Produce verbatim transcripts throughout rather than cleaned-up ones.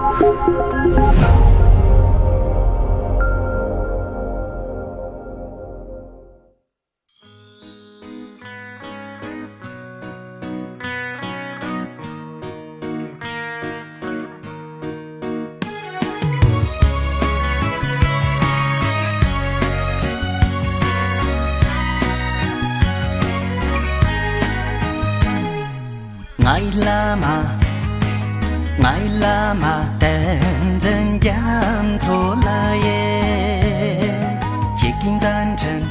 ང་ཡི་བླ་མ། ང་ཡི་བླ་མ་བསྟན་འཛིན་རྒྱ་མཚོ་ལགས་ཡེ། ཅིག་གིན་ཙན་ཁྲིན།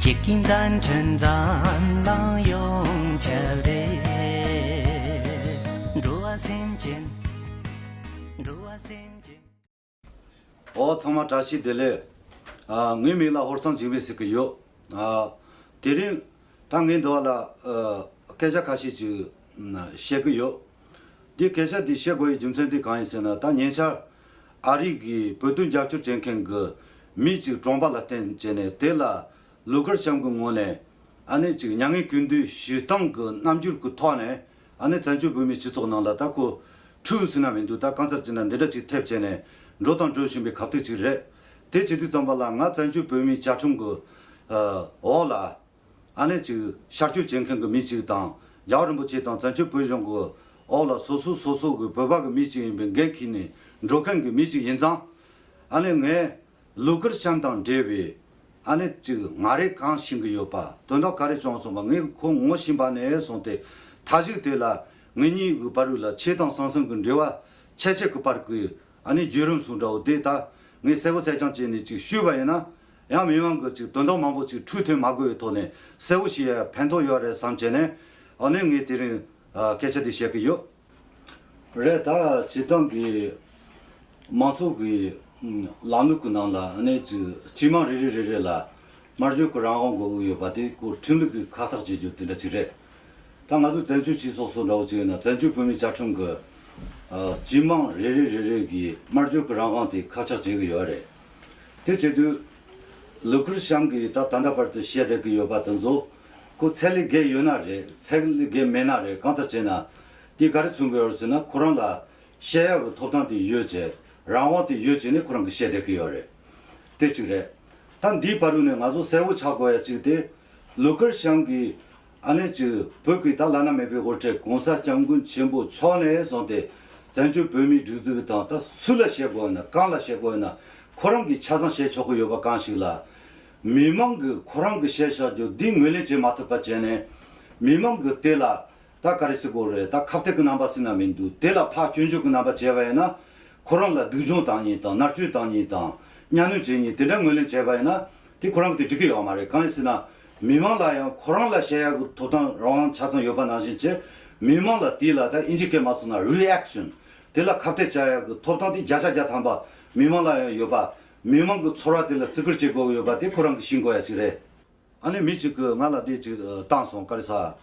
ཅིག་གིན་ཙན་ཁྲིན་འཛམ་གླིང་ཡོངས་ཁྱབ་རེད། འགྲོ་བ་སེམས་ཅན། འགྲོ་བ་སེམས་ཅན། ཨོ་ཚང་མ་བཀྲ་ཤིས་བདེ་ལེགས། ཨ་ངའི་མིང་ལ་ཧོར་གཙང་འཇིགས་མེད་ཟེར་གི་ཡོད། ཨ་དེ་རིང་ད་ངས་འདི་བ་ལ་ཨ་སྐད་ཆ་ཁ་ཤས་ཅིག་ཨ་བཤད་གི་ཡོད། འདི་སྐད་ཆ་འདི་བཤད་དགོས་པའི་རྒྱུ་མཚན་འདི་གང་ཡིན་ཟེར་ན། ད་ཉེ་ཆར་ཨ་རི་གི་བོད་དོན་རྒྱབ་སྐྱོར་བྱེད་མཁན་གི་མི་ཅིག་གྲོངས་པ་ལ་བརྟེན་བྱས་ནས། དེ་ལ་ལུ་ཁར་ཤམ་གི་ངོས་ནས་ཨ་ནི་ཅིག་མྱ་ངན་གུས་འདུད་ཞུ་སྟངས་གི་རྣམ་འགྱུར་གི་ཐོག་ནས། ཨ་ནི་བཙན་བྱོལ་བོད་མིའི་སྤྱི་ཚོགས་ནང་ལ་ད་ཁོ་འཁྲུག་ཟེར་ན་མི་འདུག། ད་གང་ལྟར་བྱས་ན་འདི་འདྲ་ཅིག་ཐེབས་བྱས་ནས་འགྲོ་དང་འགྲོ་བཞིན་པའི་ཁ་ཐུག་ཅིག་རེད། དེ་བྱེད་དུས་ཙམ་པ་ལ། ང་བཙན་བྱོལ་བོད་མིའི་བཅའ་ཁྲིམས་གི་ཨ་འོག་ལ་ཨ་ནི་ཅིག་ཤར་སྐྱོད་བྱེད་མཁན་གི་མི་ཅིག་དང་། རྒྱལ་བ་རིན་པོ་ཆེ་དང་བཙན་བྱོལ་བོད་གཞུང་གི་འོག་ལ་སོ་སོ་སོ་སོ་གི་བོད་པ་གི་མི་ཅིག་ཡིན་པའི་འགན་འཁྱེར་ནས་འགྲོ་མཁན་གི་མི་ཅིག་ཡིན་ཙང་། ཨ་ནི་ངས་ལུ་ཁར་ཤམ་དང་འབྲེལ་བའི་ཨ་ནི་ཅིག་ང་རས་གང་ཤེས་ཀྱི་ཡོད་པ། དོན་དག་ག་རེ་བྱུང་སོང་བ། ངས་ཁོ་ངོ་ཤེས་པ་ནས་བཟུང་སྟེ་མཐའ་གཞུག་དེ་ལ་ངེད་གཉིས་ཀྱི་བར་ལ་ཆེ་དང་ཟང་ཟིང་གི་འབྲེལ་བ་ཆེ་ཆེ་གི་བར་གྱི་ཨ་ནི་བརྒྱུད་རིམ་སོགས་འདྲ་བོ་དེ་ད་ངས་གསལ་པོ་གསལ་རྐྱང་བྱས་ནས་ཅིག་ཞུས་པ་ཡིན་ན། ཡང་མི་མང་གི་ཅིག་དོན་དག་མང་པོ་ཅིག་འཁྲུག་ཐོན་མ་དགོས་པའི་ཐོག་ནས་གསལ་པོ་ཞིག་ཡ་ཕན་ཐོགས་ཡོད་རེད་བསམ་བྱས་ནས། ཨ་ནི་ངས་དེ་རིང་ཨ་སྐད་ཆ་དེ་བཤད་ཀྱི་ཡོད། རེད། ད་སྤྱིར་བཏང་གི་མང་ཚོགས་ཀྱི་ཨམ་ལམ་ལུགས་ཀྱི་ནང་ལ་ཨ་ནི་ཅིག་སྤྱི་དམངས་རེ་རེ་རེ་རེ་ལ་སྨྲ་བརྗོད་ཀྱི་རང་དབང་དགོས་ཀྱི་ཡོད་པ་དེ་ཁོ་ཁྲིམས་ལུགས་ཀྱི་ཁག་ཐེག་བྱེད་རྒྱུ་དེ་འདྲ་ཅིག་རེད། ད་ང་ཚོ་བཙན་བྱོལ་སྤྱི་ཚོགས་སུ་འདྲ་བོ་ཅིག་ཡིན་ན། བཙན་བྱོལ་བོད་མིའི་བཅའ་ཁྲིམས་ཀྱི་ཨ་སྤྱི་དམངས་རེ་རེ་རེ་རེ་གི་སྨྲ་བརྗོད་ཀྱི་རང་དབང་དེ་ཁག་ཆག་བྱེད་ཀྱི་ཡོད་རེད། དེ་བྱེད་དུས་ལུ་ཁར་ཤམ་གྱིས་ད་ད་ལྟ་བར་དུ་བཤད་བསྡད་ཀྱི་ཡོད་པ་དེ་ཚོ་ཁོ་ཚད་ལས་བརྒལ་ཡོད་ན་རེད། ཚད་ལས་བརྒལ་མེད་ན་རེད། གང་ལྟར་བྱས་ན་དེ་ག་རེ་མཚོན་གྱི་ཡོད་རེད་ཟེར་ན། ཁོ་རང་ལ་བཤད་ཡག་གི་ཐོབ་ཐང་དེ་ཡོད་བྱས། རང་དབང་དེ་ཡོད་བྱས་ནས་ཁོ་རང་གིས་བཤད་བསྡད་ཀྱི་ཡོད་རེད། དེ་གཅིག་རེད། ད་འདིའི་བར་དུ་ནས་ང་ཚོ་གསལ་པོ་ཆགས་དགོས་ཡ་གཅིག་དེ། ལུ་ཁར་ཤམ་གྱིས་ཨ་ནི་ཅིག་བོད་ཀྱི་ད་བླ་ན་མེད་པའི་དབུ་ཁྲིད་༸གོང་ས་༸སྐྱབས་མགོན་ཆེན་པོ་མཆོག་ནས་བཟུང་སྟེ་བཙན་བྱོལ་བོད་མིའི་སྒྲིག་འཛུགས་དང་། ད་སུ་ལ་བཤད་དགོས་ན། གང་ལ་བཤད་དགོས་ན། ཁོ་རང་གིས་ཆ་ཚང་བཤད་ཆོག་གི་ཡོད་པ་གང་ཞིག་ལ། མི་མང་གིས་ཁོ་རང་གིས་བཤད་བཞག་རྒྱུ་འདི་ངོས་ལེན་བྱེད་མ་ཐུབ་པ་བྱས་ནས། མི་མང་གིས་དེ་ལ་ད་ག་རེ་ཟེར་དགོས་རེད། ད་ཁ་གཏད་ཀྱི་རྣམ་པ་ཟེར་ན་མི་འདུག། དེ་ལ་ཕར་སྐྱོན་བརྗོད་ཀྱི་རྣམ་པ་བྱས་པ་ཡིན་ན། ཁོ་རང་ལ་སྡུག་སྦྱོང་བཏང་མཁན་དང་། མནར་གཅོད་བཏང་མཁན་དང་། གཉའ་གནོན་བྱེད་མཁན་དེ་འདྲ་ངོས་ལེན་བྱས་པ་ཡིན་ན། དེ་ཁོ་རང་གིས་དེ་འགྲིག་གི་ཡོད་མ་རེད། གང་ཡིན་ཟེར་ན། མི་མང་ལ་ཡང་ཁོ་རང་ལ་བཤད་ཡག་གི་ཐོབ་ཐང་རང་དབང་ཆ་ཚང་ཡོད་པ་ནང་བཞིན་བྱས། མི་མང་ལ་དེ་ལ་ད་ཨིན་ཇི་སྐད་མ་སོང་ན་རི་ཨེག་ཤན། དེ་ལ་ཁ་གཏད་བཅག་ཡག་གི་ཐོབ་ཐང་དེ་བརྒྱ་ཆ་བརྒྱ་ཐམ་པ་མི་མང་ལ་ཡང་ཡོད་པ། མི་མང་གི་ཚོར་བ་དེ་ལ་བརྩི་བཀུར་བྱེད་དགོས་ཀྱི་ཡོད་པ་དེ་ཁོ་རང་གིས་ཤེས་དགོས་ཡ་ཞིག་རེད། ཨ་ནི་མི་གཅིག་གིས་ང་ལ་འདི་ཅིག་བཏང་སོང་། ག་རེ་ཟ།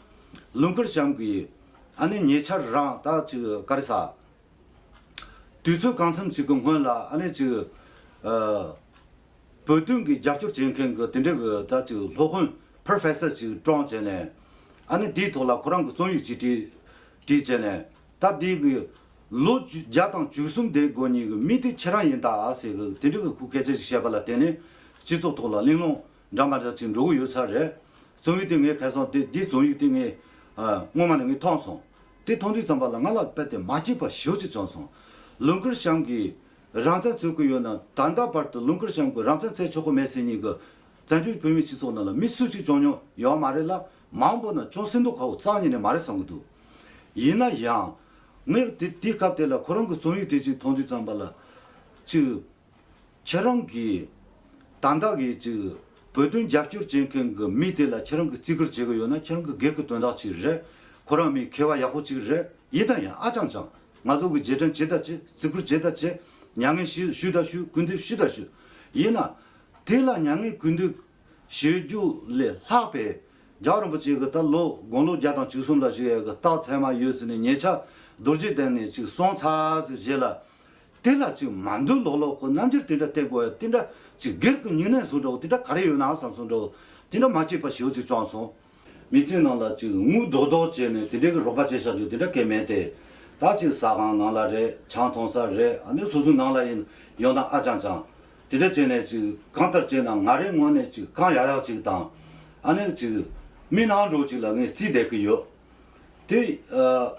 ལུང་དཀར་བྱམས་ཀྱིས་ཨ་ནི་ཉེ་ཆར་རང་ད་ཅིག་ག་རེ་ཟ། དུས་ཚོད་གང་འཚམ་ཅིག་གི་སྔོན་ལ་ཨ་ནི་ཅིག་ཨ་བོད་དོན་གྱི་རྒྱབ་སྐྱོར་བྱེད་མཁན་གྱི་དེ་འདྲ་གི་ད་ཅིག་སློབ་དཔོན་པོ་རོ་ཕེ་སར་ཅིག་བཀྲོངས་བྱས་ནས། ཨ་ནི་དེའི་ཐོག་ལ་ཁོ་རང་གི་རྩོམ་ཡིག་ཅིག་བྲིས། བྲིས་བྱས་ནས། ད་འདི་གི་ལོ་བརྒྱ་དང་བཅུ་གསུམ་བསྡད་དགོས་མཁན་གྱི་མི་དེ་ཁྱེད་རང་ཡིན་ད་ཟེར་གི་དེ་འདྲ་གི་ཁོས་སྐད་ཆ་ཞིག་བཤད་པ་ལ་བརྟེན་ནས། སྤྱི་ཚོགས་ཐོག་ལ་གླེང་སློང་འདྲ་མ་འདྲ་ཅིག་འགྲོ་གི་ཡོད་ས་རེད། རྩོམ་ཡིག་དེ་ངས་ཁ་སང་དེ་འདི་རྩོམ་ཡིག་དེ་ངས་ཨ་སྔོན་མ་ནས་ངས་མཐོང་སོང་། དེ་མཐོང་དུས་ཙམ་པ་ལ་ང་ལ་དཔེ་དེ་མ་སྐྱིད་པ་ཞེ་པོ་ཅིག་བྱུང་སོང་། ལུང་དཀར་བྱམས་ཀྱིས་རང་བཙན་རྩོད་ཀྱི་ཡོད་ན། ད་ལྟ་བར་དུ་ལུང་དཀར་བྱམས་ཀྱིས་རང་བཙན་རྩོད་ཆོག་གི་མེད་ཟེར་མཁན་གྱི་བཙན་བྱོལ་བོད་མིའི་སྤྱི་ཚོགས་ནང་ལ་མི་སུ་གཅིག་བྱུང་མྱོང་ཡོད་མ་རེད་ལ། མང་པོ་ན་བྱུང་སྲིད་མདོག་ཁ་པོ་རྩ་བ་ཉིད་ནས་མ་རེད་བསམ་གྱི་འདུག། ཡིན་ན་ཡང་། ངས་དེ་དེའི་སྐབས་དེ་ལ་ཁོ་རང་གི་རྩོམ་ཡིག་དེ་ཅིག་མཐོང་དུས་ཙམ་པ་ལ། ཅིག་ཁྱེད་རང་གིས་ད་ལྟ་གི་ཅིག་བོད་དོན་རྒྱབ་སྐྱོར་བྱེད་མཁན་གྱི་མི་དེ་ལ་ཁྱེད་རང་གིས་བརྩི་བཀུར་བྱེད་ཀྱི་ཡོད་ན། ཁྱེད་རང་གི་སྒེར་གྱི་དོན་དག་ཅིག་རེད། ཁོ་རང་མི་མཁས་པ་ཡག་པོ་ཅིག་རེད། ཡིན་ན་ཡང་ཨ་ཅང་ཅང་ང་ཚོ་གི་རྗེས་དྲན་བྱེད་ད་བྱེད། བརྩི་བཀུར་བྱེད་ད་བྱེད། མྱ་ངན་ཞུ་ཞུ་ད་ཞུ། གུས་འདུད་ཞུ་ད་ཞུ། ཡིན་ན། དེ་ལ་མྱ་ངན་གུས་འདུད་ཞུ་རྒྱུ་ལས་ལྷག་པའི་རྒྱལ་བ་རིན་པོ་ཆེ་གི་ད་ལོ་དགུང་ལོ་བརྒྱ་དང་བཅུ་གསུམ་ལ་བཞུགས་ཡ་གི་རྟགས་མཚན་མ་ཡོད་ཟེར་ནས་ཉེ་ཆར་རྡོ་རྗེ་གདན་ནས་ཅིག་སོང་ཚར་ཟེར་རྗེས་ལ། དེ་ལ་ཅིག་མ་འདོད་ལོག་ལོག་གི་རྣམ་འགྱུར་དེ་འདྲ་བསྟན་དགོས་ཡ་དེ་འདྲ་ཅིག་སྒེར་གྱི་སྙིང་ནད་བཟོ་འདྲ་བོ་དེ་འདྲ་ག་རེ་ཡོད་ན་བསམ་སོང་འདྲ་བོ། དེ་འདྲ་མ་སྐྱིད་པ་ཞེ་པོ་ཅིག་བྱུང་སོང་། མི་ཚེ་ནང་ལ་ཅིག་ངུ་རྡོག་རྡོག་བྱས་ནས་དེ་འདྲའི་གི་རོགས་པ་བྱས་བཞག་རྒྱུ་དེ་འདྲ་གལ་མེད་དེ། ད་ཅིག་ཟ་ཁང་ནང་ལ་རེད། ཆང་འཐུང་ས་རེད། ཨ་ནི་སོ་སོའི་ནང་ལ་ཡིན་ཡོང་དང་ཨ་ཅང་ཅང་། དེ་འདྲ་བྱས་ནས་ཅིག་གང་ལྟར་བྱས་ན་ང་རའི་ངོས་ནས་ཅིག་གང་ཡག་ཡག་ཅིག་དང་། ཨ་ནི་ཅིག་མི་ནང་འགྲོ་ཅིག་ལ་ངས་རྩིས་བསྡད་ཀྱི་ཡོད། དེ་ཨ།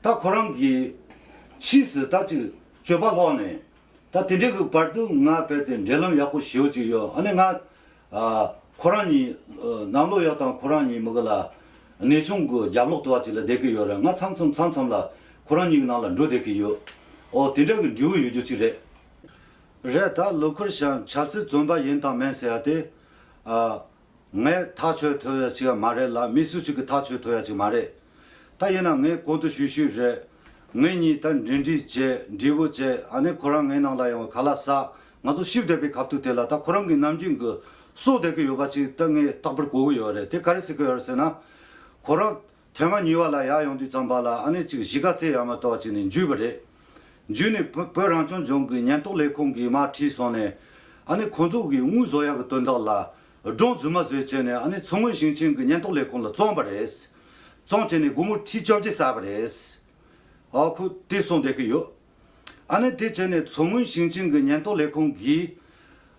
ད་ཁོ་རང་གིས་ཕྱིས་སུ་ད་ཅིག་སྤྱོད་པ་ལྷག་ནས། ད་དེ་འདྲའི་གི་བར་དུ་ང་རྦད་དེ་འབྲེལ་ལམ་ཡག་པོ་ཞེ་པོ་ཅིག་ཡོད། ཨ་ནི་ང་ཨ། ཁོ་རང་གཉིས་ཨ། གནམ་ལོ་ཡག་དང་ཁོ་རང་གཉིས་མི་གི་ལ་གནས་ཆུང་གི་རྒྱབ་ལོག་ཏུ་བ་ཅིག་ལ་བསྡད་ཀྱི་ཡོད་རེད། ང་མཚམས་མཚམས་མཚམས་མཚམས་ལ་ཁོ་རང་གཉིས་ཀྱི་ནང་ལ་འགྲོ་བསྡད་ཀྱི་ཡོད། ཨོ་དེ་འདྲ་གི་འབྲས་བུ་ཡོད་རྒྱུ་ཅིག་རེད། རེད། ད་ལུ་ཁུར་ཤམ་ཆབ་སྲིད་བཙོན་པ་ཡིན་དང་མིན་ཟེར་ཡ་དེ་ཨ། ངས་ཐག་གཅོད་ཐུབ་ཡ་ཅིག་མ་རེད་ལ། མི་སུ་ཞིག་གིས་ཐག་གཅོད་ཐུབ་ཡ་ཅིག་མ་རེད། ད་ཡིན་ན་ངས་གོང་དུ་ཞུས་ཞུས་རེད། ངེད་གཉིས་ད་འབྲེལ་འདྲིས་བྱས། འབྲས་བུ་བྱས། ཨ་ནི་ཁོ་རང་ངའི་ནང་ལ་ཡོང་བ་ཁ་ལག་ཟ། ང་ཚོ་གཤིབ་བསྡད་པའི་ཁ་ཐུག་དེ་ལ་ད་ཁོ་རང་གི་ནམ་རྒྱུན་གྱི་གསོ་བསྡད་ཀྱི་ཡོད་པ་ཅིག་ད་ངས་རྟག་པར་གོ་གི་ཡོད་རེད། དེ་ག་རེ་ཟེར་གྱི་ཡོད་རེད་ཟེར་ན། ཁོ་རང་ཐེངས་མ་གཉིས་པ་ལ་ཡར་ཡོང་དུས་ཙམ་པ་ལ་ཨ་ནི་ཅིག་གཞིས་ཀ་རྩེ་ཡར་མར་དོར་བ་ཅིག་ནས་འཇུས་པ་རེད། འཇུས་ནས་བོད་བོད་རང་སྐྱོང་ལྗོངས་ཀྱི་ཉེན་རྟོག་ལས་ཁུངས་ཀྱིས་མར་ཁྲིད་སོང་ནས། ཨ་ནི་ཁོང་ཚོ་གིས་དངུལ་བཟོ་ཡག་གི་དོན་དག་ལ་སྒྲུང་རྫུན་མ་བཟོས་བྱས་ནས། ཨ་ནི་མཚོ་སྔོན་ཞིང་ཆེན་གྱི་ཉེན་རྟོག་ལས་ཁུངས་ལ་བཙོངས་པ་རེད། བཙོངས་བྱས་ནས་སྒོར་མོ་ཁྲི་བཅོ་བརྒྱད་བསགས་པ་རེད། ཨ་ཁོ་དེ་གསུངས་བསྡད་ཀྱི་ཡོད། ཨ་ནི་དེ་བྱས་ནས་མཚོ་སྔོན་ཞིང་ཆེན་གྱི་ཉེན་རྟོག་ལས་ཁུངས་ཀྱིས་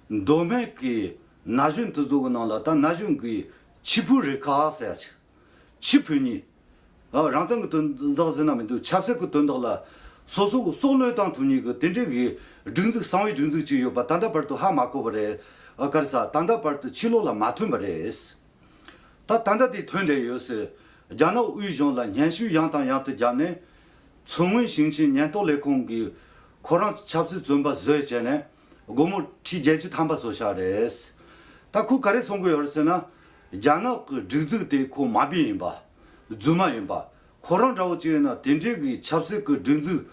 མདོ་སྨད་ཀྱི་ན་གཞོན་དེ་ཚོ་གི་ནང་ལ་ད་ན་གཞོན་གྱི་ཕྱི་ཕུད་རིགས་ཁག་ཟེར་ཡ་ཅིག་ཕྱི་ཕུད་གཉིས། ཨ། རང་བཙན་གྱི་དོན་དག་ཟེར་ན་མི་འདུག་ཆབ་སྲིད་ཀྱི་དོན་དག་ལ་སོ་སོ་གི་སྲོག་བློས་བཏང་ཐུབ་མཁན་གྱི་དེ་འདྲའི་གི་སྒྲིག་འཛུགས། གསང་བའི་སྒྲིག་འཛུགས་ཅིག་ཡོད་པ་ད་ལྟ་བར་དུ་ཧ་མ་གོ་བ་རེད། ཨ། ག་རེ་ཟ། ད་ལྟ་བར་དུ་ཕྱི་ལོགས་ལ་མ་ཐོན་པ་རེད། ད་ད་ལྟ་དེ་ཐོན་བསྡད་ཡོད་ཟེར། རྒྱ་ནག་དབུས་གཞུང་ལ་སྙན་ཞུ་ཡང་དང་ཡང་དུ་བརྒྱབ་ནས། མཚོ་སྔོན་ཞིང་ཆེན་ཉེན་རྟོག་ལས་ཁུངས་ཀྱིས་ཁོ་རང་ཆབ་སྲིད་བཙོན་པ་བཟོས་བྱས་ནས་སྒོར་མོ་ཁྲི་བརྒྱད་ཅུ་ཐམ་པ་བཟོ་བཞག་རེད། ད་ཁོས་ག་རེ་གསུང་གི་ཡོད་རེད་ཟེར་ན། རྒྱ་ནག་གི་སྒྲིག་འཛུགས་དེ་ཁོ་མ་བདེན་ཡིན་པ། རྫུན་མ་ཡིན་པ། ཁོ་རང་འདྲ་བོ་ཅིག་ཡིན་ན་དེ་འདྲའི་གི་ཆབ་སྲིད་ཀྱི་སྒྲིག་འཛུགས་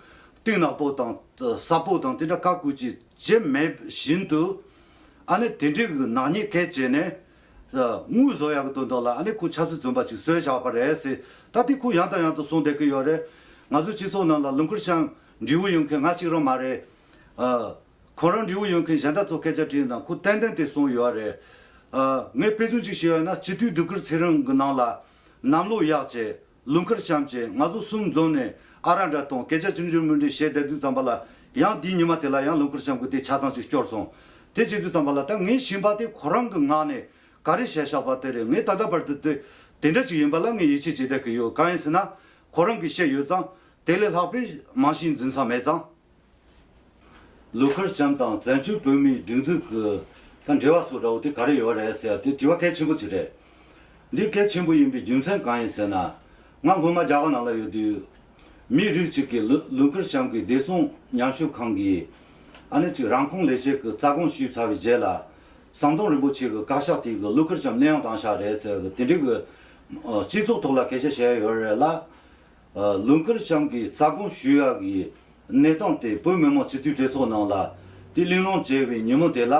གཏིང་ནག་པོ་དང་ཟབ་པོ་དང་དེ་འདྲ་བཀའ་བཀོད་ཅིག་བྱེད་མེད་བཞིན་དུ། ཨ་ནི་དེ་འདྲའི་གི་ནག་ཉེས་གལ་བྱས་ནས། དངུལ་བཟོ་ཡག་གི་དོན་དག་ལ་ཨ་ནི་ཁོ་ཆབ་སྲིད་བཙོན་པ་ཅིག་བཟོས་བཞག་པ་རེད་ཟེར། ད་དེ་ཁོ་ཡང་དང་ཡང་དུ་གསུངས་བསྡད་ཀྱི་ཡོད་རེད། ང་ཚོའི་སྤྱི་ཚོགས་ནང་ལ་ལུང་ཁུར་ཤམ་འབྲས་བུ་ཡོད་མཁན་ང་གཅིག་རང་མ་རེད། ཨ། ཁོ་རང་འབྲས་བུ་ཡོད་མཁན་གཞན་དག་ཚོ་སྐད་ཆ་དྲིས་ན་ཁོ་ཏན་ཏན་དེ་གསུངས་ཡོད་རེད། ཨ། ངས་དཔེ་མཚོན་ཅིག་བཤད་ཡོད་ན། སྤྱི་འཐུས་དུས་འཁོར་ཚེ་རིང་གི་ནང་ལ་གནམ་ལོ་ཡག་བྱས། ལུང་ཁུར་ཤམ་བྱས། ང་ཚོ་གསུམ་འཛོམས་ནས་ཨ་ར་འདྲ་གཏོང་། སྐད་ཆ་ཆུང་ཆུང་མི་འདྲ་བཤད་བསྡད་དུས་ཙམ་པ་ལ། ཡང་དེའི་ཉི་མ་དེ་ལ་ཡང་ལུང་ཁུར་ཤམ་གྱི་དེ་ཆ་ཚང་ཅིག་སྐྱོར་སོང་། དེ་བྱེད་དུས་ཙམ་པ་ལ་ད་ངས་ཤེས་པ་དེ་ཁོ་རང་གི་ངག་ནས་ག་རེ་བཤད་བཞག་པ་དེ་རེད། ངས་ད་ལྟ་བར་དུ་དེ་དེ་འདྲ་ཅིག་ཡིན་པ་ལ་ངས་ཡིད་ཆེས་བྱེད་བསྡད་ཀྱི་ཡོད། གང་ཡིན་ཟེར་ན། ཁོ་རང་གིས་བཤད་ཡོད་ཙང་། དེ་ལས་ལྷག་པའི་རྨང་གཞི་འཛིན་ས་མེད་ཙང་། ལུང་ཁུར་ཤམ་དང་བཙན་བྱོལ་བོད་མིའི་སྒྲིག་འཛུགས་ཀྱི་ད་འབྲེལ་བ་སོགས་འདྲ་བོ་དེ་ག་རེ་ཡོད་རེད་ཟེར་ཡ་དེ་དྲི་བ་གལ་ཆེན་པོ་ཅིག་རེད། འདི་གལ་ཆེན་པོ་ཡིན་པའི་རྒྱུ་མཚན་གང་ཡིན་ཟེར་ན། ང་སྔོན་མ་རྒྱ་གར་ནང་ལ་ཡོད་དུས། མི་རིགས་གཅིག་གིས་ལུ་ལུང་ཁུར་ཤམ་གྱི་བདེ་སྲུང་ཉམས་ཞིབ་ཁང་གིས་ཨ་ནི་ཅིག་རང་ཁོངས་ལས་བྱེད་ཀྱི་རྩ་དགོངས་ཞུས་ཚར་བའི་རྗེས་ལ། ཟམ་གདོང་རིན་པོ་ཆེ་གི་བཀའ་ཤག་དེ་གིས་ལུང་ཁུར་ཤམ་གནས་དབྱུང་བཏང་བཞག་རེད་ཟེར་གི་དེ་འདྲའི་གི་ཨ་སྤྱི་ཚོགས་ཐོག་ལ་སྐད་ཆ་བཤད་ཡ་ཡོད་རེད་ལ། ཨ། ལུང་ཁུར་ཤམ་གྱིས་རྩ་དགོངས་ཞུ་ཡག་གི་གནས་སྟངས་དེ་བོད་མི་མང་སྤྱི་འཐུས་གྲོས་ཚོགས་ནང་ལ་དེ་གླེང་སློང་བྱས་པའི་ཉིན་མོ་དེ་ལ།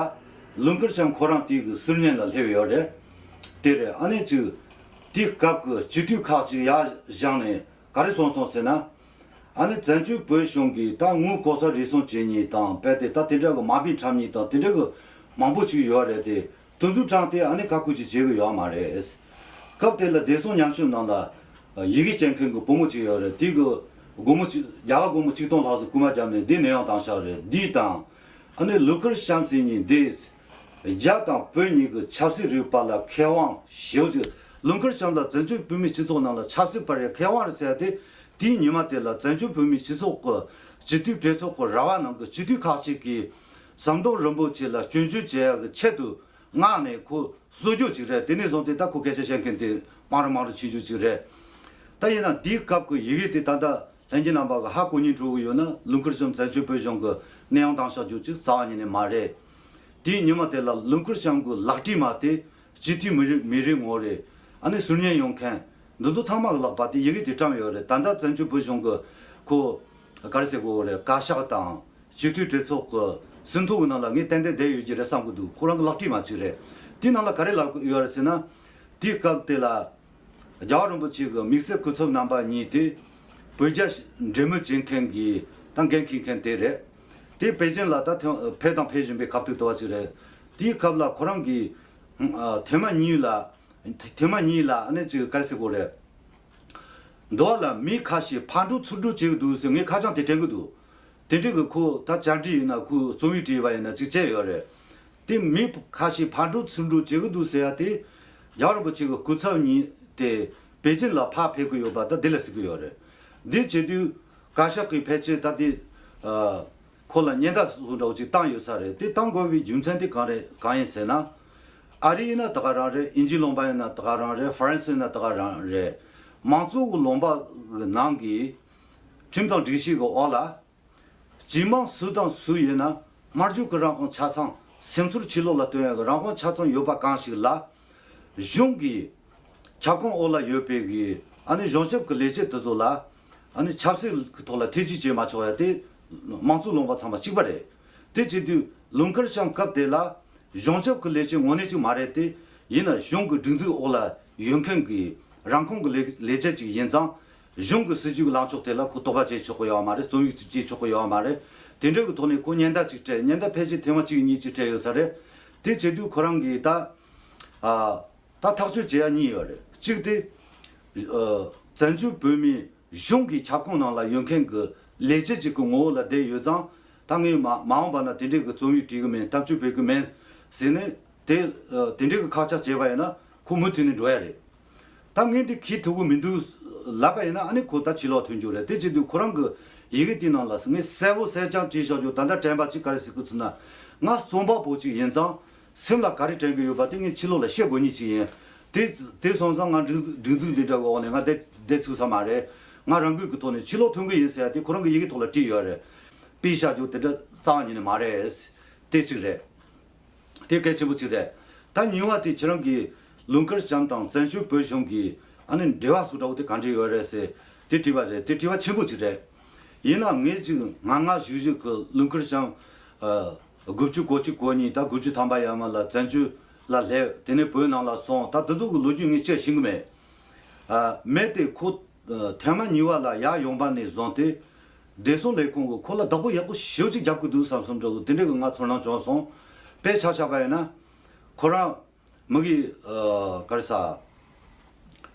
ལུང་ཁུར་ཤམ་ཁོ་རང་དེ་གི་ཟུར་ཉན་ལ་སླེབས་ཡོད་རེད། དེ་རེད། ཨ་ནི་ཅིག་དེའི་སྐབས་ཀྱི་སྤྱི་འཐུས་ཁག་ཅིག་ཡར་བཞེངས་ནས་ག་རེ་གསུངས་སོང་ཟེར་ན། ཨ་ནི་བཙན་བྱོལ་བོད་གཞུང་གིས་ད་དངུལ་ལྐོག་ཟ་རུལ་སུངས་བྱེད་མཁན་དང་། རྦད་དེ་ད་དེ་འདྲ་གི་དམག་མི་འཁྲབ་མཁན་དང་དེ་འདྲ་གི་མང་པོ་ཅིག་ཡོད་རེད་དེ། དེ་ཚོའི་གྲས་དེ་ཨ་ནི་བཀའ་བཀོད་ཅིག་བྱེད་གི་ཡོད་མ་རེད། སྐབས་དེ་ལ་བདེ་སྲུང་ཉམས་ཞིབ་ནང་ལ་ཡི་གེ་སྐྱེལ་མཁན་གྱི་བུ་མོ་ཅིག་ཡོད་རེད། དེ་གི་སྒོར་མོ་ཅིག་རྒྱ་གར་སྒོར་མོ་ཆིག་སྟོང་ལྷག་ཙམ་རྐུ་མ་བརྒྱབ་ནས་འདི་གནས་དབྱུང་བཏང་བཞག་རེད། འདི་དང་། ཨ་ནི་ལུང་ཁུར་ཤམ་ཟེར་མཁན་འདི། རྒྱ་དང་བོད་གཉིས་ཀྱི་ཆབ་སྲིད་རིག་པ་ལ་མཁས་དབང་ཞེ་པོ་ཅིག་ལུང་ཁུར་ཤམ་ལ་བཙན་བྱོལ་བོད་མིའི་སྤྱི་ཚོགས་ནང་ལ་ཆབ་སྲིད་པ་རེད། མཁས་དབང་རེད་ཟེར་ཏེ། དེའི་ཉི་མ་དེ་ལ་བཙན་བྱོལ་བོད་མིའི་སྤྱི་ཚོགས་ཀྱི་སྤྱི་འཐུས་གྲོས་ཚོགས་ཀྱི་ར་བ་ནང་གི་སྤྱི་འཐུས་ཁག་ཅིག་གིས་ཟམ་གདོང་རིན་པོ་ཆེ་ལ་སྐྱོན་བརྗོད་བྱེད་ཡག་གི་ཆེད་དུ་མངགས་ནས་ཁོ་གསོད་རྒྱུ་ཅིག་རེད། དེ་ནས་བཟུང་སྟེ་ད་ཁོ་སྐད་ཆ་བཤད་མཁན་དེ་མང་རུ་མང་རུ་ཕྱིན་རྒྱུ་ཅིག་རེད། ད་ཡིན་ན་དེའི་སྐབས་ཀྱི་ཡི་གེ་དེ་ད་ལྟ་ལྷན་རྒྱས་རྣམ་པ་གི་ཧ་གོ་སྙིང་བྲོ་གི་ཡོད་ན། ལུང་ཁུར་ཤམ་བཙན་བྱོལ་བོད་གཞུང་གི་གནས་དབྱུང་བཏང་བཞག་རྒྱུ་ཅིག་རྩ་བ་ཉིད་ནས་མ་རེད། དེའི་ཉི་མ་དེ་ལ་ལུང་ཁུར་ཤམ་གི་ལག་བྲིས་མ་དེ་སྤྱི་འཐུས་མི་རེ་མི་རེ་ངོ་རེ། ཨ་ནི་ཟུར་ཉན་ཡོང་མཁན་འདི་ཚོ་ཚང་མ་གི་ལག་པ་དེ་ཡི་གེ་དེ་བཀྲམ་ཡོད་རེད། ད་ལྟ་བཙན་བྱོལ་བོད་གཞུང་གི་ཁོ་ག་རེ་ཟེར་དགོས་རེད། བཀའ་ཤག་དང་སྤྱི་འཐུས་གྲོས་ཚོགས་ཀྱི་ཟིན་ཐོ་གི་ནང་ལ་ངས་ཏན་ཏན་བསྡད་ཡོད་ཀྱི་རེད་བསམ་གི་འདུག་ཁོ་རང་གི་ལག་བྲིས་མ་ཅིག་རེད། དེའི་ནང་ལ་ག་རེ་ལབ་ཡོད་རེད་ཟེར་ན། དེའི་སྐབས་དེ་ལ་རྒྱལ་བ་རིན་པོ་ཆེ་གི་དམིགས་བསལ་སྐུ་ཚབ་རྣམ་པ་གཉིས་དེ་བོད་རྒྱ་འབྲེལ་མོལ་བྱེད་མཁན་གྱི་ད་འགན་འཁྱེར་མཁན་དེ་རེད། དེ་པེ་ཅིན་ལ་ད་ཐེངས་ཕེབས་དང་ཕེབས་བཞིན་པའི་སྐབས་དུས་དུ་བ་ཅིག་རེད། དེའི་སྐབས་ལ་ཁོ་རང་གིས་ཨ་ཐེངས་མ་གཉིས་ལ། ཐེངས་མ་གཉིས་ལ་ཨ་ནི་ཅིག་ག་རེ་ཟེར་དགོས་རེད། འདི་བ་ལ་མི་ཁ་ཤས་ཕར་འགྲོ་ཚུར་འགྲོ་བྱེད་གི་འདུག་ཟེར་ངས་ཁ་བྱང་དེ་དྲན་གི་འདུག། དེ་འདྲའི་གི་ཁོ་ད་བཅར་འདྲི་ཡིན་ན་ཁོ་རྩོམ་ཡིག་བྲིས་པ་ཡིན་ན་ཅིག་བྱས་ཡོད་རེད། དེ་མི་ཁ་ཤས་ཕར་འགྲོ་ཚུར་འགྲོ་བྱེད་གི་འདུག་ཟེར་ཡ་དེ། རྒྱལ་བ་རིན་པོ་ཆེ་གི་སྐུ་ཚབ་གཉིས་དེ་པེ་ཅིན་ལ་ཕར་ཕེབས་གི་ཡོད་པ་ད་དེ་ལ་ཟེར་གི་ཡོད་རེད། འདི་བྱེད་དུས་བཀའ་ཤག་གིས་ཕལ་ཆེར་ད་དེ་ཨ་ཁོ་ལ་ཉེན་བརྡ་སོགས་འདྲ་བོ་ཅིག་བཏང་ཡོད་ས་རེད། དེ་བཏང་དགོས་པའི་རྒྱུ་མཚན་དེ་གང་རེད་གང་ཡིན་ཟེར་ན། ཨ་རི་ཡིན་ན་ད་ག་རང་རེད། དབྱིན་ཇིའི་ལུང་པ་ཡིན་ན་ད་ག་རང་རེད། ཧྥ་རན་སི་ཡིན་ན་ད་ག་རང་རེད། མང་གཙོ་གི་ལུང་པ་གི་ནང་གི་ཁྲིམས་དང་སྒྲིག་གཞི་གི་འོག་ལ། སྤྱི་དམངས་སུ་དང་སུ་ཡིན་ན་སྨྲ་བརྗོད་ཀྱི་རང་དབང་ཆ་ཚང་། སེམས་ཚོར་ཕྱི་ལོགས་ལ་སྟོན་ཡག་གི་རང་དབང་ཆ་ཚང་ཡོད་པ་གང་ཞིག་ལ། གཞུང་གི་ཁྱབ་ཁོངས་འོག་ལ་ཡོད་པའི་གི་ཨ་ནི་གཞུང་ཞབས་ཀྱི་ལས་བྱེད་དེ་ཚོ་ལ་ཨ་ནི་ཆབ་སྲིད་ཀྱི་ཐོག་ལ་ཐེ་ཇུས་བྱེད་མ་ཆོག་ཡ་དེ་དམངས་གཙོ་ལུང་པ་ཚང་མ་གཅིག་པ་རེད། དེ་བྱེད་དུས་ལུང་དཀར་ཤམ་སྐབས་དེ་ལ་གཞུང་ཞབས་ཀྱི་ལས་བྱེད་དངོས་གནས་ཅིག་མ་རེད་དེ། ཡིན་ན་གཞུང་གི་སྒྲིག་འཛུགས་འོག་ལ་ཡོད་མཁན་གྱི་རང་ཁོངས་ཀྱི་ལས་ལས་བྱེད་ཅིག་ཡིན་ཙང་། གཞུང་གི་སྲིད་ཇུས་ཀྱི་ལངས་ཕྱོགས་དེ་ལ་ཁོ་དོགས་པ་བྱེད་ཆོག་གི་ཡོད་མ་རེད། རྩོམ་ཡིག་ཅིག་བྲིས་ཆོག་གི་ཡོད་མ་རེད། དེ་འདྲ་གི་ཐོག་ནས་ཁོ་ཉེན་བརྡ་ཅིག་སྤྲད། ཉེན་བརྡ་ཕལ་ཆེར་ཐེངས་མ་གཅིག་གཉིས་ཅིག་སྤྲད་ཡོད་ས་རེད། དེ་བྱེད་དུས་ཁོ་རང་གིས་ད་ཨ་ད་ཐག་གཅོད་བྱེད་ཡ་གཉིས་ཡོད་རེད། གཅིག་དེ་ཨ་བཙན་བྱོལ་བོད་མིའི་གཞུང་གི་ཁྱབ་ཁོངས་ནང་ལ་ཡོད་མཁན་གྱི་ལས་བྱེད་ཅིག་གི་ངོ་བོ་ལ་བསྡད་ཡོད་ཙང་། ད་ངས་མ་མ་འོངས་པ་ན་དེ་འདྲའི་གི་རྩོམ་ཡིག་བྲིས་གི་མིན། བསྟན་བཅོས་སྤེལ་གི་མིན་ཟེར་ནས་དེ་ཨ་དེ་འདྲའི་གི་ཁག་ཆགས་བྱས་པ་ཡིན་ན་ཁོ་མུ་མཐུད་ནས་འགྲོ་ཡ་རེད། ད་ངས་འདི་གིས་ཐུབ་གི་མི་འདུག་ལབ་པ་ཡིན་ན་ཨ་ནི་ཁོ་ད་ཕྱི་ལོགས་ཐོན་རྒྱུ་རེད། དེ་བྱེད་དུས་ཁོ་རང་གི་ཡི་གེ་དེའི་ནང་ལ་ངས་གསལ་པོ་གསལ་རྐྱང་བྲིས་བཞག་རྒྱུ། ད་ལྟ་དྲན་པ་གཅིག་ག་རེ་ཟེར་གི་ཚུལ་ན། ང་རྩོམ་པ་པོ་གཅིག་ཡིན་ཙང་སེམས་ལ་ག་རེ་དྲན་གི་ཡོད་པ་དེ་ངས་ཕྱི་ལོགས་ལ་བཤད་དགོས་ཉེན་ཅིག་ཡིན། དེ་དེ་སོང་ཙང་ང་སྒྲིག་འཛུགས་སྒྲིག་འཛུགས་འདི་འདྲ་གི་འོག་ནས་ང་བསྡད་བསྡད་ཚུགས་ས་མ་རེད། ང་རང་འགུལ་གི་ཐོག་ནས་ཕྱི་ལོགས་ཐོན་གི་ཡིན་ཟེར་ཡ་དེ་ཁོ་རང་གི་ཡི་གེ་ཐོག་ལ་བྲིས་ཡོད་རེད། པི་ཤ་རྒྱུ་དེ་འདྲ་རྩ་བ་ཉིད་ནས་མ་རེད། དེ་གཅིག་རེད། དེ་གལ་ཆེན་པོ་གཅིག་རེད། ད་གཉིས་པ་དེ་ཁྱེད་རང་གིས་ལུང་དཀར་བྱམས་དང་བཙན་བྱོལ་བོད་གཞུང་གི་ཨ་ནི་འབྲེལ་བ་སུ་འདྲ་བོ་དེ་ག་འདྲ་ཡོད་རེད་ཟེར་དེ་དྲིས་པ་རེད། དེ་དྲི་བ་ཆེན་པོ་གཅིག་རེད། ཡིན་ནའང་ངས་ཅིག་ང་ང་བཞུགས་བཞུགས་ཀྱི་ལུང་དཀར་བྱམས་ཨ་དགུ་བཅུ་གོ་གཅིག་གོ་གཉིས་ད་དགུ་བཅུ་ཐམ་པ་ཡར་མར་ལ་བཙན་བྱོལ་ལ་སླེབས། དེ་ནས་བོད་ནང་ལ་སོང་། ད་དེ་ཚོ་གི་ལོ་རྒྱུས་ངས་བཤད་ཤེས་གི་མེད། ཨ་མེད་དེ་ཁོ་ཐེངས་མ་གཉིས་པ་ལ་ཡར་ཡོང་པ་ནས་བཟུང་སྟེ། བདེ་སྲུང་ལས་ཁུངས་ཀྱིས་ཁོ་ལ་བདག་པོ་ཡག་པོ་ཞེ་པོ་ཅིག་རྒྱབ་ཀྱི་འདུག་བསམ་བསམ་འདྲ་བོ་དེ་འདྲ་གི་ང་ཚོར་སྣང་བྱུང་སོང་། དཔེ་ཆ་བཞག་པ་ཡིན་ན། ཁོ་རང་མི་གི་ཨ་ག་རེ་ཟ།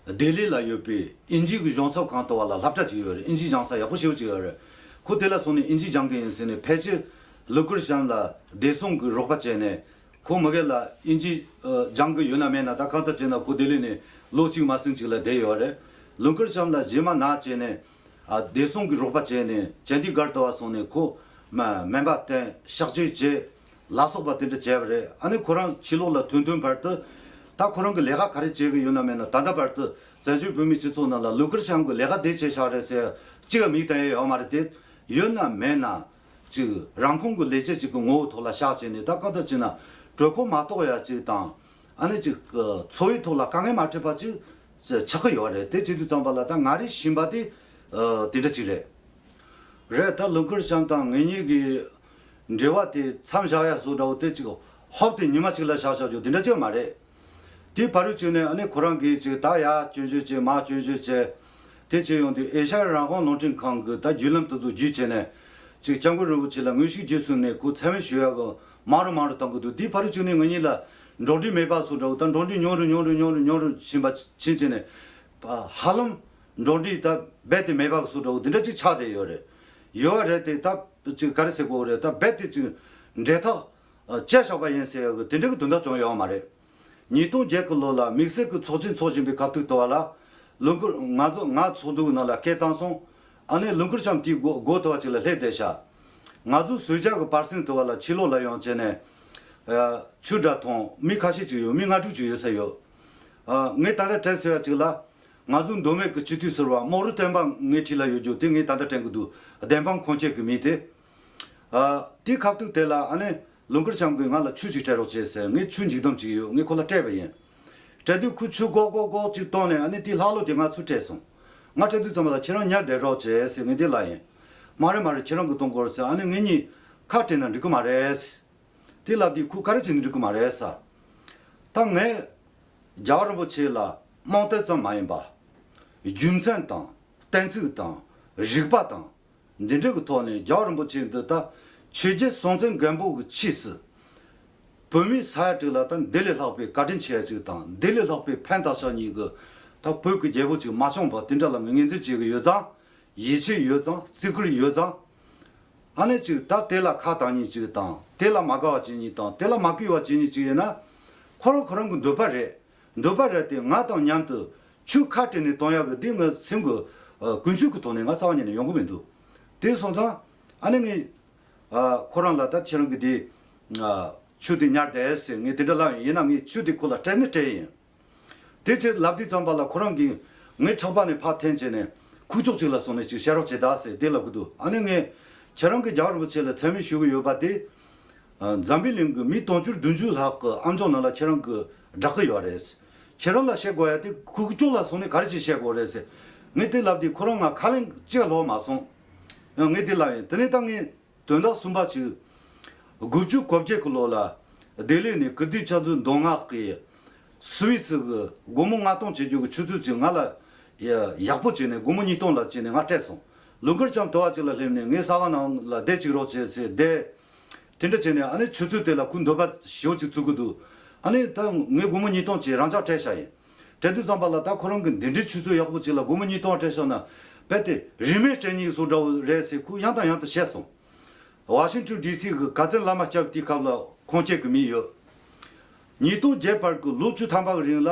ལྡི་ལི་ལ་ཡོད་པའི་དབྱིན་ཇི་གི་གཞུང་ཚབ་ཁང་དུ་བ་ལ་སློབ་གྲྭ་ཅིག་ཡོད་རེད། དབྱིན་ཇི་སྦྱང་ས་ཡག་པོ་ཞེ་པོ་ཅིག་ཡོད་རེད། ཁོ་དེ་ལ་སོང་ནས་དབྱིན་ཇི་སྦྱང་གི་ཡིན་ཟེར་ནས་ཕལ་ཆེར་ལུང་དཀར་བྱམས་ལ་བདེ་སྲུང་གི་རོགས་པ་བྱས་ནས། ཁོ་མི་གེ་ལ་དབྱིན་ཇི་ཨ་སྦྱང་གི་ཡོད་ན་མེད་ན། ད་གང་ལྟར་བྱས་ན་ཁོ་ལྡི་ལི་ནས་ལོ་གཅིག་མ་ཟིན་ཅིག་ལ་བསྡད་ཡོད་རེད། ལུང་དཀར་བྱམས་ལ་རྗེས་མ་ན་བྱས་ནས་ཨ་བདེ་སྲུང་གི་རོགས་པ་བྱས་ནས་ཅན་དི་གྷར་དུ་བ་སོང་ནས་ཁོ་མ་སྨན་པ་བསྟེན། གཤག་བཅོས་བྱས། ལ་སོགས་པ་དེ་འདྲ་བྱས་པ་རེད། ཨ་ནི་ཁོ་རང་ཕྱི་ལོགས་ལ་ཐོན་ཐོན་བར་དུ། ད་ཁོ་རང་གི་ལས་ཀ་ག་རེ་བྱེད་གི་ཡོད་ན་མེད་ན། ད་ལྟ་བར་དུ་བཙན་བྱོལ་བོད་མིའི་སྤྱི་ཚོགས་ནང་ལ་ལུང་དཀར་བྱམས་གི་ལས་ཀ་དེ་བྱས་བཞག་རེད་ཟེར་གཅིག་ག་མིག་བལྟ་ཡ་ཡོད་མ་རེད་དེ། ཡོད་ན་མེད་ན། ཅིག་རང་ཁོངས་ཀྱི་ལས་བྱེད་ཅིག་གི་ངོ་བོ་ཐོག་ལ་བཞག་བྱས་ནས། ད་གང་ལྟར་བྱས་ན་གྲོད་ཁོག་མ་ལྟོགས་ཡ་ཅིག་དང་། ཨ་ནི་ཅིག་འཚོ་བའི་ཐོག་ལ་དཀའ་ངལ་མ་འཕྲད་པ་ཅིག་ཆགས་ཀྱི་ཡོད་རེད། དེ་བྱེད་དུས་ཙམ་པ་ལ་ད་ང་རེ་ཞིམ་པ་དེ་དེ་འདྲ་ཅིག་རེད། རེད། ད་ལུང་དཀར་བྱམས་དང་ངེད་གཉིས་ཀྱི་འབྲེལ་བ་དེ་མཚམས་བཞག་ཡ་བཟོ་འདྲ་བོ་དེ་ཅིག་ཧོབ་སྟེ་ཉི་མ་གཅིག་ལ་བཞག་བཞག་རྒྱུ་དེ་འདྲ་ཅིག་མ་རེད། དེའི་ཕ་རོལ་ཅིག་ནས་ཨ་ནི་ཁོ་རང་གིས་ཅིག་ད་ཡར་སྐྱོན་བརྗོད་བྱས། མར་སྐྱོན་བརྗོད་བྱས། དེ་བྱས་ཡོང་དུས་ཨེ་ཤ་ཡ་རང་དབང་རླུང་འཕྲིན་ཁང་གི་ད་བརྒྱུད་ལམ་དེ་ཚོ་བརྒྱུད་བྱས་ནས་ཅིག་སྐྱབས་མགོན་རིན་པོ་ཆེ་ལ་དངོས་ཤུགས་བརྒྱུད་གསུམ་ནས་ཁོ་མཚན་སྨད་ཞུ་ཡག་གི་མང་རུ་མང་རུ་གཏོང་གི་འདུག། དེའི་ཕ་རོལ་ཅིག་ནས་ངེད་གཉིས་ལ་འགྲོ་གྲོན་མེད་པ་བཟོ་འདྲ་བོ། ད་འགྲོ་གྲོན་ཉུང་རུ་ཉུང་རུ་ཉུང་རུ་ཉུང་རུ་ཕྱིན་པ་ཕྱིན་བྱས་ནས་ཧ་ལམ་འགྲོ་གྲོན་ད་རྦད་དེ་མེད་པ་བཟོ་འདྲ་བོ་དེ་འདྲ་ཅིག་ཆགས་བསྡད་ཡོད་རེད། ཡོད་རེད་དེ། ད་ཅིག་ག་རེ་ཟེར་དགོས་རེད། ད་རྦད་དེ་ཅིག་འབྲེལ་ཐག་བཅད་བཞག་པ་ཡིན་ཟེར་ཡག་གི་དེ་འདྲ་གི་དོན་དག་བྱུང་ཡོད་མ་རེད། ཉིས་སྟོང་བརྒྱད་གི་ལོ་ལ་དམིགས་བསལ་གྱི་ཚོགས་ཆེན་འཚོགས་བཞིན་པའི་སྐབས་ཐོག་ཏུ་བ་ལ། ལུང་དཀར་ང་ཚོ་ང་ཚོགས་འདུ་གི་ནང་ལ་སྐད་བཏང་སོང་། ཨ་ནི་ལུང་དཀར་བྱམས་དེའི་སྒོ་སྒོ་དུ་བ་ཅིག་ལ་སླེབས་བསྡད་ཤག། ང་ཚོ་ཟུར་བཅར་གྱི་པར་སེང་དུ་བ་ལ་ཕྱི་ལོགས་ལ་ཡོང་བྱས་ནས། ཨ་ཆུ་འདྲ་འཐུང་། མི་ཁ་ཤས་ཅིག་ཡོད། མི་ལྔ་དྲུག་ཅིག་ཡོད་ས་ཡོད། ཨ་ངས་ད་ལྟ་དྲན་སོང་ཡ་ཅིག་ལ། ང་ཚོ་མདོ་སྨད་ཀྱི་སྤྱི་འཐུས་ཟུར་པ་རྨོག་རུ་བསྟན་པ་ངའི་འཁྲིས་ལ་ཡོད་རྒྱུ་དེ་ངས་ད་ལྟ་དྲན་གྱི་འདུག། བདེན་དཔང་ཁུངས་སྐྱེལ་གྱི་མི་དེ། ཨ་དེའི་སྐབས་ཐོག་དེ་ལ་ཨ་ནི། ལུང་དཀར་བྱམས་ཀྱིས་ང་ལ་ཆུ་ཅིག་སྤྲད་རོགས་བྱེད་ཟེར། ངས་ཆུ་འགྱིག་དམ་ཅིག་ཡོད། ངས་ཁོ་ལ་སྤྲད་པ་ཡིན། སྤྲད་དུས་ཁོས་ཆུ་སྒོག་སྒོག་སྒོག་ཅིག་བཏང་ནས་ཨ་ནི་དེའི་ལྷག་ལུ་དེ་ང་ཚོར་སྤྲད་སོང་། ང་སྤྲད་དུས་ཙམ་པ་ལ་ཁྱེད་རང་ཉར་བསྡད་རོགས་བྱེད་ཟེར་ངས་དེ་ལབ་ཡིན། མ་རེད་མ་རེད། ཁྱེད་རང་གིས་གཏོང་དགོས་ཟེར། ཨ་ནི་ངེད་གཉིས་ཁ་བྲལ་ན་འགྲིག་གི་མ་རེད། དེ་ལབ་དུས་ཁོས་ག་རེ་བྱས་ནས་འགྲིག་གི་མ་རེད་ཟེར། ད་ངས་རྒྱལ་བ་རིན་པོ་ཆེ་ལ་རྨོངས་དད་ཙམ་མ་ཡིན་པ། རྒྱུ་མཚན་དང་གཏན་ཚིགས་དང་རིགས་པ་དང་། འདི་འདྲ་གི་ཐོག་ནས་རྒྱལ་བ་རིན་པོ་ཆེ་འདི་ད་ཆོས་རྒྱལ་སྲོང་བཙན་སྒམ་པོ་གི་ཆོས་སུ། བོད་མིའི་ས་ཡ་དྲུག་ལ་ད་འདི་ལས་ལྷག་པའི་བཀའ་དྲིན་ཆེ་ཡ་ཅིག་དང་། འདི་ལས་ལྷག་པའི་ཕན་བཏགས་ཤག་གཉིས་ཀྱི་ བོད་ཀྱི་རྒྱལ་པོ་ཅིག་མ་བྱུང་བ་དེ་འདྲ་ལ་ངོས་ངོས་འཛིན་བྱེད་ཀྱི་ཡོད་ཙང་། ཡིད་ཆེས་ཡོད་ཙང་། བརྩི་བཀུར་ཡོད་ཙང་། ཨ་ནི་ཅིག་ད་དེ་ལ་ཁ་གཏད་མཁན་ཅིག་དང་། དེ་ལ་མ་དགའ་བ་བྱེད་མཁན་དང་། དེ་ལ་མ་གུས་པ་བྱེད་མཁན་ཅིག་ཡིན་ན། ཁོ་རང་ཁོ་རང་གི་འདོད་པ་རེད། འདོད་པ་རེད་དེ། ང་དང་མཉམ་དུ་ཆོས་ཁ་བྲལ་ནས་གཏོང་ཡག་གི་དེ་ངའི་སེམས་ཀྱི་ཨ་ཀུན་སྤྱོད་ཀྱི་ཐོག་ནས་ང་རྩ་བ་ཉིད་ནས་ཡོང་གི་མི་འདུག་དེ་སོང་ཙང་ཨ་ནི་ངས་ཨ་ཁོ་རང་ལ། ད་ཁྱེད་རང་གི་དེ་ཨ་ཆོས་དེ་ཉར་བསྡད་ཟེར། ངས་དེ་འདྲ་ལབ་ཡིན། ཡིན་ན་ངས་ཆོས་དེ་ཁོ་ལ་སྤྲད་ནི་སྤྲད་ཡིན། དེ་ཅིག་ལབ་དུས་ཙམ་པ་ལ་ཁོ་རང་གིས་ངའི་ཕྲག་པ་ནས་ཕར་འཐེན་བྱས་ནས། ཁུག་ཀྱོག་ཅིག་ལ་སོང་ནས་ཅིག་བཤད་རོགས་བྱེད་ད་ཟེར་དེ་ལབ་གི་འདུག་ཨ་ནི་ངས་ཁྱེད་རང་གིས་རྒྱལ་བ་རིན་པོ་ཆེ་ལ་མཚན་སྨད་ཞུ་གི་ཡོད་པ་དེ། ཨ་འཛམ་བུའི་གླིང་གི་མི་དུང་ཕྱུར་བདུན་ཅུ་ལྷག་གི་ཨམ་ཅོག་ནང་ལ་ཁྱེད་རང་གིས་བསྒྲགས་གི་ཡོད་རེད། ཁྱེད་རང་ལ་བཤད་དགོས་ཡ་དེ་ཁུག་ཀྱོག་ལ་སོང་ནས་ག་རེ་ཅིག་བཤད་དགོས་རེད་ཟེར། ངས་དེ་ལབ་དུས་ཁོ་རང་ང་ཁ་ལན་གཅིག་ལོག་མ་སོང་། ཡང་ངས་དེ་ལབ་ཡིན། དེ་ནས་ད་ངས། དོན་དག་གསུམ་པ་གཅིག་དགུ་བཅུ་གོ་བརྒྱད་ཀྱི་ལོ་ལ་ལྡི་ལི་ནས་ཀིརྟི་ཆབ་སྲིད་མདོ་སྔགས་ཀྱི་སུད་སི་གི་སྒོར་མོ་ལྔ་སྟོང་བྱེད་རྒྱུ་གི་ཆུ་ཚོད་ཅིག་ང་ལ་ཡག་པོ་བྱས་ནས། སྒོར་མོ་ཉིས་སྟོང་ལ་བྱས་ནས་ང་སྤྲད་སོང་། ལུང་དཀར་བྱམས་དོ་བ་ཅིག་ལ་སླེབས་ནས་ངའི་གསར་པ་ནང་ལ་བསྡད་ཅིག་རོགས་བྱེད་ཟེར་བསྡད། དེ་འདྲ་བྱས་ནས་ཨ་ནི་ཆུ་ཚོད་དེ་ལ་ཁོའི་འདོད་པ་ཞེ་པོ་ཅིག་བཙུགས་ཀྱི་འདུག་ཨ་ནི་ད་ངས་སྒོར་མོ་ཉིས་སྟོང་ཅིག་རང་འཇགས་སྤྲད་བཞག་ཡིན། སྤྲད་དུས་ཙམ་པ་ལ་ད་ཁོ་རང་གིས་འདི་འདྲའི་ཆུ་ཚོད་ཡག་པོ་ཅིག་ལ་སྒོར་མོ་ཉིས་སྟོང་སྤྲད་བཞག་ན། རྦད་དེ་རིན་མེད་སྤྲད་ཉེན་བཟོ་འདྲ་བོ་རེད་ཟེར་ཁོས་ཡང་དང་ཡང་དུ་བཤད་སོང་། ཝ་ཤིང་ཊོན་ཌི་སི་གི་ག་ཙན་བླ་མ་སྐྱབས་དེའི་སྐབས་ལ་ཁོང་ཅག་གི་མི་ཡོད། ཉིས་སྟོང་བརྒྱད་བར་གྱི་ལོ་བཅུ་ཐམ་པ་གི་རིང་ལ་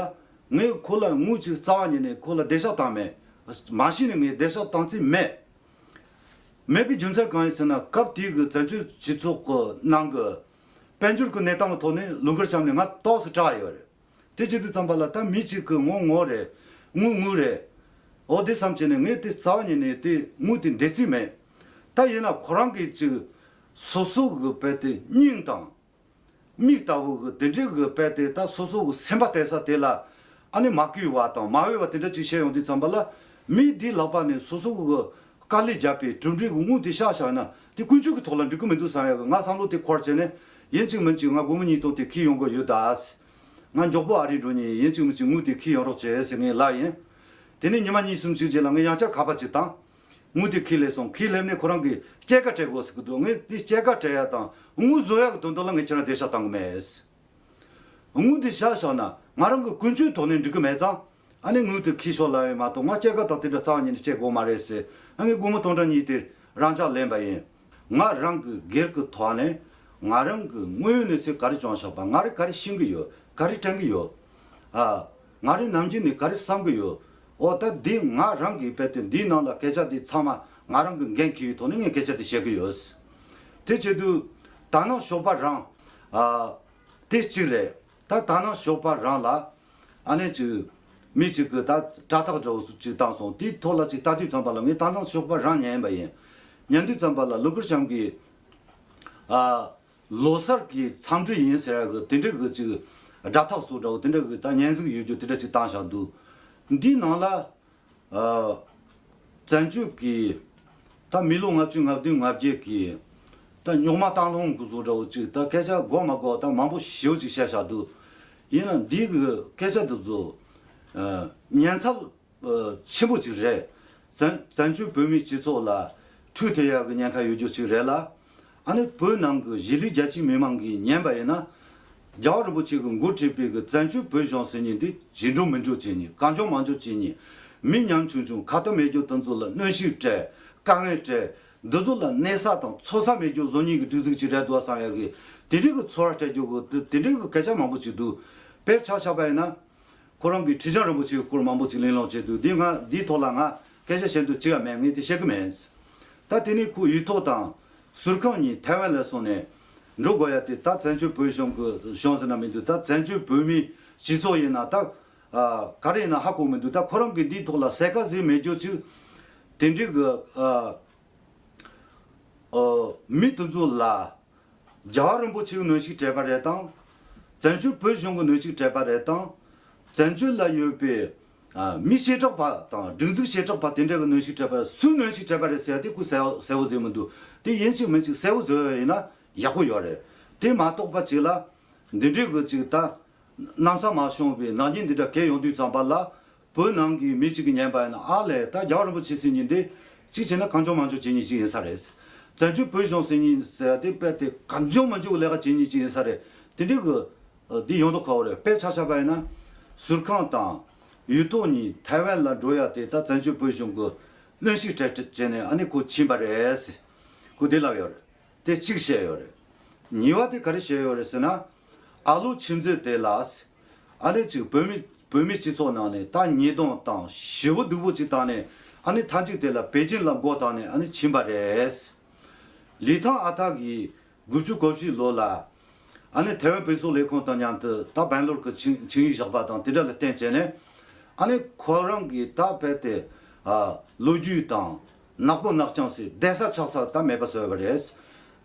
ངས་ཁོ་ལ་དངུལ་ཅིག་རྩ་བ་ཉིད་ནས་ཁོ་ལ་བདེ་གཤེགས་བཏང་མེད། མ་གཞི་ནས་ངས་བདེ་གཤེགས་བཏང་རྩིས་མེད། མེད་པའི་རྒྱུ་མཚན་གང་ཡིན་ཟེར་ན། སྐབས་དེའི་གི་བཙན་བྱོལ་སྤྱི་ཚོགས་ཀྱི་ནང་གི་དཔལ་འབྱོར་གྱི་གནས་སྟངས་ཀྱི་ཐོག་ནས་ལུང་དཀར་བྱམས་ནས་ང་ཏོག་ཙམ་སྐྲག་ཡོད་རེད། དེ་བྱེད་དུས་ཙམ་པ་ལ་ད་མི་གཅིག་གི་ངོ་ངོ་རེད། དངུལ་དངུལ་རེད། འོ་དེ་བསམ་བྱས་ནས་ངས་དེ་རྩ་བ་ཉིད་ནས་དེ་དངུལ་དེ་འདེད་རྩིས་མེད། ད་ཡིན་ན་ཁོ་རང་གིས་ཅིག་སོ་སོ་གི་རྦད་དེ་སྙིང་དང་མིག་ལྟ་བུ་གི་དེ་འདྲའི་གི་རྦད་དེ་ད་སོ་སོ་གི་སེམས་པ་གཏད་ས་དེ་ལ་ཨ་ནི་མ་གུས་པ་དང་མ་འོས་པ་དེ་འདྲ་ཅིག་བཤད་ཡོང་དུས་ཙམ་པ་ལ། མི་འདིའི་ལག་པ་ནས་སོ་སོ་གི་དཀའ་ལས་བརྒྱབ་པའི་གྲུབ་འབྲས་ཀྱི་དངུལ་དེ་བཤགས་བཞག་ན་དེ་ཀུན་སྤྱོད་ཀྱི་ཐོག་ལ་འགྲིག་གི་མི་འདུག་བསམ་ཡག་གི་ང་བསམ་བློ་དེ་འཁོར་བྱས་ནས། ཡིན་གཅིག་མིན་གཅིག་ང་སྒོར་མོ་ཉིས་སྟོང་དེ་འཁྱེར་ཡོང་གི་ཡོད་ད། ང་མགྱོགས་པོ་ཨ་རི་འགྲོ་མཁན་ཡིན། ཡིན་གཅིག་མིན་གཅིག་དངུལ་དེ་འཁྱེར་ཡོང་རོགས་བྱེད་ཟེར་ངས་ལབ་ཡིན། དེ་ནས་ཉི་མ་གཉིས་གསུམ་ཅིག་རྗེས་ལ་ངས་ཡང་བསྐྱར་ཁ་པར་ཅིག་བཏང་། དངུལ་དེ་འཁྱེར་སླེབས་སོང་། འཁྱེར་སླེབས་ནས་ཁོ་རང་གིས་སྐྱེད་ཀ་སྤྲད་དགོས་ཟེར་གི་འདུག་ངས་དེ་སྐྱེད་ཀ་སྤྲད་ཡ་དང་དངུལ་བཟོ་ཡ་གི་དོན་དག་ལ་ངས་ཁྱེད་རང་བདེ་གཤེགས་བཏང་གི་མེད། དངུལ་དེ་བཞག་བཞག་ན་ང་རང་གི་ཀུན་སྤྱོད་ཐོག་ནས་འགྲིག་གི་མེད་ཙང་། ཨ་ནི་དངུལ་དེ་འཁྱེར་ཤོག་ལབ་ཡིན་མ་གཏོགས། ང་སྐྱེད་ཀ་དང་དེ་འདྲ་རྩ་བ་ཉིད་ནས་སྤྲད་དགོས་མ་རེད་ཟེར། ཨ་ངས་སྒོར་མོ་སྟོང་ཕྲག་གཉིས་དེ་རང་འཇགས་ལེན་པ་ཡིན། ང་རང་གི་སྒེར་གྱི་ཐོག་ནས་ང་རང་གི་དངོས་ཡོད་གནས་ཚུལ་ག་རེ་བྱུང་བཞག་པ། ང་རང་ག་རེ་ཤེས་ཀྱི་ཡོད། ག་རེ་དྲན་གྱི་ཡོད། ཨ། ང་རང་ནམ་རྒྱུན་ནས་ག་རེ་བསམ་གྱི་ཡོད། འོ་ད་འདི་ང་རང་གིས་རྦད་དེ་འདིའི་ནང་ལ་སྐད་ཆ་འདི་ཚང་མ་ང་རང་གི་འགན་འཁྱེར་བའི་ཐོག་ནས་ངས་སྐད་ཆ་འདི་བཤད་ཀྱི་ཡོད། དེ་བྱེད་དུས་ད་ནང་ཞོགས་པ་རང་། ཨ། དེ་གཅིག་རེད། ད་ད་ནང་ཞོགས་པ་རང་ལ་ཨ་ནི་ཅིག་མི་གཅིག་གིས་ད་དྲ་ཐག་འདྲ་བོ་ཅིག་བཏང་སོང་། དེའི་ཐོག་ལ་ཅིག་ལྟ་དུས་ཙམ་པ་ལ་ངས་ད་ནང་ཞོགས་པ་རང་ཉན་པ་ཡིན། ཉན་དུས་ཙམ་པ་ལ་ལུང་དཀར་བྱམས་ཀྱིས། ཨ། ལོ་གསར་གྱི་འཚམས་འདྲི་ཡིན་ཟེར་ཡག་གི་དེ་འདྲ་གི་ཅིག་སྒྲ་ཐག་སོགས་འདྲ་བོ་དེ་འདྲ་གི་ད་སྙན་གཟིགས་ཡོད་རྒྱུ་དེ་འདྲ་ཅིག་བཏང་བཞག་འདུག་འདིའི་ནང་ལ། ཨ། བཙན་བྱོལ་གྱི་ད་མི་ལོ་ལྔ་བཅུ་ང་བདུན་ང་བརྒྱད་ཀྱི་ད་རྙོག་མ་སྟག་ལུང་གི་བཟོ་འདྲ་བོ་ཅིག་ད་སྐད་ཆ་གོ་མ་གོ་ད་མང་པོ་ཞེ་པོ་ཅིག་བཤད་བཞག་འདུག་ཡིན་ན་འདི་གི་སྐད་ཆ་འདི་ཚོ། ཨ། ཉན་ཚབས། ཨ། ཆེན་པོ་ཅིག་རེད། བཙན་བཙན་བྱོལ་བོད་མིའི་སྤྱི་ཚོགས་ལ་འཕྲོད་ཐུབ་ཡག་གི་ཉེན་ཁ་ཡོད་རྒྱུ་ཅིག་རེད་ལ། ཨ་ནི་བོད་ནང་གི་གཞིས་ལུས་རྒྱ་ཆེའི་མི་མང་གིས་ཉན་པ་ཡིན་ན། རྒྱལ་བ་རིན་པོ་ཆེ་གིས་འགོ་ཁྲིད་པའི་གི་བཙན་བྱོལ་བོད་གཞུང་ཟེར་མཁན་འདི་ཞི་འགྲོ་མི་འགྲོ་བྱེད་མཁན། གང་བྱུང་མང་བྱུང་བྱེད་མཁན། མི་ཉམ་ཆུང་ཆུང་ཁ་ཏ་མེད་རྒྱུ་དེ་ཚོ་ལ་གནོན་ཤུགས་སྤྲད། དཀའ་ངལ་སྤྲད། འདི་ཚོ་ལ་གནས་ས་དང་འཚོ་ས་མེད་རྒྱུ་བཟོ་མཁན་གྱི་སྒྲིག་འཛུགས་ཅིག་རེད་འདུག་བསམ་ཡག་གི་དེ་འདྲའི་གི་ཚོར་བ་སྤྲད་རྒྱུ་གི་དེ་དེ་འདྲའི་གི་སྐད་ཆ་མང་པོ་ཅིག་འདུག་དཔེར་ཆ་བཞག་པ་ཡིན་ན། ཁོ་རང་གིས་ཁྲི་བྱང་རིན་པོ་ཆེའི་སྐོར་མང་པོ་ཅིག་གླེང་སློང་བྱས་འདུག་འདི་ང་འདིའི་ཐོག་ལ་ང་སྐད་ཆ་བཤད་འདོད་ཅི་ཡང་མེད། ངས་དེ་བཤད་གི་མེད། ད་དེ་ནས་ཁོ་ཡུལ་ཐོག་དང་ཟུར་ཁང་གཉིས་ཐའེ་ཝན་ལ་སོང་ནས་འགྲོ་དགོས་ཡ་དེ། ད་བཙན་བྱོལ་བོད་གཞུང་གི་གཞུང་ཟེར་ན་མི་འདུག་ད་བཙན་བྱོལ་བོད་མིའི་སྤྱི་ཚོགས་ཡིན་ན་ད། ཨ། ག་རེ་ཡིན་ན་ཧ་གོ་མི་འདུག་ད་ཁོ་རང་གིས་འདིའི་ཐོག་ལ་ཟེར་ཁ་ཟེར་མེད་རྒྱུ་ཅིག་དེ་འདྲའི་གི། ཨ། ཨ། མི་དེ་ཚོ་ལ། རྒྱལ་བ་རིན་པོ་ཆེ་གིས་གནོན་ཤུགས་སྤྲད་པ་རེད་དང་། བཙན་བྱོལ་བོད་གཞུང་གིས་གནོན་ཤུགས་སྤྲད་པ་རེད་དང་། བཙན་བྱོལ་ལ་ཡོད་པའི། ཨ། མི་བྱེ་བྲག་པ་དང་སྒྲིག་འཛུགས་བྱེ་བྲག་པ་དེ་འདྲ་གིས་གནོན་ཤུགས་སྤྲད་པ་རེད། སུས་གནོན་ཤུགས་སྤྲད་པ་རེད་ཟེར་ཡ་དེ་ཁོས་གསལ་གསལ་བོ་བཟོས་མི་འདུག་དེ་ཡིན་གཅིག་མིན་གཅིག་གསལ་བོ་བཟོས་ཡ་ཡིན་ན་ཡག་པོ་ཡོད་རེད། དེ་མ་གཏོགས་པ་ཅིག་ལ་འདི་འདྲའི་གི་ཅིག་ད། གནམ་ས་མ་བྱུང་བའི་ནག་ཉེས་འདི་འདྲ་གས་ཡོང་དུས་ཙམ་པ་ལ། བོད་ནང་གི་མི་གཅིག་གིས་ཉན་པ་ཡིན་ན། ཨ་ལས། ད་རྒྱལ་བ་རིན་པོ་ཆེ་ཟེར་མཁན་འདི་གཅིག་བྱས་ན་གང་བྱུང་མང་བྱུང་བྱེད་མཁན་ཅིག་ཡིན་ས་རེད། བཙན་བྱོལ་བོད་གཞུང་ཟེར་མཁན་ཟེར་ཡ་དེ་རྦད་དེ་གང་བྱུང་མང་བྱུང་གི་ལས་ཀ་བྱེད་མཁན་ཅིག་ཡིན་ས་རེད། དེ་འདྲའི་གི་འདི་ཡོང་མདོག་ཁ་པོ་རེད། དཔེར་ཆ་བཞག་པ་ཡིན་ན། ཟུར་ཁང་དང་ ཡུལ་ཐོག་ནས་ཐའེ་ཝན་ལ་འགྲོ་ཡ་དེ་ད་བཙན་བྱོལ་བོད་གཞུང་གི་གནོན་ཤུགས་སྤྲད་བྱས་ནས་ཨ་ནི་ཁོ་ཕྱིན་པ་རེད། ཁོ་དེ་ལབ་ཡོད་རེད། དེ་གཅིག་བཤད་ཡོད་རེད། གཉིས་པ་དེ་ག་རེ་བཤད་ཡོད་རེད་ཟེར་ན། ཨ་ལོ་ཆུ་མཛོད་དེ་ལ་ཨ་ནི་ཅིག་བོད་མི་བོད་མི་སྤྱི་ཚོགས་ནང་ནས་ད་ཉེས་རྡུང་དང་ཞེ་པོ་སྡུག་པོ་ཅིག་བཏང་ནས། ཨ་ནི་མཐའ་མཇུག་དེ་ལ་པེ་ཅིན་ལ་མགོ་བཏགས་ནས་ཨ་ནི་ཕྱིན་པ་རེད། ལི་ཐང་ཨ་ཐག་གིས་དགུ་བཅུ་གོ་བཞི་ལོ་ལ་ཨ་ནི་ཐའེ་ཝན་བོད་སོག་ལས་ཁུངས་དང་མཉམ་དུ་ད་སྦེང་ལོར་གྱི་ཆིངས་ཆིངས་ཡིག་བཞག་པ་དང་དེ་འདྲ་ལ་བརྟེན་བྱས་ནས། ཨ་ནི་ཁོ་རང་གིས་ད་རྦད་དེ་ཨ་ལོ་རྒྱུས་དང་ནག་པོ་ནག་རྐྱང་ཟེར་བསྡད་ས་ཆགས་ས་ད་མེད་པ་བཟོས་པ་རེད།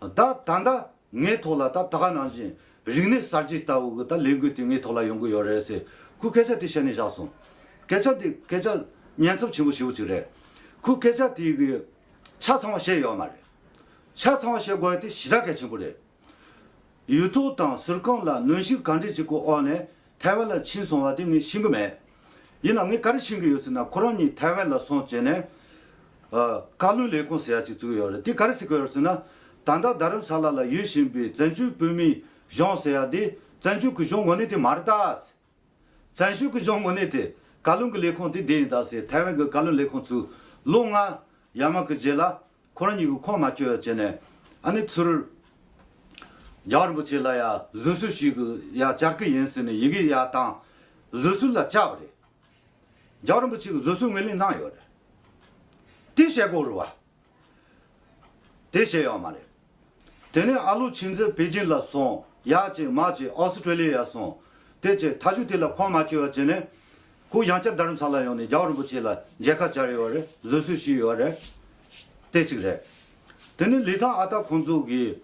ད་ད་ལྟ་ངའི་ཐོག་ལ་ད་ད་ག་ནང་བཞིན་རིག་གནས་གསར་བརྗེ་ལྟ་བུ་གི་ད་ལས་འགུལ་དེ་ངའི་ཐོག་ལ་ཡོང་གི་ཡོད་རེད་ཟེར། ཁོས་སྐད་ཆ་དེ་བཤད་ནས་བཞག་སོང་། སྐད་ཆ་དེ་སྐད་ཆ་ཉེན་ཚབས་ཆེན་པོ་ཞེ་པོ་ཅིག་རེད། ཁོས་སྐད་ཆ་དེ་གི་ཆ་ཚང་བ་བཤད་ཡོད་མ་རེད། ཆ་ཚང་བ་བཤད་དགོས་ཡ་དེ་ཞེ་དྲག་གལ་ཆེན་པོ་རེད། ཡུལ་ཐོག་དང་ཟུར་ཁང་ལ་གནོན་ཤུགས་ག་འདྲས་ཅིག་གི་འོག་ནས་ཐའེ་ཝན་ལ་ཕྱིན་སོང་བ་དེ་ངས་ཤེས་ཀྱི་མེད། ཡིན་ནའང་ངས་ག་རེ་ཤེས་ཀྱི་ཡོད་ཟེར་ན། ཁོ་རང་གཉིས་ཐའེ་ཝན་ལ་སོང་བྱས་ནས་ཨ་བཀའ་བློན་ལས་ཁུངས་ཟེར་ཡ་ཅིག་བཙུགས་ཡོད་རེད། དེ་ག་རེ་ཟེར་གྱི་ཡོད་ཟེར་ན། ད་ལྟ་རྡ་རམ་ས་ལ་ལ་ཡོད་བཞིན་པའི་བཙན་བྱོལ་བོད་མིའི་གཞུང་ཟེར་ཡ་དེ་བཙན་བྱོལ་གྱི་གཞུང་དངོས་གནས་དེ་མ་རེད་ད། བཙན་བྱོལ་གྱི་གཞུང་དངོས་གནས་དེ་བཀའ་བློན་གྱི་ལས་ཁུངས་དེ་བསྡད་ཡིན་ད་ཟེར། ཐའེ་ཝན་གྱི་བཀའ་བློན་ལས་ཁུངས་ཚུགས་ལོ་ལྔ་ཡར་མར་གྱི་རྗེས་ལ་ཁོ་རང་གཉིས་ཀྱིས་ཁོངས་མ་ཆོད་བྱས་ནས། ཨ་ནི་ཚུར་རྒྱལ་བ་རིན་པོ་ཆེ་ལ་ཡ་བཟོད་གསོལ་ཞུ་གི་ཡ་བཅར་གི་ཡིན་ཟེར་ནས་ཡི་གེ་ཡ་བཏང་། བཟོད་གསོལ་ལ་བཅར་བ་རེད། རྒྱལ་བ་རིན་པོ་ཆེ་གིས་བཟོད་གསོལ་ངོས་ལེན་གནང་ཡོད་རེད། དེ་བཤད་དགོས་རེད་བ། དེ་བཤད་ཡོད་མ་རེད། དེ་ནས་ཨ་ལོ་ཆུ་མཛོད་པེ་ཅིན་ལ་སོང་། ཡ་བྱས་མ་བྱས་ཨོ་སི་ཀྲོ་ལི་ཡ་སོང་། དེ་བྱས་མཐའ་མཇུག་དེ་ལ་ཁོངས་མ་ཆོད་པ་བྱས་ནས། ཁོ་ཡང་བསྐྱར་རྡ་རམ་ས་ལ་ཡོང་ནས་རྒྱལ་བ་རིན་པོ་ཆེ་ལ་མཇལ་ཁ་བཅར་ཡོད་རེད། བཟོད་གསོལ་ཞུས་ཡོད་རེད། དེ་གཅིག་རེད། དེ་ནས་ལི་ཐང་ཨ་སྟག་ཁོང་ཚོ་གིས་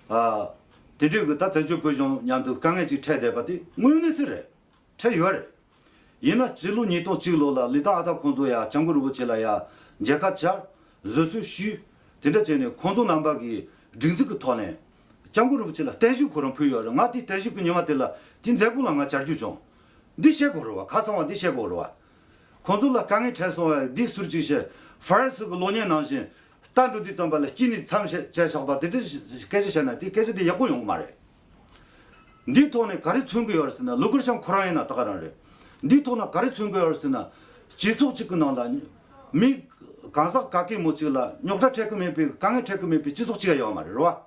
ཨ་དེ་འདྲའི་གི་ད་བཙན་བྱོལ་བོད་གཞུང་མཉམ་དུ་དཀའ་ངལ་ཅིག་འཕྲད་བསྡད་པ་དེ་དངོས་གནས་ཚུལ་རེད། འཕྲད་ཡོད་རེད། ཡིན་ན་སྤྱི་ལོ་ཉིས་སྟོང་གཅིག་ལོ་ལ་ལི་ཐང་ཨ་སྟག་ཁོང་ཚོ་ཡ་སྐྱབས་མགོན་རིན་པོ་ཆེ་ལ་ཡ་མཇལ་ཁ་བཅར། བཟོད་གསོལ་ཞུས། དེ་འདྲ་བྱས་ནས་ཁོང་ཚོ་རྣམ་པ་གིས་སྒྲིག་འཛུགས་ཀྱི་ཐོག་ནས་སྐྱབས་མགོན་རིན་པོ་ཆེ་ལ་བརྟན་བཞུགས་ཁོ་རང་ཕུལ་ཡོད་རེད། ང་དེ་བརྟན་བཞུགས་ཀྱི་ཉི་མ་དེ་ལ་དེ་མཛད་སྒོ་ལ་ང་བཅར་རྒྱུ་བྱུང་། འདི་བཤད་དགོས་རེད་བ། ཁ་ཚང་བ་འདི་བཤད་དགོས་རེད་བ། ཁོང་ཚོ་ལ་དཀའ་ངལ་འཕྲད་སོང་བས་འདི་ཟུར་གཅིག་བཤད། ཧྥ་རན་སི་གི་གློག་བརྙན་ནང་བཞིན་ལྟ་འགྲོ་དུས་ཙམ་པ་ལ་སྐྱིད་ནས་མཚམས་བཅད་བཞག་པ་དེ་འདྲ་སྐད་ཆ་བཤད་ན་དེ་སྐད་ཆ་དེ་ཡག་པོ་ཡོང་གི་མ་རེད། འདིའི་ཐོག་ནས་ག་རེ་མཚོན་གྱི་ཡོད་རེད་ཟེར་ན། ལུང་དཀར་ཤམ་ཁོ་རང་ཡིན་ན་ད་ག་རང་རེད། འདིའི་ཐོག་ན་ག་རེ་མཚོན་གྱི་ཡོད་རེད་ཟེར་ན། སྤྱི་ཚོགས་གཅིག་གི་ནང་ལ་མི་གང་ཟག་ག་གེ་མོ་གཅིག་ལ་རྙོག་དྲ་འཕྲད་ཀྱི་མེད་པའི་དཀའ་ངལ་འཕྲད་ཀྱི་མེད་པའི་སྤྱི་ཚོགས་གཅིག་ཡང་ཡོད་མ་རེད། རེད་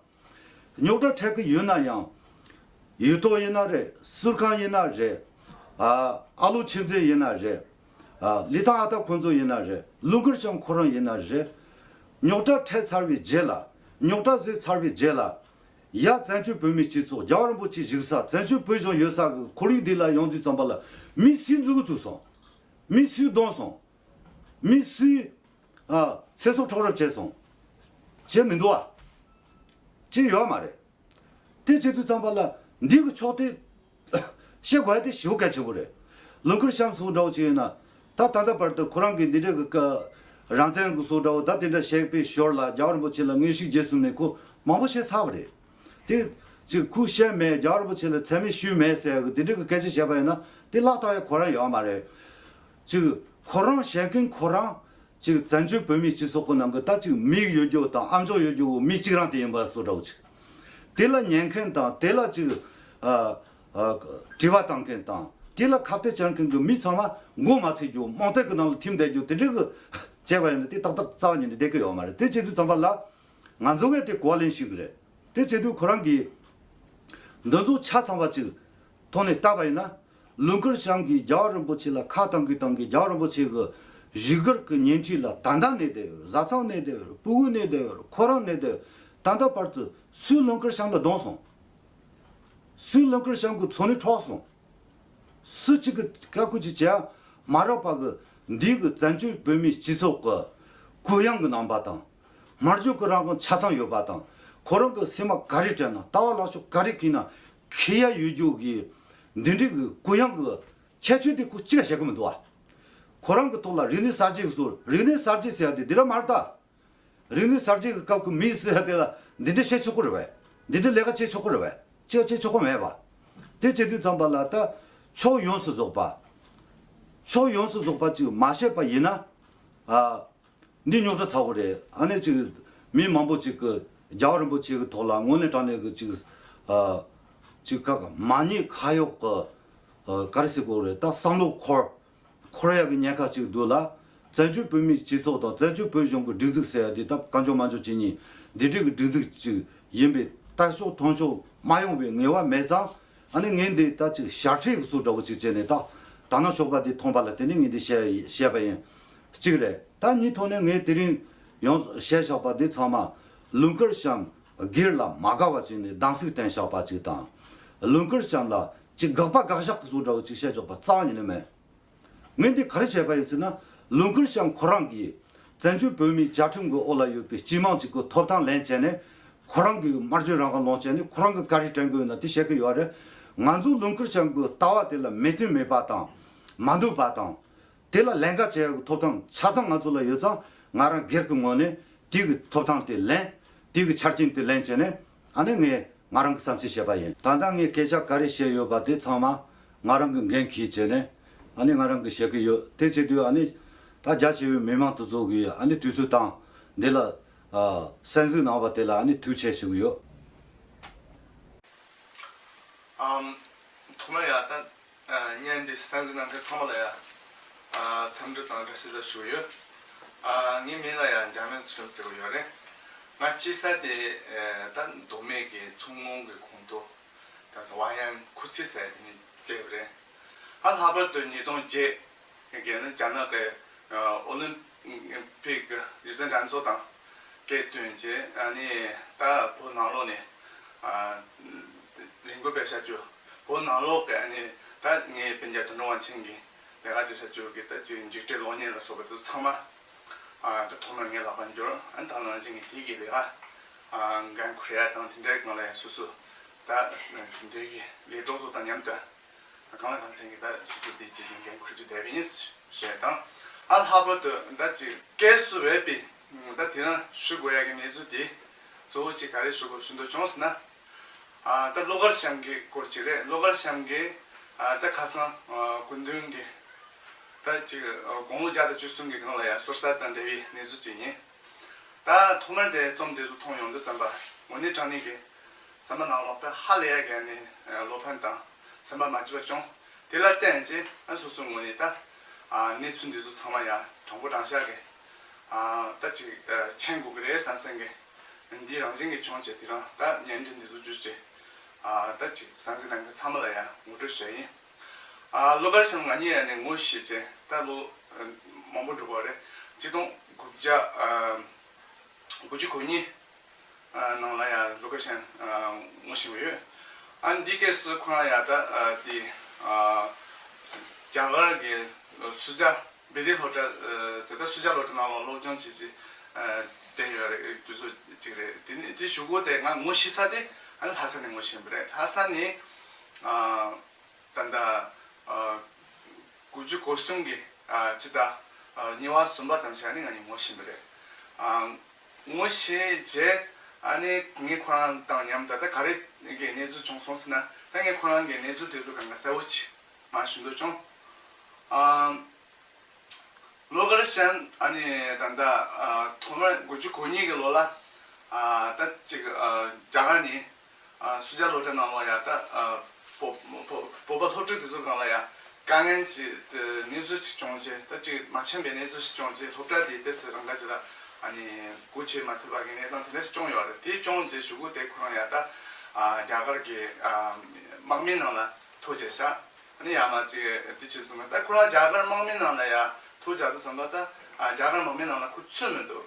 བ། རྙོག་དྲ་འཕྲད་ཀྱི་ཡོད་ན་ཡང་། ཡུལ་ཐོག་ཡིན་ན་རེད། ཟུར་ཁང་ཡིན་ན་རེད། ཨ་ཨ་ལོ་ཆུ་མཛོད་ཡིན་ན་རེད། ཨ་ལི་ཐང་ཨ་སྟག་ཁོང་ཚོ་ཡིན་ན་རེད། ལུང་དཀར་ཤམ་ཁོ་རང་ཡིན་ན་རེད། རྙོག་དྲ་འཕྲད་ཚར་བའི་རྗེས་ལ། རྙོག་དྲ་བཟོས་ཚར་བའི་རྗེས་ལ། ཡ་བཙན་བྱོལ་བོད་མིའི་སྤྱི་ཚོགས་རྒྱལ་བ་རིན་པོ་ཆེ་བཞུགས་ས་བཙན་བྱོལ་བོད་གཞུང་ཡོད་ས་གི་ཁོར་ཡུག་འདི་ལ་ཡོང་དུས་ཙམ་པ་ལ་མི་སུས་འཛུལ་གི་བཙུགས་སོང་། མི་སུས་བསྡོམས་སོང་། མི་སུས་ཨ་ཚེ་སྲོག་འཕྲོག་རོགས་བྱས་སོང་། བྱས་མི་འདུག་ཨ། བྱས་ཡོད་མ་རེད། དེ་བྱེད་དུས་ཙམ་པ་ལ་འདི་གི་ཕྱོགས་དེ་བཤད་དགོས་ཡ་དེ་ཞེ་པོ་གལ་ཆེན་པོ་རེད། ལུང་དཀར་ཤམ་སོགས་འདྲ་བོ་ཅིག་ཡིན་ན། ད་ད་ལྟ་བར་དུ་ཁོ་རང་གིས་འདི་འདྲ་གི་ཀ་རང་བཙན་གི་སོགས་འདྲ་བོ་ད་དེ་འདྲ་བཤད་པའི་ཞོར་ལ་རྒྱལ་བ་རིན་པོ་ཆེ་ལ་མངོན་ཤུགས་རྗེས་སུ་ནས་ཁོ་མང་པོ་བཤད་ཚར་བ་རེད། དེ་ཅིག་ཁོས་བཤད་མེད། རྒྱལ་བ་རིན་པོ་ཆེ་ལ་མཚན་སྨད་ཞུས་མེད་ཟེར་གི་དེ་འདྲ་གི་སྐད་ཆ་བཤད་པ་ཡིན་ན་དེ་ལག་བསྟར་ཡ་ཁོ་རང་ཡོད་མ་རེད། ཅིག་ཁོ་རང་བཤད་མཁན་ཁོ་རང་ཅིག་བཙན་བྱོལ་བོད་མིའི་སྤྱི་ཚོགས་ཀྱི་ནང་གི་ད་ཅིག་མིག་ཡོད་རྒྱུ་དང་ཨམ་ཅོག་ཡོད་རྒྱུ་བོ་མི་གཅིག་རང་དེ་ཡིན་པ་བཟོ་འདྲ་བོ་ཅིག་དེ་ལ་ཉན་མཁན་དང་དེ་ལ་ཅིག་ཨ་ཨ་དྲི་བ་བཏང་མཁན་དང་དེ་ལ་ཁ་གཏད་བཅག་མཁན་གྱི་མི་ཚང་མ་མགོ་མ་ཚོས་རྒྱུ་རྨོངས་དད་ཀྱི་ནང་ལ་ཐིམ་བསྡད་རྒྱུ་དེ་འདྲ་གི་བྱས་པ་ཡིན་ན་དེ་ཏག་ཏག་རྩ་བ་ཉིད་ནས་བསྡད་ཀྱི་ཡོད་མ་རེད། དེ་བྱེད་དུས་ཙམ་པ་ལ་ང་ཚོ་གས་དེ་གོ་བ་ལེན་ཤེས་ཀྱི་རེད། དེ་བྱེད་དུས་ཁོ་རང་གིས་འདི་ཚོ་ཆ་ཚང་བ་ཅིག་ཐོག་ནས་བལྟས་པ་ཡིན་ན། ལུང་དཀར་ཤམ་གྱིས་རྒྱལ་བ་རིན་པོ་ཆེ་ལ་ཁ་བཏང་གི་བཏང་གི་རྒྱལ་བ་རིན་པོ་ཆེ་གི་བཞུགས་སྒར་གྱི་ཉེ་འཁྲིས་ལ་ད་ལྟ་གནས་བསྡད་ཡོད། བཟའ་ཚང་གནས་བསྡད་ཡོད། སྤུ་གུ་གནས་བསྡད་ཡོད། ཁོ་རང་གནས་བསྡད་ཡོད། ད་ལྟ་བར་དུ་སུས་ལུང་དཀར་ཤམ་ལ་བསྡོམས་སོང་། སུས་ལུང་དཀར་ཤམ་གྱི་འཚོ་གནས་འཕྲོག་སོང་། སུ་གཅིག་གིས་བཀའ་བཀོད་ཅིག་བྱས་མ་རག་པ་གི་འདི་གི་བཙན་བྱོལ་བོད་མིའི་སྤྱི་ཚོགས་ཀྱི་གུ་ཡངས་ཀྱི་རྣམ་པ་དང་། སྨྲ་བརྗོད་ཀྱི་རང་དབང་ཆ་ཚང་ཡོད་པ་དང་། ཁོ་རང་གི་སེམས་པ་ག་རེ་དྲན་ན། ལྟ་བ་ལངས་ཕྱོགས་ག་རེ་འཁྱེར་ན་འཁྱེར་ཡ་ཡོད་རྒྱུ་གི་འདི་འདྲའི་གི་གུ་ཡངས་ཀྱི་ཁྱད་ཆོས་དེ་ཁོ་གཅིག་ལ་བཤད་གི་མི་འདུག་ཨ། ཁོ་རང་གི་ཐོག་ལ་རིག་གནས་གསར་བརྗེ་གི་སོ། རིག་གནས་གསར་བརྗེ་ཟེར་ཡ་དེ་འདི་འདྲ་མ་རེད་ད། རིག་གནས་གསར་བརྗེ་གི་སྐབས་ཀྱི་མི་ཟེར་ཡ་དེ་ལ་འདི་འདྲ་བཤད་ཆོག་གི་རེད་པས། འདི་འདྲ་ལས་ཀ་བྱེད་ཆོག་གི་རེད་པས། ཅི་ཡང་བྱེད་ཆོག་གི་མེད་པ། དེ་བྱེད་དུས་ཙམ་པ་ལ་ད་ཕྱོགས་ཡོངས་སུ་རྫོགས་པ། ཕྱོགས་ཡོངས་སུ་རྫོགས་པ་ཅིག་མ་བཤད་པ་ཡིན་ན། ཨ། འདི་རྙོག་དྲ་ཚ་བོ་རེད། ཨ་ནི་ཅིག་མི་མང་པོ་ཅིག་གི་རྒྱལ་བ་རིན་པོ་ཆེ་གི་ཐོག་ལ་དངོས་གནས་དྲང་གནས་ཀྱི་ཅིག་ཨ། ཅིག་ཁ་མ་ཉེས་ཁ་གཡོག་གི་ཨ། ག་རེ་ཟེར་དགོས་རེད། ད་བསམ་བློ་འཁོར། འཁོར་ཡག་གི་ཉེན་ཁ་ཅིག་འདུག་ལ། བཙན་བྱོལ་བོད་མིའི་སྤྱི་ཚོགས་དང་བཙན་བྱོལ་བོད་གཞུང་གི་སྒྲིག་འཛུགས་ཟེར་ཡ་དེ་ད་གང་བྱུང་མང་བྱུང་བྱེད་ཉིན་འདི་འདྲའི་གི་སྒྲིག་འཛུགས་ཅིག་ཡིན་པའི་ལྟ་ཕྱོགས་མཐོང་ཕྱོགས་མ་ཡོང་བའི་ངེས་པ་མེད་ཙང་། ཨ་ནི་ངས་འདི་ད་ཅིག་ཞར་ཁྲིད་ཀྱི་བཟོ་འདྲ་བོ་ཅིག་བྱས་ནས་ད་ད་ནང་ཞོགས་པ་འདི་མཐོང་པ་ལ་དེ་ནས་ངས་འདི་བཤད་བཤད་པ་ཡིན། གཅིག་རེད། ད་གཉིས་ཐོག་ནས་ངས་དེ་རིང་ཡོངས་བཤད་བཞག་པ་འདི་ཚང་མ་ལུང་དཀར་བྱམས་སྒེར་ལ་མ་དགའ་བ་ཅིག་ནས་སྡང་ཟུག་བསྟན་བཞག་པ་ཅིག་དང་། ལུང་དཀར་བྱམས་ལ་ཅིག་དགག་པ་དགག་བཞག་གི་བཟོ་འདྲ་བོ་ཅིག་བཤད་ཆོག་པ་རྩ་བ་ཉིད་ནས་མེད། ངས་འདི་ག་རེ་བྱས་པ་ཡིན་ཟེར་ན། ལུང་དཀར་བྱམས་ཁོ་རང་གིས་བཙན་བྱོལ་བོད་མིའི་བཅའ་ཁྲིམས་ཀྱི་འོག་ལ་ཡོད་པའི་སྤྱི་དམངས་གཅིག་གི་ཐོབ་ཐང་ལེན་བྱས་ནས། ཁོ་རང་གི་སྨྲ་བརྗོད་རང་དབང་ལོངས་སྤྱད་ནས་ཁོ་རང་གི་བཀའ་རྒྱ་དྲན་དགོས་ཡོད་ན་དེ་བཤད་ཀྱི་ཡོད་རེད། ང་ཚོ་ལུང་དཀར་བྱམས་ཀྱི་ལྟ་བ་དེ་ལ་མོས་མཐུན་མེད་པ་དང་། མ་འདོད་པ་དང་། དེ་ལ་ལན་འགའ་བྱེད་ཡག་གི་ཐོབ་ཐང་ཆ་ཚང་ང་ཚོ་ལ་ཡོད་ཙང་། ང་རང་སྒེར་གྱི་ངོས་ནས་དེ་གི་ཐོབ་ཐང་དེ་ལེན། དེ་གི་ཆ་རྐྱེན་དེ་ལེན་བྱས་ནས། ཨ་ནི་ངས་ང་རང་གི་བསམ་ཚུལ་བཤད་པ་ཡིན། ད་ལྟ་ངས་སྐད་ཆ་ག་རེ་བཤད་ཡོད་པ་དེ་ཚང་མ་ང་རང་གི་འགན་འཁྱེར་བྱས་ནས། ཨ་ནི་ང་རང་གི་བཤད་ཀྱི་ཡོད། དེ་བྱེད་དུས་ཨ་ནི་ད་རྒྱ་ཆེ་བའི་མི་མང་དེ་ཚོ་གི་ཨ་ནི་དུས་ཚོད་དང་འདི་ལ་ཨ་གསན་གཟིགས་གནང་བ་དེ་ལ་ཨ་ནི་ཐུགས་རྗེ་ཆེ་ཞུ་གི་ཡོད། ཨམ། ཐོག་མར་ཡ་ད་ཨ་བརྙན་འདི་གསན་གཟིགས་གནང་མཁན་ཚང་མ་ལ་ཡ་ཨ་འཚམས་འདྲི་དང་བཀྲ་ཤིས་བདེ་ལེགས་ཞུ་གི་ཡོད། ཨ་ངའི་མིང་ལ་ཡ་འཇམ་དབྱངས་ཚུལ་ཁྲིམས་ཟེར་གི་ཡོད་རེད། ང་སྐྱེས་ས་དེ་ཨ་ད་མདོ་སྨད་ཀྱི་མཚོ་སྔོན་གྱི་ཁོངས་གཏོགས་ད་ས་ཝ་ཡན་ཁུ་ཚི་ཟེར་དེ་ནས་སྐྱེས་པ་རེད། ཨ་ལྷག་པར་དུ་ཉིས་སྟོང་བརྒྱད་གི་ནི་རྒྱ་ནག་གི་ཨོ་ལིམ་ཕིག་གི་ཡུལ་ཚན་འགྲན་ཚོགས་དང་སྐད་བསྟུན་བྱས། ཨ་ནི་ད་བོད་ནང་ལོགས་ནས་ཨ་ལས་འགུལ་སྤེལ་བྱ་རྒྱུ། བོད་ནང་ལོགས་ཀྱི་ཨ་ནི་ད་ངའི་སྤུན་ཀྱག་དོན་གྲུབ་དབང་ཆེན་གྱིས་ལས་ཀ་བྱེད་བྱ་རྒྱུ་གི་ད་ཅིག་འཇིགས་བྲལ་གློག་བརྙན་ལ་སོགས་པ་དེ་ཚང་མ་ཨ་ད་ཐོག་མར་ངའི་ལག་པར་འབྱོར། ཨ་ནི་ད་ནང་བཞིན་གྱི་དེ་གི་ལས་ཀ་ཨ་འགན་འཁུར་ཡ་དང་དེ་འདྲའི་སྒང་ལ་ཡང་སོ་སོ་ད་དེ་འདྲའི་གི་ལས་གྲོགས་ཚོ་དང་མཉམ་དུ། གང་ལ་གང་འཚམ་གྱི་ད་སོ་སོ་དེ་ཇི་བཞིན་འགན་འཁུར་གྱི་བསྡད་པ་ཡིན་ཞེས་དང་། ཨ་ལྷག་པར་དུ་ད་ཅིག་སྐྱེས་སུ་བས་པའི་ད་དེ་རིང་ཞུ་དགོས་ཡ་གི་གནས་ཚུལ་དེ་གཙོ་བོ་ཅིག་ག་རེ་ཞུ་དགོས་ཞུ་འདོད་བྱུང་ཟེར་ན། ཨ་ད་བློ་དཀར་བྱམས་ཀྱི་སྐོར་ཅིག་རེད། བློ་དཀར་བྱམས་ཀྱིས་ཨ་ད་ཁ་སང་ཨ་སྐུ་མདུན་གྱི་ད་ཅིག་ཨ་དགུང་ལོ་བརྒྱ་དང་བཅུ་གསུམ་གྱི་སྒང་ལ་ཡ་གསོལ་ས་དང་འབྲེལ་བའི་གནས་ཚུལ་ཅིག་ཡིན། ད་ཐོག་མར་དེ་རྩོམ་དེ་ཚོ་མཐོང་ཡོང་དུས་ཙམ་པ་དངོས་གནས་དྲང་གནས་ཀྱི་སེམས་པ་ནང་ལོགས་ལ་ཧ་ལས་ཡ་གི་ནི་བློ་ཕམ་དང་སེམས་པ་མ་སྐྱིད་པ་བྱུང་། དེ་ལ་བརྟེན་བྱས་ཨ་སོ་སོའི་ངོས་ནས་ད་ཨ་གནས་ཚུལ་འདི་ཚོ་ཚང་མ་ཡ་དྲང་པོ་དྲང་བཞག་གི་ཨ་ད་ཅིག་ཨ་མཁྱེན་དགོས་ཀྱི་རེད་བསམ་བསམ་གི་འདི་རང་བཞིན་གྱི་བྱུང་བྱས། དེ་རང་ད་བརྙན་འཕྲིན་འདི་ཚོ་བརྒྱུད་བྱས་ཨ་ད་ཅིག་གསན་གཟིགས་གནང་མཁན་ཚང་མ་ལ་ཡ་ངོ་སྤྲོད་ཞུ་ཡ་ཡིན། ཨ་བློ་དཀར་བྱམས་ང་གཉིས་ཡ་ནས་ངོ་ཤེས་བྱས་ད་ལོ་ཨ་མང་པོ་འགྲོ་གི་རེད། ཆིག་སྟོང་དགུ་བརྒྱ་ཨ་དགུ་བཅུ་གོ་གཉིས་ཨ་ནང་ལ་ཡ་བློ་དཀར་བྱམས་ཨ་ངོ་ཤེས་པ་ཡོད། ཨ་འདི་སྐབས་སུ་ཁོ་རང་ཡ་ད་ཨ་དེ་ཨ་རྒྱ་གར་གྱི་སུ་ཇཱ་བེ་རི་སློབ་གྲྭ་ཨ་ཟེར་ད་སུ་ཇཱ་སློབ་གྲྭ་ནང་ལ་སློབ་སྦྱོང་བྱེད་ཀྱི་ཨ་བསྡད་ཡོད་རེད། དུས་ཚོད་ཅིག་རེད། དེ་ནས་དེ་གཞུག་གུ་དེ་ང་ངོ་ཤེས་ས་དེ་ཨ་ནི་ལྷ་ས་ནས་ངོ་ཤེས་པ་རེད། ལྷ་ས་ནས་ཨ་ད་ལྟ་ཨ་དགུ་བཅུ་གོ་གསུམ་གྱི་ཨ་ཕྱི་ཟླ་ཨ་གཉིས་པ་གསུམ་པ་ཙམ་ཞིག་ནས་ང་གཉིས་ངོ་ཤེས་པ་རེད། ཨ་ངོ་ཤེས་རྗེས་ཨ་ནི་ངས་ཁོ་རང་དང་མཉམ་དུ་ད་ག་རེ་གི་གནས་ཚུལ་བྱུང་སོང་ཟེར་ན། ད་ངས་ཁོ་རང་གི་གནས་ཚུལ་དེ་ཚོ་གང་ག་གསལ་པོ་ཅིག་མར་ཞུ་འདོད་བྱུང་། ཨ་བློ་དཀར་བྱམས་ཨ་ནི་ད་ལྟ་ཨ་ཐོག་མར་དགུ་བཅུ་གོ་གཉིས་ཀྱི་ལོ་ལ་ཨ་ད་ཅིག་ཨ་རྒྱ་གར་ནས་ཨ་སུ་ཇཱ་སློབ་གྲྭ་ནང་ལ་ཡ་ད་ཨ་བོད་བོད་བོད་པ་སློབ་ཕྲུག་དེ་ཚོ་སྒང་ལ་ཡ་དཀའ་ངལ་ཅིག་གནས་ཚུལ་ཅིག་བྱུང་རྗེས། ད་ཅིག་མ་མཁྱེན་པའི་གནས་ཚུལ་ཅིག་བྱུང་རྗེས་སློབ་གྲྭ་དེ་ཏོག་ཙམ་རང་དགར་ཅིག་ལ་ཨ་ནི་སྒོ་ཕྱེ་མ་ཐུབ་པ་གི་གནས་སྟངས་དེ་འདྲ་ཞིག་བྱུང་ཡོད་རེད། དེ་བྱུང་རྗེས་གཞུག་གུ་དེ་ཁོ་རང་ཡ་ད་ཨ་རྒྱ་གར་གྱི་ཨ་དམག་མིའི་ནང་ལ་ཐུག་བྱས་ཤག་ཨ་ནི་ཡར་མར་ཅིག་དེ་བྱས་སོང་། ད་ཁོ་རང་རྒྱ་གར་དམག་མིའི་ནང་ལ་ཡ་ཐུག་བྱས་དུས་ཙམ་པ་ད་ཨ་རྒྱ་གར་དམག་མིའི་ནང་ལ་ཁོ་ཚུད་མི་འདུག་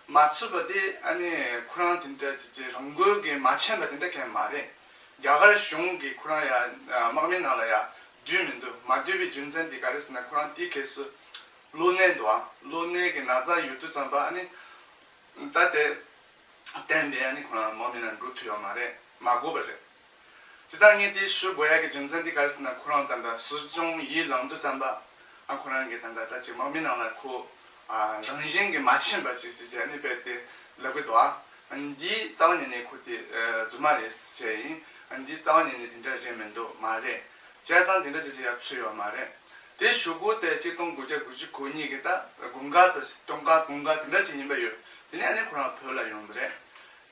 མ་ཚུད་པ་དེ་ཨ་ནི་ཁོ་རང་དེ་འདྲ་ཅིག་ཅིག་རང་འགུལ་གྱིས་མ་ཕྱིན་པ་དེ་འདྲ་གང་ཡང་མ་རེད། རྒྱ་གར་གཞུང་གིས་ཁོ་རང་ཡ་དམག་མིའི་ནང་ལ་ཡ་བསྡུས་མི་འདུག་མ་བསྡུས་པའི་རྒྱུ་མཚན་དེ་ག་རེ་ཟེར་ན། ཁོ་རང་དེའི་སྐབས་སུ་གློ་ནད་འདུག་ཨ། གློ་ནད་ཀྱི་ན་ཚ་ཡོད་དུས་ཙམ་པ་ཨ་ནི་ད་དེ་བརྟེན་ཏེ་ཨ་ནི་ཁོ་རང་དམག་མིའི་ནང་འགྲོ་ཐུབ་ཡོད་མ་རེད། མ་དགོས་པ་རེད། བྱས་ཙང་ངས་དེ་ཞུ་དགོས་ཡ་གི་རྒྱུ་མཚན་དེ་ག་རེ་ཟེར་ན། ཁོ་རང་ད་ལྟ་སྲིད་སྐྱོང་ཡིན་ལངས་དུས་ཙམ་པ་ཨ་ཁོ་རང་གིས་ད་ལྟ་ད་ཅིག་དམག་མིའི་ནང་ལ་ཁོ་ཨ་རང་བཞིན་གྱིས་མ་ཕྱིན་པ་ཅིག་ཅིག་བྱས་ནས་དཔེ་དེ་ལབ་གི་འདུག་ཨ། འདི་རྩ་བ་ཉིད་ནས་ཁོ་དེ་ཨ་རྫུན་མ་རེད་ཟེར་ཡིན། འདི་རྩ་བ་ཉིད་ནས་དེ་འདྲ་རེད་མི་འདུག་མ་རེད། བྱས་ཙང་དེ་འདྲ་ཅིག་ཅིག་ཡང་ཚུད་ཡོད་མ་རེད། དེ་གཞུག་གུ་དེ་ཆིག་སྟོང་དགུ་བརྒྱ་དགུ་བཅུ་གོ་གཉིས་ཀྱི་ད་དགུན་ཁ་ཙམ་ཞིག་སྟོན་ཁ་དགུན་ཁ་དེ་འདྲ་ཅིག་ཡིན་པ་ཡོད། དེ་ནས་ཨ་ནི་ཁོ་རང་བོད་ལ་ཡོང་བ་རེད།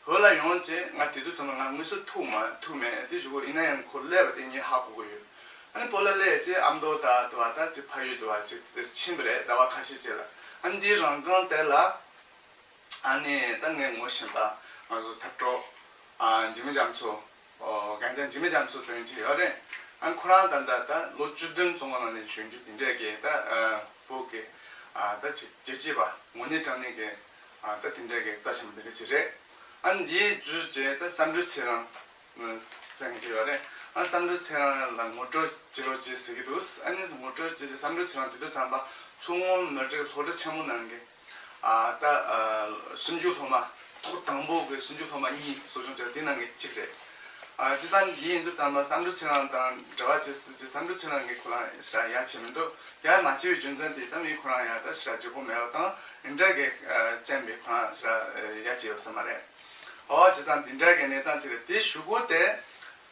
བོད་ལ་ཡོང་རྗེས་ང་དེ་དུས་ཙམ་ལ་ང་དངོས་སུ་ཐུག་མ་ཐུག་མེད། དེ་གཞུག་གུ་ཡིན་ན་ཡང་ཁོ་སླེབས་པ་དེ་ངས་ཧ་གོ་གི་ཡོད། ཨ་ནི་སྤོ་ལོ་ལས་ཅི་ཨ་མདོ་ད་དུ་བ་ད་ཅི་ཕ་ཡུལ་དུ་བ་ཅི་དེ་ཕྱིན་པ་རེད། ཟླ་བ་ཁ་ཤས་ཅིག་ལ། ཨ་ནི་འདི་རང་རྐང་དེ་ལ་ཨ་ནི་ད་ངས་ངོ་ཤེས་པ་ང་ཚོ་ཐབ་གྲོགས་ཨ་འཇིགས་མེད་རྒྱ་མཚོ། ཨོ་གན་ཅང་འཇིགས་མེད་རྒྱ་མཚོ་ཟེར་མཁན་ཅིག་ཡོད་རེད། ཨ་ཁོ་རང་ད་ད་ད་ལོ་བཅུ་བདུན་བཙོན་ཁང་ནང་ནས་གཞོན་རྒྱུ་དེ་འདྲས་ཀྱི་ད་ཨ་བོད་ཀྱི་ཨ་ད་ཅིག་རྒྱལ་གཅེས་པ་དངོས་གནས་དྲང་གནས་ཀྱི་ཨ་ད་དེ་འདྲས་ཀྱི་རྩ་ཆེན་པོ་དེ་འདྲས་ཅིག་རེད། ཨ་འདིའི་བརྒྱུད་བྱས་ད་བསམ་གྲུབ་ཚེ་རིང་ཟེར་མཁན་ཅིག་ཡོད་རེད། ཨ་བསམ་གྲུབ་ཚེ་རིང་ལ་ངོ་སྤྲོད་བྱེད་རོགས་གྱིས་ཟེར་གྱི་འདུག་ཨ་ནི་ངོ་སྤྲོད་བྱེད་ཀྱི་བསམ་གྲུབ་ཚེ་རིང་དེ་དུས་ཙམ་པ་མཚོ་སྔོན་མི་རིགས་སློབ་གྲྭ་ཆེན་མོ་ནང་གི་ཨ་ད་ཨ་ཞིབ་འཇུག་སློབ་མ་ཐོག་དང་པོ་གི་ཞིབ་འཇུག་སློབ་མ་གཉིས་གསོ་སྐྱོང་བྱས་དེ་ནང་གི་གཅིག་རེད། ཨ་བྱས་ཙང་འདི་ཡིན་དུས་ཙམ་པ་བསམ་གྲུབ་ཚེ་རིང་དང་འབྲེལ་བ་བྱེད་སྲིད་ཀྱི་བསམ་གྲུབ་ཚེ་རིང་གིས་ཁོ་རང་ཞེ་དྲག་ཡ་བྱེད་མི་འདུག་ཡ་མ་བྱེད་པའི་རྒྱུ་མཚན་དེ་ད་མི་ཁོ་རང་ཡ་ད་ཞེ་དྲག་འཇིགས་པོ་མེད་པ་དང་འདི་འདྲ་གི་ཨ་རྐྱེན་པས་ཁོ་རང་ཞེ་དྲག་ཡ་བྱེད་ཡོད་ས་མ་རེད། ཨོ་བྱས་ཙང་འདི་འདྲ་གི་གནས་སྟངས་ཅིག་རེད། དེ་གཞུག་གུ་དེ་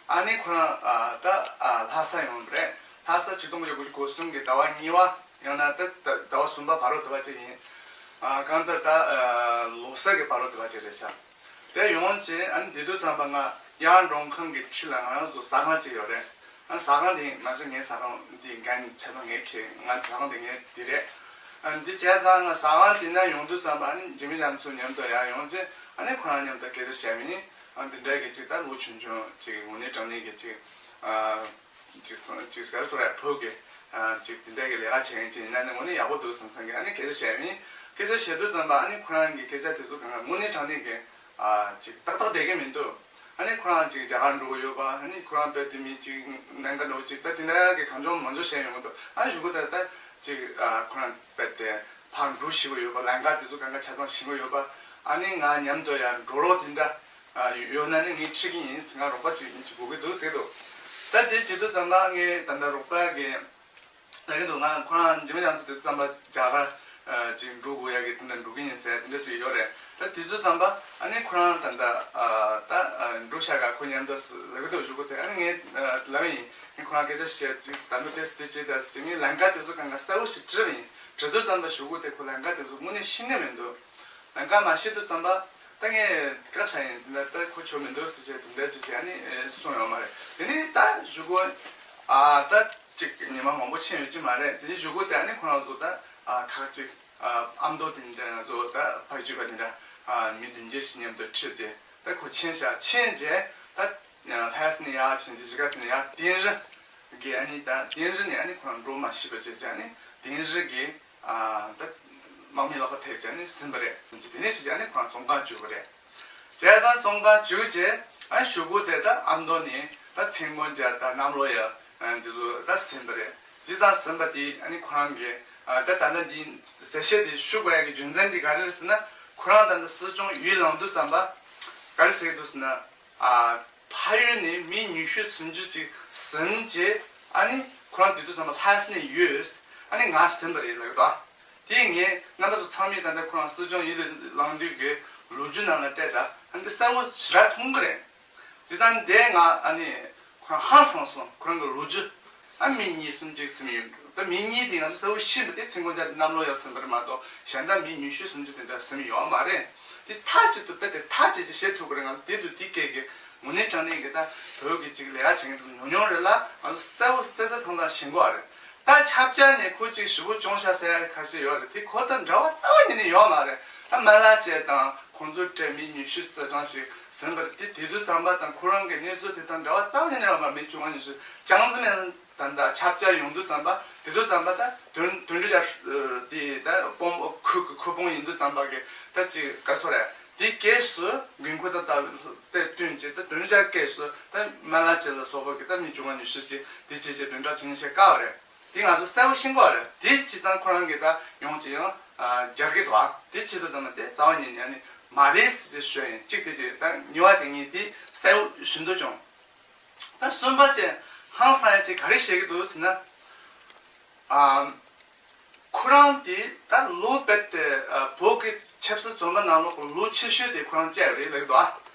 ཨ་ནི་ཁོ་རང་ཨ་ད་ཨ་ལྷ་ས་ཡོང་བ་རེད། ལྷ་ས་ཆིག་སྟོང་དགུ་བརྒྱ་དགུ་བཅུ་གོ་གསུམ་གི་ཟླ་བ་གཉིས་པ། ཡང་ན་ད་ད་ཟླ་བ་གསུམ་པ་བར་དུ་བ་ཅིག་ཡིན། ཨ་གང་ལྟར་ད་ཨ་ལོ་གསར་གྱི་བར་དུ་བ་ཅིག་རེད་ཤག་དེ་ཡོང་རྗེས་ཨ་ནི་དེ་དུས་ཙམ་པ་ང་ཡར་མགྲོན་ཁང་གི་འཁྲིས་ལ་ང་རང་ཚོ་ཟ་ཁང་ཅིག་ཡོད་རེད། ཨ་ཟ་ཁང་དེ་མ་གཞི་ངའི་ཟ་ཁང་འདི་འགན་ཆ་ཚང་ངའི་ཁྱེར། ང་ཟ་ཁང་དེ་ངའི་འདི་རེད། ཨ་འདི་བྱས་ཙང་ང་ཟ་ཁང་དེ་ན་ཡོང་དུས་ཙམ་པ་ཨ་ནི་འཇིགས་མེད་རྒྱ་མཚོ་མཉམ་དུ་ཡར་ཡོང་རྗེས་ཨ་ནི་ཁོ་རང་མཉམ་དུ་སྐད་ཆ་བཤད་པ་ཡིན། ཨ་འདི་འདྲ་གི་ཅིག་ད་ལོ་ཆུང་ཆུང་ཅིག་དངོས་གནས་དྲང་གནས་ཀྱི་ཅིག་ཨ། ཅིག་སོང་ཅིག་ག་རེ་ཟེར་ར། བོད་ཀྱི་ཨ་ཅིག་དེ་འདྲ་གི་ལས་ཀ་བྱེད་མཁན་ཅིག་ཡིན་ན་ནི་དངོས་གནས་ཡག་པོ་འདུག་བསམ་བསམ་གི་ཨ་ནི་སྐད་ཆ་བཤད་པ་ཡིན། སྐད་ཆ་བཤད་དུས་ཙམ་པ་ཨ་ནི་ཁོ་རང་གི་སྐད་ཆ་དེ་ཚོ་གང་ག་དངོས་གནས་དྲང་གནས་ཀྱི་ཨ་ཅིག་ཏག་ཏག་བསྡད་ཀྱི་མི་འདུག་ཨ་ནི་ཁོ་རང་ཅིག་རྒྱ་གར་འགྲོ་གི་ཡོད་པ། ཨ་ནི་ཁོ་རང་དཔེ་དེ་མི་ཅིག་ལྷན་ཁག་འགྲོ་ཅིག་ད་དེ་འདྲ་གི་གང་བྱུང་མང་བྱུང་བཤད་ཡོང་གི་འདུག་ཨ་ནི་གཞུག་གུ་ད་ད་ཅིག་ཨ་ཁོ་རང་དཔེ་དེ་ཕར་འགྲོ་ཤེས་ཀྱི་ཡོད་པ། ལམ་ཁ་དེ་ཚོ་གང་ག་ཆ་ཚང་ཤེས་ཀྱི་ཡོད་པ། ཨ་ནི་ང་མཉམ་དུ་ཡར་འགྲོ་རོགས་དེ་འདྲ། ཨ་ཡོད་ན་ནི་ངས་ཁྲིད་ཀྱི་ཡིན། ང་རོགས་པ་ཅིག་ཡིན་ཅིག་དགོས་ཀྱི་འདུག་ཟེར་འདུག་ད་དེ་བྱེད་དུས་ཙམ་པ་ངས་ད་ལྟ་རོགས་པ་གི་ལབ་ཀྱི་འདུག་ང་ཁོ་རང་འཇིགས་མེད་རྒྱ་མཚོ་དེ་ཙམ་པ་རྒྱ་གར་ཨ་ཅིག་འགྲོ་དགོས་ཡ་གི་དེ་འདྲ་འགྲོ་གི་ཡིན་ཟེར་དེ་འདྲ་ཅིག་ཡོད་རེད། ད་དེ་ཚོ་ཙམ་པ་ཨ་ནི་ཁོ་རང་ད་ལྟ་ཨ་ད་ཨ་འགྲོ་ཤག་ག་ཁོ་མཉམ་དུ་ལབ་ཀྱི་འདུག་གཞུག་གུ་དེ་ཨ་ནི་ངས་ཨ་ལབ་ཡིན། ངས་ཁོ་རང་སྐད་ཆ་བཤད་ཅིག་ད་ནི་དེ་དེ་ཅིག་ད་ཅིག་ངས་ལམ་ཁ་དེ་ཚོ་གང་ག་གསལ་པོ་ཞིག་བྲིས་པ་ཡིན། བྲིས་དུས་ཙམ་པ་གཞུག་གུ་དེ་ཁོ་ལམ་ཁ་དེ་ཚོ་དངོས་གནས་ཤེས་ཀྱི་མི་འདུག་ལམ་ཁ་མ་ཤེས་དུས་ཙམ་པ་ད་ངས་བཀག་བཞག་ཡིན། དེ་འདྲ་ད་ཁོ་ཆོ་མི་འདུག་ཟེར་བྱས་དེ་འདྲ་ཅིག་བྱས་ཨ་ནི་གསུངས་ཡོད་མ་རེད། དེ་ནས་ད་གཞུག་གུ་ཨ་ད་ཅིག་ཉི་མ་མང་པོ་ཕྱིན་ཡོད་ཀྱི་མ་རེད། དེ་ནས་གཞུག་གུ་དེ་ཨ་ནི་ཁོ་རང་ཚོ་ད་ཨ་ཁག་ཅིག་ཨ་ཨ་མདོ་དེ་འདྲ་ང་ཚོ་ད་ཕ་གི་གཅིག་པ་དེ་འདྲ་ཨ་མི་བདུན་བརྒྱད་ཞིག་མཉམ་དུ་ཁྲིད་དེ་ད་ཁོ་ཕྱིན་ཤག་ཕྱིན་རྗེས་ད་ལྷ་ས་ནས་ཡར་ཕྱིན་རྗེས་གཞིས་ཀ་རྩེ་ནས་ཡར་དིང་རི་གི་ཨ་ནི་ད་དིང་རི་ནས་ཨ་ནི་ཁོ་རང་འགྲོ་མ་ཤེས་པ་བྱས་བྱས་ཨ་ནི་དིང་རི་གི་ཨ་ད་དམག་མི་ལག་པ་ཐེབས་བྱས་ནས་ཟིན་པ་རེད། དེ་ནས་ཕྱིན་རྗེས་ཨ་ནི་ཁོ་རང་བཙོན་ཁང་བཅུག་པ་རེད། བྱས་ཙང་བཙོན་ཁང་བཅུག་རྗེས་ཨ་གཞུག་གུ་དེ་ད་ཨ་མདོ་ནས་ད་ཚེ་མགོན་རྒྱལ་དང་གནམ་ལོ་ཡ་ཨ་འདི་ཚོ་ད་ཟིན་པ་རེད། བྱས་ཙང་ཟིན་པ་དེ་ཨ་ནི་ཁོ་རང་གི་ཨ་ད་ད་ལྟ་འདི་གསལ་བཤད་དེ་ཞུ་དགོས་ཡ་གི་རྒྱུ་མཚན་དེ་ག་རེ་རེད་ཟེར་ན། ཁོ་རང་ད་ལྟ་སྲིད་སྐྱོང་ཡུལ་ལངས་དུས་ཙམ་པ་ག་རེ་ཟེར་གྱི་འདུག་ཟེར་ན། ཨ་ཕ་ཡུལ་ནས་མི་ཉི་ཤུ་སུམ་ཅུ་ཅིག་ཟིན་རྗེས་ཨ་ནི་ཁོ་རང་དེ་དུས་ཙམ་པ་ལྷ་ས་ནས་ཡོད། ཨ་ནི་ང་ཟིན་པ་རེད་ལབ་ཀྱི་འདུག་དེ་ངས་རྣམ་པ་ཚོ་ཚང་མས་ད་ལྟ་ཁོ་རང་སྲིད་སྐྱོང་ཡུལ་ལ་ལངས་དུས་ཀྱི་ལོ་རྒྱུས་ནང་ལ་བལྟས་ད་ཨ་ནི་གསལ་པོ་ཞེ་དྲག་མཐོང་གི་རེད། བྱས་ཙང་དེ་ང་ཨ་ནི་ཁོ་རང་ཧང་སངས་སོང་། ཁོ་རང་གི་ལོ་རྒྱུས་ཨ་མི་གཉིས་གསུམ་ཅིག་ཟིན་ཡོད། ད་མི་གཉིས་དེ་ང་ཚོ་གསལ་པོ་ཤེས་པ་དེ་ཚེ་མགོན་རྒྱལ་དང་གནམ་ལོ་ཡ་ཟིན་པ་རེད་མ་གཏོགས་གཞན་དག་མི་ཉི་ཤུ་སུམ་ཅུ་དེ་འདྲ་ཟིན་ཡོད་མ་རེད། དེ་མཐའ་གཅིག་ཏུ་དཔེ་དེ་མཐའ་གཅིག་ཅིག་བཤད་ཐུབ་ཀྱི་རེད། ང་ཚོ་དེ་དུས་དེ་སྐད་ཀྱི་དངོས་གནས་དྲང་གནས་ཀྱི་ད་བོད་ཀྱི་ཅིག་ལས་ཀ་བྱེད་མཁན་དེ་ཉུང་ཉུང་རེད་ལ། ང་ཚོ་གསལ་པོ་གསལ་གསལ་ཐང་ཐང་ཤེས་དགོས་པ་རེད། ད་ཁྱབ་བྱ་ནས་ཁོ་ཅིག་ཞེ་པོ་སྐྱོན་བཞག་ཟེར་ཡ་ཁ་ཤས་ཡོད་རེད། དེ་ཁོ་དང་འབྲེལ་བ་རྩ་བ་ཉིད་ནས་ཡོད་མ་རེད། ད་སྨན་བླ་བཅས་དང་ཁོང་ཚོ་གྲས་མི་ཉི་ཤུ་རྩ་གྲངས་ཤིག་ཟིན་པ་རེད། དེ་དེ་དུས་ཙམ་པ་དང་ཁོ་རང་གི་གནས་ཚུལ་དེ་དང་འབྲེལ་བ་རྩ་བ་ཉིད་ནས་ཡོད་མ་རེད། མི་བཅོ་ལྔ་ཉི་ཤུ་ཅང་ཙི་མེན་ད་ད་ཁྱབ་བྱ་ཡོང་དུས་ཙམ་པ་དེ་དུས་ཙམ་པ་ད་དོན་དོན་འགྲུབ་བྱ་དེ་ད་སྤོམ་ཁུལ་གི་ཁུལ་སྤོང་ཡིན་དུས་ཙམ་པ་གི་ད་ཅིག་ག་སོ་རེད། དེ་གས་སུ་དགོས་མཁོ་ད་ད་དེ་བསྟུན་བྱས་ད་དོན་འགྲུབ་བྱ་གས་སུ་ད་སྨན་བླ་བཅས་ལ་སོགས་པ་གི་ད་མི་བཅོ་ལྔ་ཉི་ཤུ་ཅིག་དེ་བྱས་བྱས་དོན་འགྲུབ་བྱེད་ཤེས་དཀའ་བ་རེད། དེ་ང་ཚོ་གསལ་པོ་ཤེས་དགོས་རེད། དེ་བྱས་ཙང་ཁོ་རང་གིས་ད་ཡོང་ཅི་ཡང་རྒྱག་གི་འདུག་ཨ། དེ་བྱེད་དུས་ཙམ་ན་དེ་རྩ་བ་ཉིད་ནས་ནི་མ་རེད་ཟེར་ཞུ་ཡིན། གཅིག་དེ་བྱས། ད་གཉིས་པ་དེ་ངས་དེ་གསལ་པོ་ཞུ་འདོད་བྱུང་། ད་གསུམ་པ་བྱས་ཧང་སང་ཡ་ཅིག་ག་རེ་བཤད་ཀྱི་འདུག་ཟེར་ན། ཨ། ཁོ་རང་དེ་ད་ལོ་རྦད་དེ་ཨ་བོད་ཀྱི་ཆབ་སྲིད་བཙོན་པ་ནང་ལོགས་ལོ་ཆེ་ཤོས་དེ་ཁོ་རང་བཅད་རེད་ལབ་ཀྱི་འདུག་ཨ།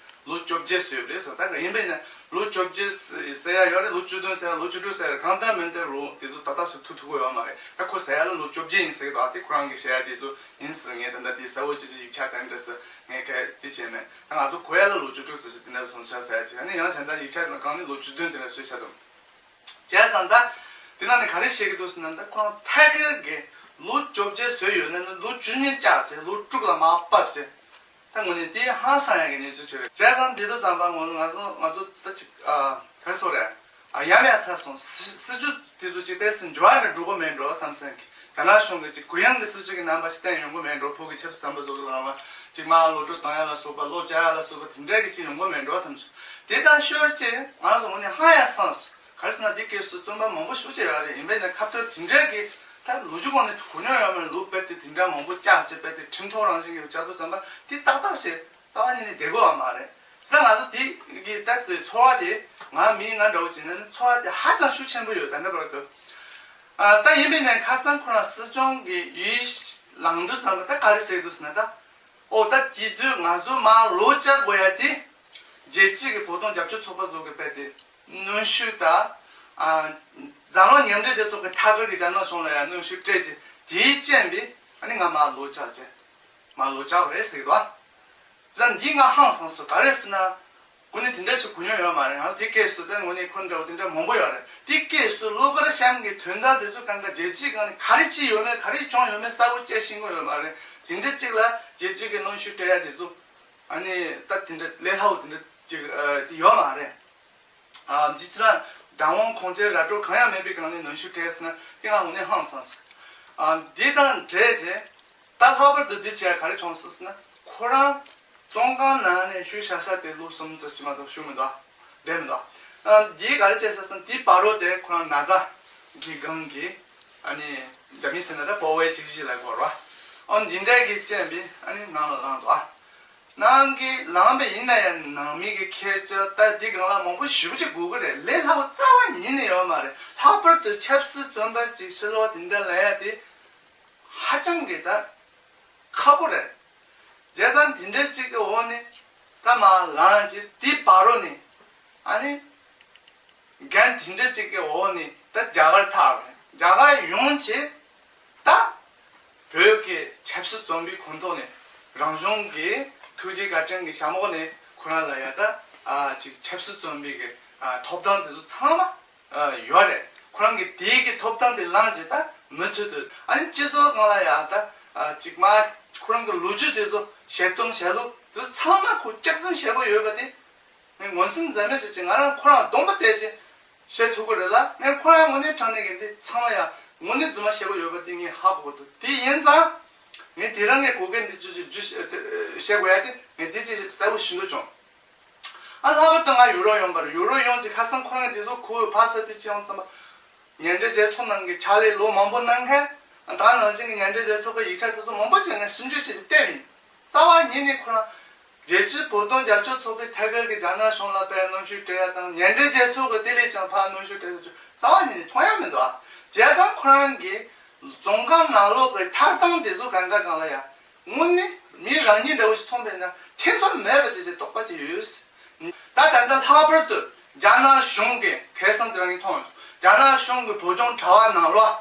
ལོ་བཅོ་བརྒྱད་ཟེར་ཡོད་རེད་ཟེར། ད་ཡིན་པས་ན་ལོ་བཅོ་བརྒྱད་ཟེར་ཡ་ཡོད་རེད། ལོ་བཅུ་བདུན་ཟེར་ཡ། ལོ་བཅུ་དྲུག་ཟེར་ཡ་རེད། གང་ལྟར་མིན་ཏེ་ལོ་དེ་ཚོ་ཏག་ཏག་ཞིག་ཐུག་ཐུབ་ཀྱི་ཡོད་མ་རེད། ད་ཁོ་ཟེར་ཡ་ལ་ལོ་བཅོ་བརྒྱད་ཡིན་ཟེར་གྱི་འདུག་ཨ། དེ་ཁོ་རང་གིས་བཤད་ཡ་དེ་ཚོ་ཡིན་ཟེར། ངས་ད་ལྟ་དེ་གསལ་པོ་ཅིག་ཅིག་ཡིག་ཆ་དེ་འདྲ་ཟེར་ངས་ག་དེ་བྱས་མེད། ད་ང་ཚོ་གོ་ཡ་ལ་ལོ་བཅུ་དྲུག་ཙམ་ཞིག་དེ་འདྲ་སོང་ཤག་ཟེར་ཡ་ཅིག་ཨ་ནི་ཡང་གཞན་དག་ཡིག་ཆ་དེ་ལ་གང་ནི་ལོ་བཅུ་བདུན་དེ་འདྲ་བཟོས་ཤག་འདུག་བྱས་ཙང་ད་ དེ་ནང་ནས་ག་རེ་བཤད་ཀྱི་འདུག་ཟེར་ན། ད་ཁོ་རང་ཐད་ཀར་གྱི་ལོ་བཅོ་བརྒྱད་བཟོས་ཡོད་ན་ནི་ལོ་བཅུ་གཉིས་བཅག་བྱས་ལོ་དྲུག་ལ་མར་ཕབ་བྱས། ད་དངོས་གནས་དེ་ཧང་སང་ཡག་གི་གནས་ཚུལ་ཅིག་རེད། བྱས་ཙང་འདི་དུས་ཙམ་པ་ང་ང་ཚོ་ང་ཚོ་ད་ཅིག་ཨ་ག་རེ་ཟེར་དགོས་རེད། ཨ་ཡམ་ཡ་ཚ་སོང་། སྲི་སྲིད་ཇུས་དེ་ཚོ་ཅིག་ཏོག་ཙམ་འགྱུར་བ་རེ་འགྲོ་གི་མེད་འགྲོ་བསམ་སེམས་ཀྱི། རྒྱ་ནག་གཞུང་གི་ཅིག་གུ་ཡངས་ཀྱི་སྲིད་ཇུས་ཀྱི་རྣམ་པ་ཞིག་བསྟན་ཡོང་གི་མེད་འགྲོ། བོད་ཀྱི་ཆབ་སྲིད་བཙོན་པ་ཚོ་གི་ལག་ལ་ཅིག་མར་ལོག་སྤྲོད་གཏོང་ཡ་ལ་སོགས་པ་བློ་འཇགས་ཡ་ལ་སོགས་པ་དེ་འདྲ་གི་ཅིག་ཡོང་གི་མེད་འགྲོ་བསམ་སོང་། དེ་དང་ཤོར་ཅིག་ང་ཚོ་དངོས་གནས་ཧང་ཡ་སངས་སོང་། ག་རེ་ཟེར་ན་འདི་སྐབས་སུ་བཙོན་པ་མང་པོ་ཞེ་པོ་ཅིག་ཡོད་རེད། ཡིན་པས་ན་སྐབས་ཐོག་དེ་འདྲ་གི་ད་ལོ་རྒྱུས་སྒང་ནས་གོ་མྱོང་ཡོད་མ་རེད། ལོ་རྦད་དེ་དེ་འདྲ་མང་པོ་བཅག་བྱས་རྦད་དེ་ཁྲིམས་ཐོག་རང་བཞིན་གྱི་བཅག་དུས་ཙམ་པ་དེ་ཏག་ཏག་ཞིག་རྩ་བ་ཉིད་ནས་བསྡད་དགོས་པ་མ་རེད། ཟེར་ང་ཚོ་དེ་གི་ད་དེ་ཚོར་བ་དེ་ང་མི་ང་འདྲ་བོ་བྱས་ན་ནི་ཚོར་བ་དེ་ཧ་ཅང་ཤུགས་ཆེན་པོ་ཡོད། ད་ལྟ་བར་དུ། ཨ་ད་ཡིན་པས་ན་ཁ་སང་ཁོ་རང་སྲིད་སྐྱོང་གི་ཡུལ་ལངས་དུས་ཙམ་པ་ད་ག་རེ་ཟེར་འདུག་ཟེར་ན། ད་ཨོ་ད་དེ་དུས་ང་ཚོ་མར་ལོག་བཅར་དགོས་ཡ་དེ་རྒྱལ་སྤྱི་གི་བོད་དོན་རྒྱབ་སྐྱོར་ཚོགས་པ་ཚོ་གི་དཔེ་དེ་གནོན་ཤུགས་དང་། ཨ་འཛམ་གླིང་མཉམ་འབྲེལ་རྒྱལ་ཚོགས་ཀྱི་ཐད་ཀར་གྱི་རྒྱ་ནག་གཞུང་ལ་ཡང་གནོན་ཤུགས་སྤྲད་ཅིང་དེའི་རྐྱེན་པས་ཨ་ནི་ང་མར་ལོག་བཅར་ཅིང་མར་ལོག་བཅར་བ་རེད་ཟེར་གྱི་འདུག་ཨ་ཙང་འདི་ང་ཧང་སངས་སོང་། ག་རེ་ཟེར་ན། དངོས་གནས་དེ་འདྲ་ཞིག་གོ་མྱོང་ཡོད་མ་རེད། ང་ཚོ་དེ་སྐབས་སུ་ད་དངོས་གནས་ཁོ་འདྲ་བོ་དེ་འདྲ་མང་པོ་ཡོད་རེད། དེ་སྐབས་སུ་བློ་དཀར་གཤམ་གྱི་དོན་དག་དེ་ཚོ་གང་ག་རྒྱལ་སྤྱིའི་སྒང་ནས་ག་རེ་ཅི་ཡོད་མེད་ག་རེ་བྱུང་ཡོད་མེད་གསལ་པོ་བཅད་ཤེས་ཀྱི་ཡོད་མ་རེད། དེ་འདྲ་གཅིག་ལ་རྒྱལ་སྤྱི་གི་གནོན་ཤུགས་སྤྲད་ཡ་དེ་ཚོ་ཨ་ནི་ད་དེ་འདྲ་ལས་སླ་བོ་དེ་འདྲ་ཅིག་ཨ་དེ་ཡོད་མ་རེད། ཨ་འདི་ཕྱིར་རང་དབང་ཁོང་ཆོས་ར་སྤྲོད་གང་ཡང་མེད་པའི་སྒང་ནས་གནོན་ཤུགས་སྤྲད་ཟེར་ན་དེ་ང་དངོས་གནས་ཧང་སངས་སོང་། ཨ་འདི་དང་འབྲེལ་བྱས། ད་ལྷག་པར་དུ་འདི་བྱས་ག་རེ་བྱུང་སོང་ཟེར་ན། ཁོ་རང་བཙོན་ཁང་ནང་ནས་ཤུལ་བཞག་ས་དེ་ལོ་གསུམ་ཙམ་ཞིག་མ་གཏོགས་བཞུགས་མི་འདུག་བསྡད་མི་འདུག་ཨ་འདིས་ག་རེ་བྱས་ཤག་ཟེར་ན། དེའི་བར་རོ་དེ་ཁོ་རང་ན་ཚ་གི་སྒང་གི་ཨ་ནི་རྒྱ་མིས་ཟེར་ན་ད་པོ་ཝེ་གཅིག་བཞི་ལ་གོ་ར། ཨ་འདི་འདྲའི་གི་རྐྱེན་པས་ཨ་ནི་ནང་ལ་ལངས་འདུག་ཨ་ནང་གི་ལངས་པ་ཡིན་ན་ཡང་ནང་མི་གི་ཁྱད་ཆོས་ད་འདི་སྒང་ལ་མང་པོ་ཞེ་པོ་ཅིག་དགོས་ཀྱི་རེད། ལས་སླ་བོ་རྩ་བ་ཉིད་ནས་ཡོད་མ་རེད། ལྷག་པར་དུ་ཆབ་སྲིད་བཙོན་པ་ཅིག་ཕྱིར་ལོག་དེ་འདྲ་ལ་ཡ་དེ་ཧ་ཅང་གི་ད་ཁག་པོ་རེད། བྱས་ཙང་དེ་འདྲ་ཅིག་གི་འོག་ནས་ད་མར་ལངས་ཅིག་དེའི་བར་རོ་ནས་ཨ་ནི་འགན་དེ་འདྲ་ཅིག་གི་འོག་ནས་ད་རྒྱ་གར་ཐར་བ་རེད། རྒྱ་གར་ཡོང་བྱས་ད་བོད་ཀྱི་ཆབ་སྲིད་བཙོན་པའི་ཁོངས་གཏོགས་ནས་རང་གཞུང་གི་ཐུགས་རྗེ་བཀའ་དྲིན་གྱི་ཞྭ་མོ་ནས་ཁོ་རང་ལ་ཡ་ད་ཨ་ཅིག་ཆབ་སྲིད་བཙོན་པའི་གི་ཨ་ཐོབ་ཐང་དེ་ཚོ་ཚང་མ་ཨ་ཡོད་རེད། ཁོ་རང་གིས་དེའི་གི་ཐོབ་ཐང་དེ་བླངས་བྱས་ད་མུ་མཐུད་དུ་ཨ་ནི་སྤྱི་ཚོགས་སྒང་ལ་ཡང་ད་ཨ་ཅིག་མ་ཁོ་རང་གི་ལོ་རྒྱུས་དེ་ཚོ་བཤད་སྟངས་བཤད་ལུགས་དེ་ཚོ་ཚང་མ་ཁོ་ལྕགས་རྩོམ་བྱེད་དགོས་ཡོད་པ་དེ་ངས་ངོས་འཛིན་འཛེམ་མེད་བྱས་ཅིག་ང་རང་ཁོ་རང་གདོང་པ་བལྟས་ཅིག་བཤད་ཐུབ་ཀྱི་རེད་ལ། ངས་ཁོ་རང་དངོས་གནས་དྲང་གནས་ཀྱི་འདི་ཚང་མ་ཡང་དངོས་གནས་རྫུན་མ་བཤད་དགོས་ཡོད་པ་དེ་ངས་ཧ་གོ་གི་འདུག་དེ་ཡིན་ཙང་ངས་དེ་རང་གི་གོ་སྐབས་འདི་ཅིག་ཅིག་བཤད་དགོས་ཡ་དེ་ངས་འདི་ཅིག་གསལ་པོ་ཞུ་འདོད་བྱུང་། ཨ་ལྷག་པར་དུ་ང་ཡུ་རོབ་ཡོང་བར་ཡུ་རོབ་ཡོང་ཅིག་ཁ་སང་ཁོ་རང་འདི་ཚོ་ཁོའི་ཕར་ཚུར་དེ་ཅི་ཡོང་ཙམ་པ། མཉམ་འབྲེལ་རྒྱལ་ཚོགས་ནང་གི་ཕྱག་ལས་ལོ་མང་པོ་གནང་མཁན་ད་ནང་བཞིན་གྱི་མཉམ་འབྲེལ་རྒྱལ་ཚོགས་ཀྱི་ཡིག་ཆ་དེ་ཚོ་མང་པོ་ཅིག་ངས་ཞིབ་འཇུག་བྱས་ཏེ་བལྟས་མིན། རྩ་བ་ཉིད་ནས་ཁོ་རང་རྒྱལ་སྤྱིའི་བོད་དོན་རྒྱབ་སྐྱོར་ཚོགས་པའི་ཐད་ཀར་གྱི་རྒྱ་ནག་གཞུང་ལ་དཔེ་གནོན་ཤུགས་སྤྲད་ཡ་དང་མཉམ་འབྲེལ་རྒྱལ་ཚོགས་ཀྱི་ལྟེ་གནས་ཀྱང་ཕར་གནོན་ཤུགས་སྤྲད་ཡ་རྩ་བ་ཉིད་ནས་མཐོང་ཡ་མི་འདུག་ཨ། བྱས་ཙང་ཁོ་རང་གི་བཙོན་ཁང་ནང་ལོགས་ཀྱི་ཐར་སྟངས་དེ་ཚོ་གང་ག་གང་ལ་ཡ། དངོས་གནས་མི་རང་ཉིད་འདྲ་བོ་ཞིག་མཚོན་པས་ན་ཐེ་ཚོམ་མེད་པ་བྱས་བྱས་དོགས་པ་ཅིག་ཡོད། ད་ད་ལྟ་ལྷག་པར་དུ་རྒྱ་ནག་གཞུང་གིས་ཁ་སང་དེ་རིང་ངས་མཐོང་ཡོད། རྒྱ་ནག་གཞུང་གི་བོད་ལྗོངས་དྲ་བ་ནང་ལོགས་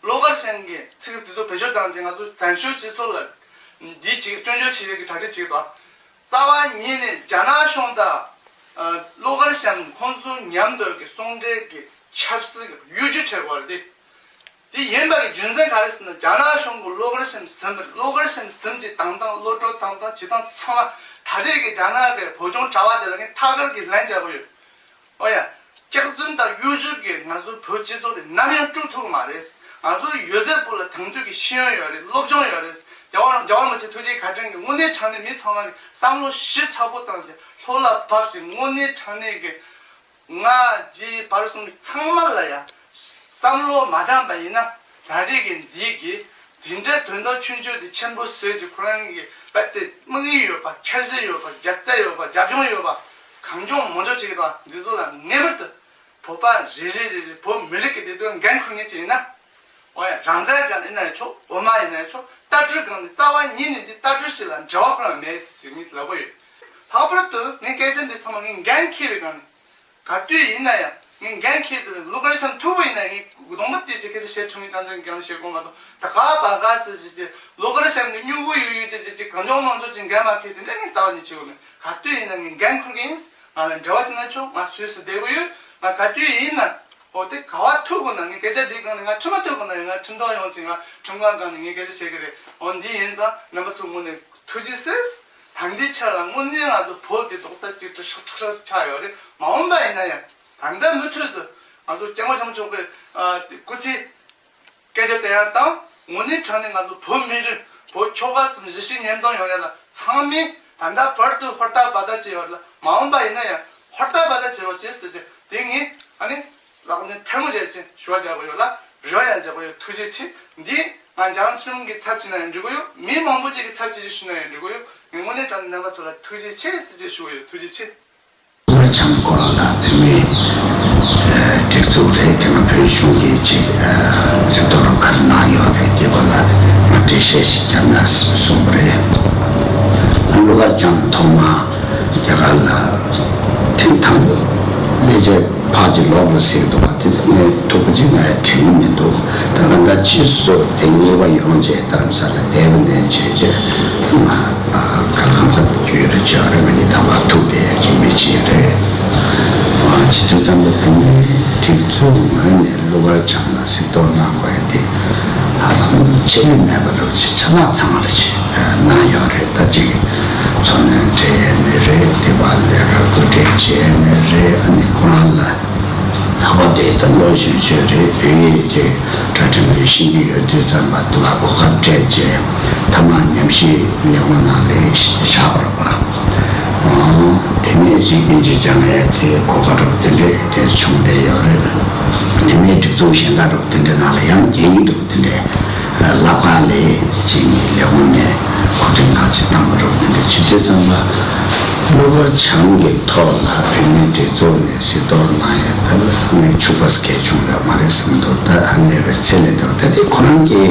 བློ་དཀར་བྱམས་ཀྱི་ཚིག་དེ་ཚོ་བེད་སྤྱོད་བཏང་རྗེས་ང་ཚོ་བཙན་བྱོལ་སྤྱི་ཚོགས་ལ་འདི་ཅིག་སྐྱོན་བརྗོད་བྱེད་ཡས་ཀྱི་གྲ་སྒྲིག་བྱེད་དོ། རྩ་བ་ཉིད་ནས་རྒྱ་ནག་གཞུང་དང་བློ་དཀར་བྱམས་ཁོང་ཚོ་མཉམ་དུ་གི་ཟུང་འབྲེལ་གྱི་ཆབ་སྲིད་ཀྱི་གཡོ་སྒྱུ་བྱེད་དགོས་རེད་དེ། དེ་ཡིན་པ་གི་རྒྱུ་མཚན་ག་རེ་ཟེར་ན་རྒྱ་ནག་གཞུང་གི་བློ་དཀར་བྱམས་ཟིན་པ་རེད། བློ་དཀར་བྱམས་ཟིན་གྱི་བཏང་སྟངས་བློ་གྲོས་བཏང་སྟངས་བྱེད་སྟངས་ཚང་མ་ད་རེས་ཀྱི་རྒྱ་ནག་གི་བོད་ལྗོངས་དྲ་བ་དེ་ལ་ངས་ཐད་ཀར་གྱི་ལན་རྒྱག་གི་ཡོད། ཨོ་ཡ། སྐྱག་རྫུན་དང་གཡོ་སྒྱུ་གི་ང་ཚོ་བོད་སྤྱི་ཚོགས་དེ་ནམ་ཡང་དཀྲུག་ཐུབ་ཀྱི་མ་རེད། ང་ཚོ་ཡོད་ཚད་པོ་ལ་དེང་དུས་ཀྱི་ཤེས་ཡོན་ཡོད་རེད། སློབ་སྦྱོང་ཡོད་རེད། རྒྱལ་བ་རང་རྒྱལ་བ་རིན་པོ་ཆེ་ཐུགས་རྗེ་བཀའ་དྲིན་གྱིས་དངོས་གནས་དྲང་གནས་མི་ཚང་མ་གི་བསམ་བློ་ཞིབ་ཚགས་པོ་བཏང་རྗེས་ལྷོད་ལ་བབས་ཤིག་དངོས་གནས་དྲང་གནས་ཀྱི། ང་རྗེ་བར་གསུམ་ཚང་མ་ལ་ཡང་བསམ་བློ་མ་བཏང་པ་ཡིན་ན་ད་རེས་ཀྱི་འདི་གི་འདི་འདྲའི་དོན་དག་ཆུང་ཆུང་དེ་ཆེན་པོ་བཟོས་ཀྱི་ཁོ་རང་གི་རྦད་དེ་དམིགས་ཡུལ་ཡོད་པ། འཆར་གཞི་ཡོད་པ། རྒྱབ་རྩ་ཡོད་པ། རྒྱབ་ལྗོངས་ཡོད་པ། གང་བྱུང་མང་བྱུང་བྱེད་ཀྱི་འདུག་འདི་ཚོ་ལ་ངེས་པར་དུ་བོད་པ་རེ་རེ་རེ་རེ་བོད་མི་རིགས་ཀྱི་བདེ་དོན་འགན་འཁུར་མཁན་ཅིག་ཡིན་ན། འོ་ཡ། རང་བཙན་སྒང་ཡིན་ན་ཡང་ཆོག་འོ་མ་ཡིན་ན་ཡང་ཆོག་ལྟ་གྲུབ་སྒང་ནས་རྩ་བ་ཉིད་ནས་འདི་ལྟ་གྲུབ་ཞིག་ལ་འབྲེལ་བ་ཁོ་རང་མེད་ཟེར་མི་ལབ་པ་ཡོད། ལྷག་པར་དུ་ངས་སྐད་ཆ་འདི་ཚང་མ་ངས་འགན་འཁྱེར་བའི་སྒང་ནས། ག་དུས་ཡིན་ན་ཡང་ངས་འགན་འཁྱེར་དུས་བློ་དཀར་བྱམས་མཐུག་པོ་ཡིན་ན་ངས་གདོང་པ་བལྟས་ཀྱི་སྐད་ཆ་བཤད་ཐུབ་མིན་ཅང་ཅང་གང་བཤད་དགོས་མ་གཏོགས་ད་ག་བ་ག་ཟེར་ཟེར་ཏེ་བློ་དཀར་བྱམས་ཀྱི་སྨྱུ་གུ་ཡོད་ཡོད་ཅེས་ཅེས་ཅེས་གང་བྱུང་མང་བྱུང་ཅིག་འགན་མ་འཁྱེར་དེ་འདྲ་ངས་རྩ་བ་ནས་བྱེད་དགོས་མེད། ག་དུས་ཡིན་ན་ངས་འགན་འཁུར་གྱི་ཡིན། ང་ལ་འབྲེལ་བ་བྱེད་ན་ཆོག་ང་སུད་སི་བསྡད་དགོས་ཡོད། ང་ག་དུས་ཡིན་ན་ འོ་དེ་ག་བ་ཐུག་དགོས་ན་ངས་སྐད་ཆ་འདི་སྒང་ནས་ང་ཁྲིམས་མ་ཐུག་དགོས་ན་ཡང་ང་ཁྲིམས་ཐོག་ཡོང་ཚེ་ང་ཁྲིམས་ཁང་སྒང་ནས་ངས་སྐད་ཆ་བཤད་ཀྱི་རེད། འོ་འདི་ཡིན་ཙང་རྣམ་པ་ཚོ་དངོས་གནས་ཐུགས་རྗེ་ཆེ། ད་ལྟའི་ཆར་ལ་དངོས་གནས་ང་ཚོ་བོད་འདི་རྡོག་རྩ་གཅིག་སྒྲིལ་ཧྲག་ཧྲག་ཧྲག་ཆགས་ཡོད་རེད། མ་འོངས་པ་ཡིན་ན་ཡང་ད་ལྟ་མུ་མཐུད་དུ་ང་ཚོ་སྐྱབས་མགོན་ཆེན་པོ་མཆོག་གི་ཨ་སྐུ་ཚེ་སྐད་ཆ་དེ་ཡང་དང་དངོས་གནས་དྲང་གནས་ང་ཚོ་བོད་མི་རིགས་བོད་ཆོལ་ཁ་གསུམ་གཞིས་བྱེས་མཉམ་འཛོམས་ཡོང་ཡ་ལ་ཚང་མས་ད་ལྟ་བར་དུ་ཧུར་ཐག་འབད་ཐག་བྱས་ཡོད་ལ་མ་འོངས་པ་ཡིན་ན་ཡང་ཧུར་ཐག་འབད་ཐག་བྱེད་རོགས་བྱེད་ཟེར་བྱས་དེ་ངས་ཨ་ནི་ལག་ནས་ཐལ་མོ་བྱས་ཅིང་ཞུ་བ་རྒྱག་གི་ཡོད་ལ་རེ་བ་ཡང་རྒྱག་གི་ཡོད། ཐུགས་རྗེ་ཆེ། འདི་ང་འཇང་ཆུང་གི་ཚབ་བྱས་ན་ཡང་འགྲིག་གི་ཡོད། མི་མང་པོ་ཅིག་གི་ཚབ་བྱས་ཅིག་ཞུས་ན་ཡང་འགྲིག་གི་ཡོད། ངས་དངོས་གནས་དྲང་གནས་རྣམ་པ་ཚོ་ལ་ཐུགས་རྗེ་ཆེ་ཟེར་ཅིག་ཞུ་གི་ཡོད། ཐུགས་རྗེ་ཆེ། ཀླུ་མཁར་བྱམས་སྐོར་ལ་བོད་མིའི་ཨ་སྒྲིག་འཛུགས་རེད། དེ་སྔ་བོད་གཞུང་གིས་ཅིག་ཨ་གཟིགས་རྟོག་རུ་ཁག་གནང་ཡོད་རེད། དེ་བ་ལ་ང་འགྲེལ་བཤད་ཞིག་བརྒྱབ་ན་གསུངས་པ་རེད། ཀླུ་མཁར་བྱམས་ཐོག་མ་རྒྱ་གར་ལ་ཐེངས་དང་པོ་ལས་བྱེད་ཕར་ཅིག་ལོག་རུ་ཟེར་འདུག་པ། དེ་ནས་ཐུག་པ་ཅིག་ང་ཡང་དྲན་གྱི་མི་འདུག་ད་ལྟ་ཕྱིས་སུ་དེ་གཉིས་པ་ཡོང་རྗེས་རྡ་རམ་ས་ལ་བསྡད་པ་ནས་བྱས་རྗེས་ང་གར་གང་འཚམ་རྒྱུས་རེ་བྱས་རེ་ང་ཡི་ད་བར་ཐུག་བསྡད་ཡ་གི་མི་ཅིག་རེད། ཨ་བྱེད་དུས་ཙམ་པ་བོད་མིའི་སྒྲིག་འཛུགས་ངོས་ནས་ཀླུ་མཁར་བྱམས་ལ་གཟིགས་རྟོག་གནང་དགོས་ཡ་དེ་ཧ་ལམ་ཆད་ལུས་མེད་པ་རུ་ཆ་ལག་ཚང་མ་རེ་གནང་ཡོད་རེད། ད་ཅིག་འཚོ་སྣོན་སྤྲད་ཡས་ནས་རེད། དེ་བ་ལས་ཀ་བཀོད་སྒྲིག་བྱས་ནས་རེད། ཨ་ནི་ཁོ་རང་ལ་ལྷག་པར་དེ་ད་ལོ་གཞོན་ཤོས་རེད། བོད་ཡིག་ཅིག་གྲ་སྒྲིག་མེད་ཤེས་ཀྱི་ཡོད་དུས་ཙམ་པ་དེ་བ་གོ་སྐབས་སྤྲད་རྗེས་མཐའ་མ་ཉམས་ཞིབ་ལས་ཁུངས་ནང་ལ་བཞག་པ་རེད་པ། ཨོ། དེ་ནས་ཅིག་དབྱིན་ཇི་སྦྱང་ཡས་ཀྱི་གོ་སྐབས་འདྲ་པོ་དེ་འདྲས་དེ་བྱུང་བསྡད་ཡོད་རེད། དེ་ནས་སྒྲིག་འཛུགས་གཞན་དག་འདྲ་པོ་དེ་འདྲའི་ནང་ལ་ཡང་རྒྱ་ཡིག་འདྲ་པོ་དེ་འདྲས་བསླབ་ཁང་ལས་ཅིག་ནས་ལས་ཁུངས་ནས་གོ་སྒྲིག་གནང་ཅིག་བཏང་པ་འདྲ་པོ་དེ་འདྲས་བྱེད་དུས་ཙམ་པ། ཀླུ་མཁར་བྱམས་ཀྱི་ཐོག་ལ་བོད་མིའི་སྒྲིག་འཛུགས་ནས་གཟིགས་རྟོག་གནང་ཡས་ད་ལ་ངས་ཕྱུག་པོ་གལ་བྱུང་ཡོད་མ་རེད་བསམ་འདུག་ད་ལས་པའི་ཚད་ལས་འདས་པ་ད་དེ་ཁོ་རང་གི་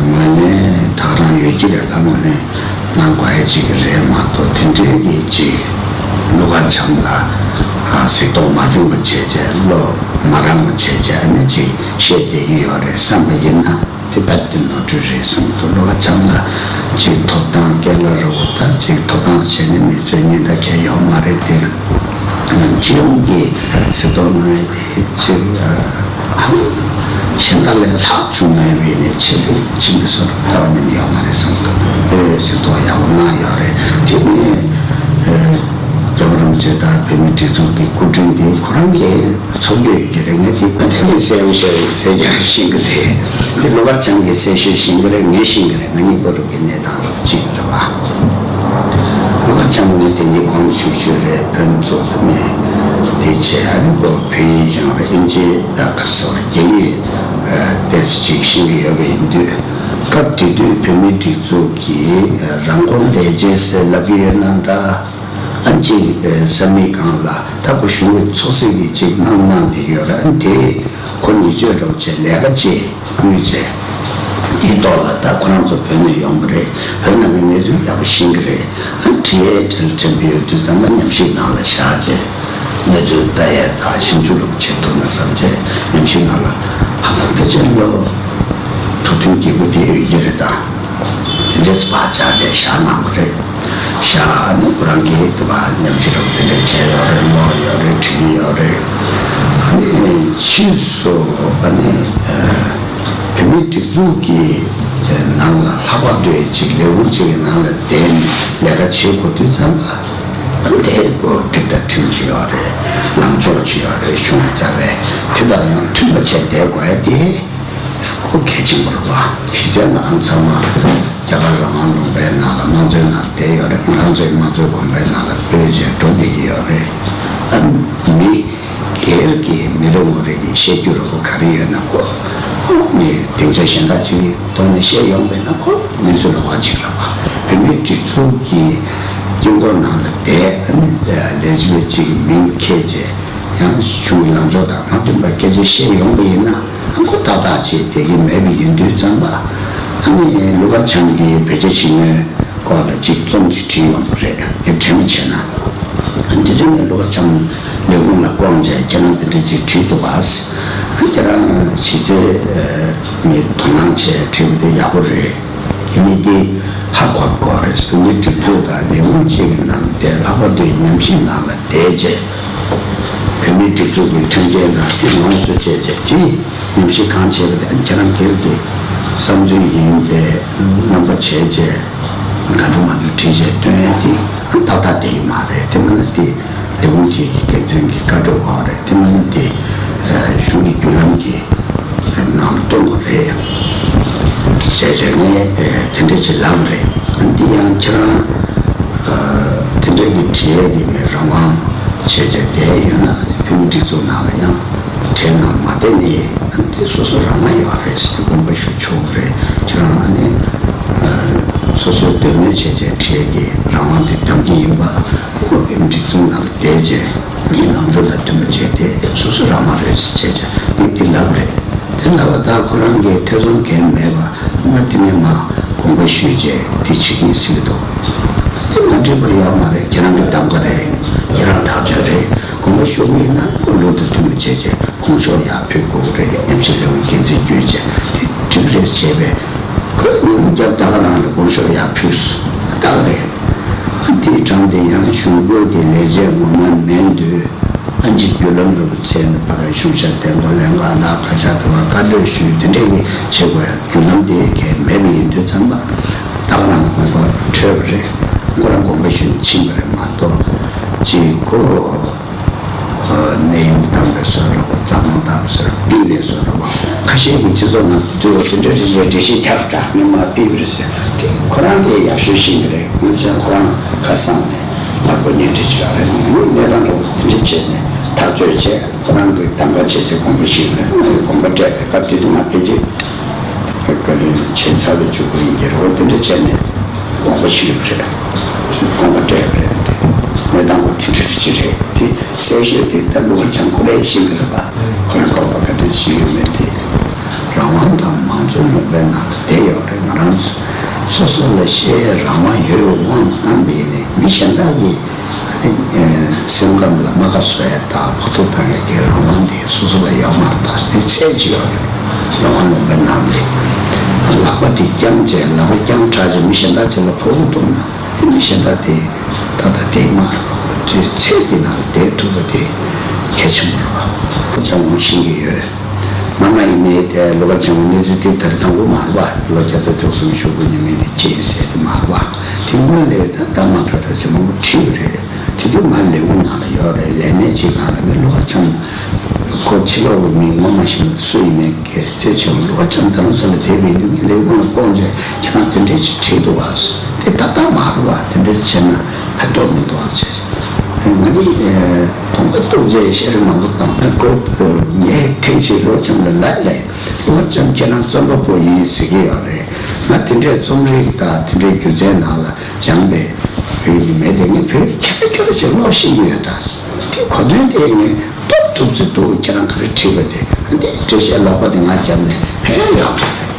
ངོས་ལེན་ད་ག་རང་ཡོད་ཀྱི་རེད་ལ་ངོས་ལེན་གནང་དགོས་ཡ་ཅིག་རེད་མ་གཏོགས་དེ་འདྲའི་གི་ཅིག་ཀླུ་མཁར་བྱམས་ལ་གཟིགས་རྟོག་མ་བྱུང་བ་བྱས་བྱས་བློ་མ་རངས་པ་བྱས་བྱས་ཨ་ནི་ཅིག་བཤད་བསྡད་ཀྱི་ཡོད་རེད་བསམ་པ་ཡིན་ན་དེ་རྦད་དེ་ནོར་འཁྲུལ་རེད་བསམ་འདུག་ཀླུ་མཁར་བྱམས་ལ་ཅིག་ཐོབ་ཐང་སྐལ་བ་རེད་འོ་ད་ཅིག་ཐོབ་ཐང་བྱས་ནས་མི་ཚོས་ཉེན་བརྡ་འཁྱེར་ཡོད་མ་རེད་དེ། སྤྱི་ཡོངས་ཀྱི་གཟིགས་རྟོག་གནང་ཡ་དེ། ཅིག་ཨ་ཧ་ལམ་གཞན་དག་ལས་ལྷག་བྱུང་མེད་པའི་ནས་ཆེད་དུ་ཁྱིམ་གྱི་སོ་རུ་ལྟ་བ་ཉིད་ཡོད་མ་རེད་བསམ་འདུག་དེ་གཟིགས་རྟོག་ཡག་པོ་གནང་ཡོད་རེད། དེ་ནས་ཨ་རྒྱལ་བ་རིན་པོ་ཆེ་དང་བོད་མིའི་སྒྲིག་འཛུགས་ཀྱི་སྐུ་མགྲོན་དེ་ཁོ་རང་གི་ཚོགས་འདུ་ཡོད་ཀྱི་རེད། ངས་དེ་ད་དེ་ནས་གསལ་པོ་བཤད་ཟེར་ཀྱང་ཤེས་ཀྱི་རེད། དེ་ཀླུ་མཁར་བྱམས་ཀྱིས་གསལ་ཤོས་ཤེས་ཀྱི་རེད། ངས་ཤེས་ཀྱི་རེད། ང་གཉིས་བར་གྱི་གནས་སྟངས་རོབ་ཅིག་རེད་བ། ཀླུ་མཁར་བྱམས་ནི་དེ་ཉིད་གོང་དུ་ཞུས་ཞུས་རེད། བོན་གཙོ་དེ་མེད་དེ་བྱས་ཨ་ནི་ཀོ་བོད་ཡིག་སྦྱང་རེད། དབྱིན་ཇི་ཨ་ག་རེ་ཟེར་རྒྱ་ཡིག་ཨ་ཏོག་ཙམ་ཅིག་ཤེས་ཀྱི་ཡོད་པ་ཡིན་དུས་སྐབས་དེ་དུས་བོད་མིའི་སྒྲིག་འཛུགས་ཀྱིས་ཨ་རང་དབང་ལས་བྱེད་ཟེར་ལབ་ཀྱི་ཡོད་ན་འདྲ། ཨ་ཅིག་ཨ་ས་མིག་སྒང་ལ་ད་ཁོ་གཞུང་གི་ཚོགས་སྲིད་ཀྱི་ཅིག་གནང་གནང་བསྡད་ཡོད་རེད། ཨ་དེ་ཁོ་ཉེས་སྤྱོད་འདྲ་པོ་བྱས་ལས་ཀ་ཅིག་བསྐུལ་བྱས། དེའི་ཐོག་ལ་ད་ཁོ་རང་ཚོ་བོད་ནས་ཡོང་པ་རེད། བོད་ནང་གི་གནས་ཚུལ་ཡག་པོ་ཤེས་ཀྱི་རེད། ཨ་བྲིས་ཡས་བྲིས་ལ་དྲན་པ་ཡོད་དུས་ཙམ་པ་ཉམས་ཞིབ་ནང་ལ་བཞག་བྱས། གནས་ཚུལ་ལྟ་ཡས་དང་ཞིབ་འཇུག་ལ་བྱེད་ཐུབ་ན་བསམ་བྱས་ཉམས་ཞིབ་ནང་ལ་ཧ་ལམ་ཕལ་ཆེར་ལོ་དྲུག་བདུན་བརྒྱད་དགུ་དེ་ཡོད་ཀྱི་རེད་ད། དེ་འདྲས་སུ་ཕར་བཅར་བྱས་བཞག་གནང་བ་རེད། བཞག་ཨ་ནི་ཁོ་རང་གིས་དེ་བ་ཉམས་ཞིབ་རོགས་དེ་འདྲས་བྱས་ཡོད་རེད། ཀློག་ཡོད་རེད། བྲིས་ཡོད་རེད། ཨ་ནི་ཕྱིས་སུ་ཨ་ནི་ཨ་བོད་མིའི་སྒྲིག་འཛུགས་ཀྱི་ནང་ལ་ལྷག་པར་དུ་ཅིག་ལས་ཁུངས་ཅིག་གི་ནང་ལ་བསྡད་ནས་ལས་ཀ་བྱེད་དགོས་དུས་ཙམ་པ། ཨ་ནི་དེའི་སྐོར་སྒྲིག་དང་ཁྲིམས་ཅིག་ཡོད་རེད། ལངས་ཕྱོགས་ཅིག་ཡོད་རེད། གཞུང་གི་རྩ་བའི་དེ་དང་ཡང་མཐུན་པ་བྱས་བསྡད་དགོས་ཡ་དེ། ཁོ་གལ་ཆེན་པོ་རེད་པ། གཞི་རྩའི་ང་རང་ཚང་མ་རྒྱ་གར་རང་དབང་ལུང་པའི་ནང་ལ་དམངས་གཙོའི་ནང་ལ་བསྡད་ཡོད་རེད། ང་རང་ཚོའི་དམངས་གཙོའི་དགོན་པའི་ནང་ལ་སྤོས་བྱས་འགྲོ་བསྡད་ཀྱི་ཡོད་རེད། ཨ་མི་སྒེར་གྱི་མི་རེ་ངོ་རེ་གི་བཤད་རྒྱུ་རེ་པོ་ག་རེ་ཡོད་ན་ཁོ་མི་སྡིངས་ཆ་གཞན་དག་ཅིག་གི་ཐོག་ནས་བཤད་ཡོང་བས་ན་ཁོ་གནས་ཚུལ་ལ་བ་ཅིག་རེད་པ། བོད་མིའི་སྒྲིག་འཛུགས་ཀྱི་དཀྱིལ་འཁོར་ནང་ལ་བསྡད་ཨ་ནི་ལས་བྱེད་པ་ཅིག་གི་མིང་འཁྱེར་བྱས། ཡང་གཞུང་གི་ལངས་ཕྱོགས་དང་མ་མཐུན་པ་སྐད་ཆ་བཤད་ཡོང་པ་ཡིན་ན་ཨ་ཁོ་ཏག་ཏག་བྱས་བསྡད་ཀྱི་མེད་པ་ཡིན་དུས་ཙམ་པ། ཨ་ནི་ཀླུ་མཁར་བྱམས་ཀྱིས་བོད་རྒྱ་ཞི་མོལ་སྐོར་ལ་གཅིག་རྩོམ་ཅིག་བྲིས་ཡོང་པ་རེད། ངས་དྲན་པ་བྱས་ན། ཨ་དེ་དུས་ངས་ཀླུ་མཁར་བྱམས་ལས་ཁུངས་ལ་སྐོང་བྱས་ཁྱེད་རང་དེ་འདྲ་ཅིག་བྲིས་འདུག་ག་ཨ་ཁྱེད་རང་གཞི་རྩའི་མི་དོ་སྣང་བྱས་བྲིས་པ་དེ་ཡག་པོ་རེད། ཡིན་ནའི་དེ་ཧ་གོ་དགོས་རེད། བོད་མིའི་སྒྲིག་འཛུགས་དང་ལས་ཁུངས་གཅིག་གི་ནང་བསྡད་ལྷག་པར་དུ་ཉམས་ཞིབ་ནང་ལ་བསྡད་རྗེས། བོད་ བོད་མིའི་སྒྲིག་འཛུགས་ཀྱི་མཐུན་རྐྱེན་དང་དེ་ལོངས་སུ་སྤྱད་བྱས་དེ་ཉམས་ཞིབ་གང་བྱས་པ་དེ་ཁྱེད་རང་སྒེར་གྱི་བསམ་ཚུལ་ཡིན་པས་རྣམ་པ་བྱས་རྗེས་གང་བྱུང་མང་བྱུང་བྲིས་བྱས་སྟོན་ཡ་དེ་ཏག་ཏག་བསྡད་ཡོད་མ་རེད། དེ་མིན་ན་དེ་ལས་ཁུངས་དེ་གི་འགན་འཛིན་གྱི་བཀའ་འཁྲོལ་དགོས་རེད། དེ་མིན་ན་དེ་གཞུང་གི་བརྒྱུད་ལམ་གྱི་ནང་ལ་སྟོན་དགོས་རེད། བྱས་བྱས་ནས་དེ་འདྲ་ཅིག་ལབ་རེད། འདི་ཡང་ཁྱེད་རང་དེ་འདྲ་གི་བྲིས་ཡས་ཀྱི་མེད། རང་དབང་བྱས་བྱས་བསྡད་ཡོད་ན་བོད་མི་སྒྲིག་འཛུགས་ནང་ལ་ཡང་གྲས་ནང་མ་བསྡད་ནས་དེ་སོ་སོ་རང་དབང་ཡོད་རེད་ཟེར་ཏེ་དགོངས་པ་ཞུ་ཆོག་གི་རེད། ཁྱེད་རང་ནི་སོ་སོའི་འདོད་མོས་བྱས་བྱས་བྲིས་ཡས་ཀྱི་རང་དབང་དེ་འདེམས་ཀྱི་ཡིན་པ། ཁོ་བོད་མི་སྒྲིག་འཛུགས་ནང་ལ་བསྡད་བྱས། ངའི་ལངས་ཕྱོགས་དང་མཐུན་པ་བྱས་ཏེ་སོ་སོ་རང་དབང་རེད་ཟེར་བྱས་བྱས་ངས་འདི་ལབ་རེད། དེ་ལབ་པ་ད་ཁོ་རང་གིས་ཐེ་ཚོམ་གང་མེད་པ་ང་དེ་ནས་མ་དགོངས་པ་ཞུས་བྱས་དེ་བྱེད་ཀྱིན་ཟེར་གྱི་འདུག་དེ་མ་འགྲིག་པ་ཡོད་མ་རེད། ཁྱེད་རང་གི་གདམ་ག་རེད། ཁྱེད་རང་ཐག་གཅོད་རེད། དགོངས་པ་ཞུ་གི་ཡིན་ན་ཁོ་ལུགས་དང་མཐུན་པ་བྱས་བྱས་དགོངས་ཞུ་ཡར་ཕུལ་དགོས་ཀྱི་རེད། ཉམས་ཞིབ་ལས་ཁུངས་འགན་འཛིན་བརྒྱུད་བྱས་དེ་འགྲིག་རེད་བྱས་པས་ཁོས་ཉིན་མོ་རྒྱབ་ད་ག་རང་ལ་དགོངས་ཞུ་ཡར་ཕུལ་སོང་། ད་ག་རེད། ཨ་འདིའི་གྲངས་དེ་ཡང་གཞུང་སྒོས་ཀྱི་ལས་བྱེད་ངོ་མ་མིན་དུས་ཨ་འཇིགས་རྒྱུ་ལམ་རུ་བཙལ་ནས་ཕ་གའི་ཤུགས་ཤ་དེ་མགོ་ལེན་ག་ན་ཁ་ཤ་དེ་བ་བཀའ་འཁྲོལ་ཞུས་དེ་འདྲས་ཀྱི་བྱེད་དགོས་ཡ་རྒྱུ་ལམ་དེ་གས་མེད་པ་ཡིན་དུས་ཙམ་པ་ད་ག་རང་དགོངས་པ་འཁྲོལ་བ་རེད། ཁོ་རང་དགོངས་པ་ཞུས་ནས་ཕྱིན་པ་རེད་མ་གཏོགས་ཅིག་ཁོ། གནས་དབྱུང་བཏང་བའི་བཟོ་འདྲ་བ་འཛམ་གླིང་བཏང་བའི་བཟོ་འདྲ་པི་བའི་བཟོ་འདྲ་བ་ཁ་ཤས་ཀྱི་སྤྱི་ཚོགས་ནང་དུ་དུས་འོ་དེ་འདྲ་རེ་རེ་འགྲེལ་བཤད་རྒྱག་དྲག་ངས་མ་པི་བར་ཟེར་དེ་ཁོ་རང་གིས་ཡག་ཤོས་ཤེས་ཀྱི་རེད། ངས་ཀྱང་ཁོ་རང་ཁ་སང་ནས་ལབ་དགོས་ཉེན་འདྲི་བྱེད་ཡ་རེད། ངས་གནས་སྟངས་འདྲ་བོ་དེ་འདྲ་བྱས་ནས་ཐག་གཅོད་བྱས་ཁོ་རང་གིས་གདམ་ག་བྱས་བྱས་དགོངས་པ་ཞུས་པ་རེད། ང་ཡི་དགོངས་པ་སྤྲད་པའི་སྐབས་དེ་དུས་ང་ཕལ་ཆེར། བཀའ་བློན་བྱས་ཚར་བའི་མཇུག་གུ་ཡིན་གྱི་རེད། འོ་དེ་འདྲ་བྱས་ནས་དགོངས་པ་ཞུས་པ་རེད། དགོངས་པ་སྤྲད་པ་རེད་དེ། གནས་སྟངས་འོ་དེ་འདྲ་ཅིག་རེད་དེ། གསལ་ཤོས་དེ་ད་ཀླུ་མཁར་བྱམས་ཁོ་རང་ཤེས་ཀྱི་རེད་པ། ཁོ་རང་དགོངས་པ་ག་འདྲ་ཞུས་ཡོད་མེད་དེ། རང་དབང་དང་མང་གཙོའི་ལུང་པའི་ནང་ལ་བསྡད་ཡོད་རེད། ང་རང་ཚོ་སོ་སོ་ལ་བཤད་ཡས་རང་དབང་ཡོད་པའི་དབང་བཏང་བ་ཡིན་ནའི་མི་གཞན་དག་གིས། ཨ་ནི་སེམས་ཁམས་ལ་རྨ་ཁ་བཟོ་ཡ་དང་ཕོག་ཐུག་བཏང་ཡ་གི་རང་དབང་དེ་སོ་སོ་ལ་ཡོད་མ་རེད། ད་དེ་ཚད་ཅིག་ཡོད་རེད། རང་དབང་ལུང་པའི་ནང་ནས་ལག་པ་དེ་བརྐྱངས་བྱས་ལག་པ་བརྐྱངས་དྲགས་བྱས་མི་གཞན་དག་ཅིག་ལ་ཕོག་གི་འདུག་ན་དེ་མི་གཞན་དག་དེ་ད་ལྟ་བསྡད་མ་རེད། དེ་ཚད་དེ་ནང་ལ་བསྡད་ཐུབ་པ་དེ་གལ་ཆེན་པོ་རེད་པ། ཅང་ངོ་ཤེས་ཀྱི་ཡོད། ང་མ་ཡིན་ནའི་དེ་ཀླུ་མཁར་བྱམས་ཀྱི་གནས་ཚུལ་དེ་ད་རེས་དང་པོ་མ་རེད་པ། ལོ་བརྒྱ་དང་བཅུ་གསུམ་བཞུགས་དགོས་ཉེན་མེད་དེ་ཁྱེད་ཟེར་དེ་མ་རེད་པ། དེ་སྔོན་ལས་ད་འདྲ་མ་འདྲ་འདྲ་ཅིག་མང་པོ་བྲིས་པ་རེད། དེ་དུས་ང་ལས་ཁུངས་ནང་ལ་ཡོད་རེད། ལས་གནས་ཅིག་སྒང་ལ་ངས་ཀླུ་མཁར་བྱམས་ཁོ་ཕྱི་ལོགས་ཀྱི་མི་ངོ་མ་ཤེས་ན་སུ་ཡིན་མིན་གལ་ཆེ་ཆེ་བ། ཀླུ་མཁར་བྱམས་རྡ་རམ་ས་ལ་བསྡད་པའི་དུས་ངས་ལས་ཁུངས་ལ་སྐོང་བྱས་ཁྱེད་རང་དེ་འདྲས་ཅིག་བྲིས་འདུག་བ། དེ་ཏག་ཏག་མ་རེད་བ། དེ་འདྲས་བྱས་ན་ཕན་ཐོགས་མི་འདུག་བ་བྱས། ང་ནི་མཐོང་པ་རྟོགས་བྱས་ཤེས་རིག་མང་པོ་བཏང་ཁོ་ངས་ཐེངས་གཅིག་ཀླུ་མཁར་བྱམས་ལ་ལབ་ལས་ཀླུ་མཁར་བྱམས་ཁྱེད་རང་རྩོམ་པ་པོ་ཡིན་ཟེར་གྱི་ཡོད་རེད། ང་དེ་འདྲའི་རྩོམ་རིག་དང་དེ་འདྲའི་སྒྱུ་རྩལ་ནང་ལ་སྦྱངས་པའི་བོད་ཡིག་ནི་མེད་དེ། ངས་བོད་ཡིག་ཁྱེད་རང་ཁྱོད་རང་ཅིག་ཀློག་ཤེས་ཀྱི་ཡོད་ད། དེ་གོ་དོན་དེ་ངས་རྟོགས་ཐུབ་ཚོད་འདུག་ཁྱེད་རང་ག་རེ་བྲིས་པ་དེ་འདི་འགྲེལ་བཤད་ལོག་པ་དེ་ང་བརྒྱབ་ནས་ཕན་ཡོད་ཡོད་མ་རེད།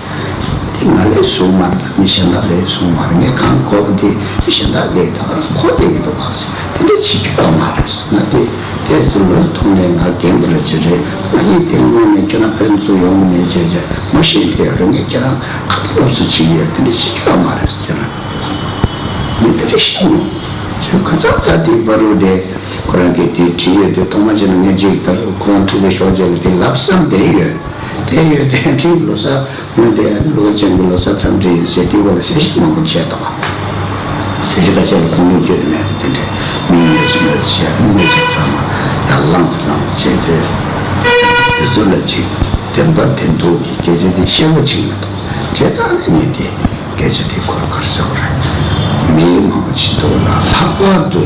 དེ་ང་ལས་བཟུང་མ་རེད་ལ་མི་གཞན་དག་ལས་བཟུང་མ་རེད། ངས་གང་གོ་བ་དེ་མི་གཞན་དག་གིས་ད་ག་རང་གོ་བསྡད་ཀྱི་འདུག་བ་ཟེར། དེ་འདྲ་བྱེད་རྒྱུ་ཡོད་མ་རེད་ཟེར། ང་དེ་དེ་ཚོ་ལོན་ཐོག་ནས་ང་རྒན་པ་རེད་ཅེས་རེད། ང་ཡིན་དེ་སྔོན་ནས་ཁྱེད་རང་ཕན་ཚུན་ཡོང་གི་མེད་ཅེས་ཅེས་ངོ་ཤེས་དེ་ཡོད་རེད། ངས་ཁྱེད་རང་ཁ་ཏ་སློབ་གསོ་བྱེད་ཀྱི་ཡོད། དེ་འདྲ་བྱེད་རྒྱུ་ཡོད་མ་རེད་ཟེར། ཁྱེད་རང་ངས་དེ་འདྲ་བཤད་མྱོང་། ཁྱོད་ཁ་སང་ད་དེ་བར་དུ་དེ་ཁོ་རང་གིས་དེ་བྲིས་ཡོད་དུས་ཐོག་མ་བྱས་ན་ངས་ཅིག་ད་ཁོ་རང་ཐུག་པའི་ཞོགས་ཇ་ལ་དེ་ལབ་བསམ་བསྡད་ཡོད། དེ་ཡོད་དེ་དེ་ལོ་གསར་སྔོན་དེ་ཀླུ་མཁར་བྱམས་ཀྱི་ལོ་གསར་འཚམས་འདྲི་ཡོད་ཟེར་དེ་སྐོར་ལ་གསལ་བཤད་མང་པོ་བྱས་དང་། གསལ་བཤད་ཁ་ཤས་ལ་ཁུངས་ལུང་བསྐྱོན་ནས་མེད་པ་དེ་འདྲས་མིང་སྨོས་ཅི་སྨོས་ཅི་བྱས་སྨོས་ཅི་ཚང་མ་ཡར་བླངས་ཙི་བླངས་ཙི་བྱས་ཚེ། དེ་ཚོ་ལ་ཅིག་བདེན་པ་བདེན་འདུག་གི་སྐད་ཆ་དེ་བཤད་པོ་ཅིག་མི་འདུག་བྱས་ཙང་ནས་ངས་དེ། སྐད་ཆ་དེ་ཁོ་ལ་ག་རེ་ཟེར་བ་རེད། མི་མང་པོ་ཅིག་འདུག་ལ་ལྷག་པར་དུ་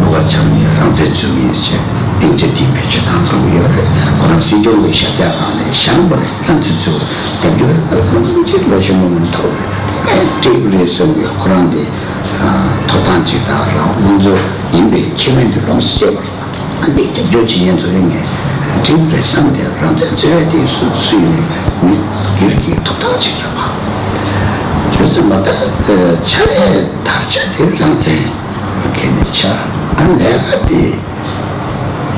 ཀླུ་མཁར་བྱམས་ནི་རང་བཙན་རྩོད་མཁན་ཡིན་ཟེར་སྡིངས་ཆ་འདི་བེད་སྤྱོད་བཏང་འགྲོ་གི་ཡོད་རེད། ཁོ་རང་སྲིད་སྐྱོང་གི་ཞབས་སྟེགས་སྒང་ནས་བཞེངས་པ་རེད། རང་བཙན་རྩོད་རྒྱབ་སྐྱོར་ཡོད་ཀ་ལ་གང་འཚམ་ཅིག་ལོ་ཞིག་མ་མིན་ཐོབ་རེད། དེ་ནས་འགྲིག་རེད་བསམ་གི་ཡོད། ཁོ་རང་དེ་ཐོབ་ཐང་ཅིག་དང་རང་དབང་ཚོ་ཡིན་པའི་ཁེ་ཕན་དེ་ལོངས་སུ་སྤྱད་པ་རེད། ཨ་ནི་རྒྱབ་སྐྱོར་བྱེད་མཁན་ཚོ་ཡིན་ནས་འགྲིག་རེད་བསམ་སྟེ་རང་བཙན་རྩོད་ཡ་དེ་སུ་སུ་ཡིན་ནས་མི་སྒེར་གྱི་ཐོབ་ཐང་ཅིག་རེད་པ། བྱས་ཙང་མ་ད་ཆ་རེ་དར་ཆ་དེ་རང་བཙན་གལ་ནས་ཆ་ཨ་ལས་ཀ་དེ་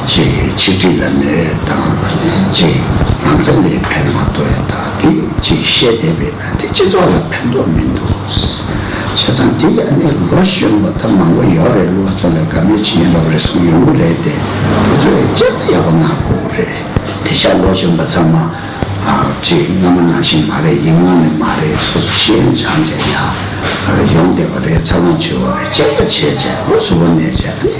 ཅིག་ཆིག་སྒྲིལ་ལ་གནོད་དང་ཨ་ནི་ཅིག་རང་བཙན་ལ་ཕན་མ་ཐོགས་ཡ་དང་དེ་ཅིག་བཤད་བསྡད་པས་ན་དེ་སྤྱི་ཚོགས་ལ་ཕན་ཐོགས་མི་འདུག་བྱས་ཙང་འདི་ཡང་ནི་ལོ་གཞོན་པ་ད་མང་པོ་ཡོད་རེད། ཀླུ་མཁར་བྱམས་ལ་དགའ་མོས་བྱེད་མཁན་འདྲ་བོ་རེ་ཟུང་ཡོང་གི་རེད་དེ། དེ་ཚོས་དཔྱད་པ་ཡག་པོ་གནང་དགོས་རེད། དེ་ཤར་ལོ་གཞོན་པ་ཚང་མ་ཨ་ཅིག་སྔ་མ་ནང་བཞིན་མ་རེད། ཡིག་ངག་ནས་མ་རེད། སོ་སོ་ཤེས་ཡོན་སྦྱངས་བྱས་ཡ་ཡོང་བསྡད་པ་རེད། འཚར་ལོངས་བྱེད་པ་རེད། དཔྱད་པ་བྱས་བྱས་ལོ་གསུམ་པ་ནས་བྱས་ཨ་ནི་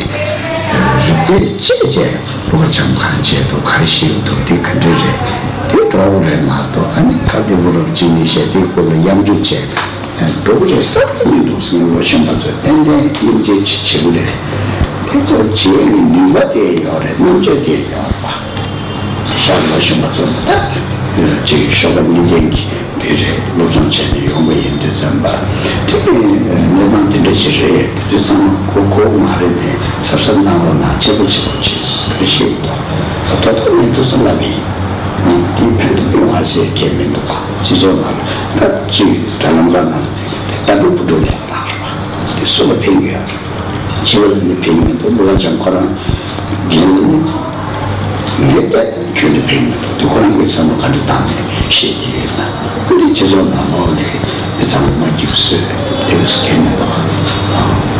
རིག་པས་དཔྱད་བྱས་ལོ་གར་འཆམ་ག་རེ་བྱས་འདུག་ག་རེ་ཤེས་ཡོད་འདུག་དེ་ག་འདྲ་རེད། དེ་འགྲོ་བ་རེད་མ་གཏོགས་ཨ་ནི་ཁ་བདེ་པོ་རབ་ཅིག་ནས་བཤད་དེའི་སྐོར་ལ་གཡམ་རྒྱུག་བྱས། འགྲོ་གི་རེད་བསམ་གི་མི་འདུག་ཟེར་ལོ་གཞོན་པ་ཚོས་ཏན་ཏན་དབྱེ་འབྱེད་ཅིག་བྱེད་ཀྱི་རེད། དེ་ཚོ་བྱེད་ཀྱི་ནུས་པ་དེ་ཡོད་རེད། རྣམ་དཔྱོད་དེ་ཡོད་རེད་པ། དེ་ཤར་ལོ་གཞོན་པ་ཚོ་ལ་ད་ཅིག་ཤོག་པ་གཉིས་ལྡན་གྱི་དེ་རེད། སློབ་སྦྱོང་བྱས་ནས་ཡོང་པ་ཡིན་དུས་ཙམ་པ་དེ་གནས་སྟངས་དེ་འདྲ་ཞིག་རེད། དེ་དུས་ཚང་མ་གོ་གོ་མ་རེད་དེ་གཟབ་གཟབ་གནང་རོགས་གནང་། དཔྱད་པ་བྱེད་རོགས་བྱེད། ག་རེ་ཤེས་ཀྱི་འདུག་ད་ཐོག་ཐོག་ནས་དུས་ཚོད་ལབ་ཡིན། དེ་ཕན་ཐོགས་ཡོང་བ་ཟེར་མཁན་མི་འདུག་པ། སྤྱི་ཚོགས་ནང་ལ་ད་ཅིག་དྲ་ལམ་ཁག་ནང་ལ་དེ་ལྟ་གྲུབ་བུ་ཕྲུག་ལས་ཀ་ནང་ལ་དེ་སུ་ལ་ཕན་གྱི་ཡོད་རེད། སྤྱི་པ་ལ་ནི་ཕན་གྱི་མི་འདུག་ལོ་ལ་ཅང་ཁོ་རང་རྒན་ལ་ནི་ངས་བལྟས་ན་ཁྱོད་ནི་ཕན་གྱི་མི་འདུག་དེ་ཁོ་རང་གི་བསམ་བློ་ག་འདྲ་བཏང་ནས་བཤད་ཀྱི་ཡོད་ན། ཨ་འདི་སྤྱི་ཚོགས་ནང་ལོགས་ལ་མི་ཚང་མ་སྐྱིད་པོ་བཟོས་དེ་བས་ཕན་མི་འདུག་ཨ།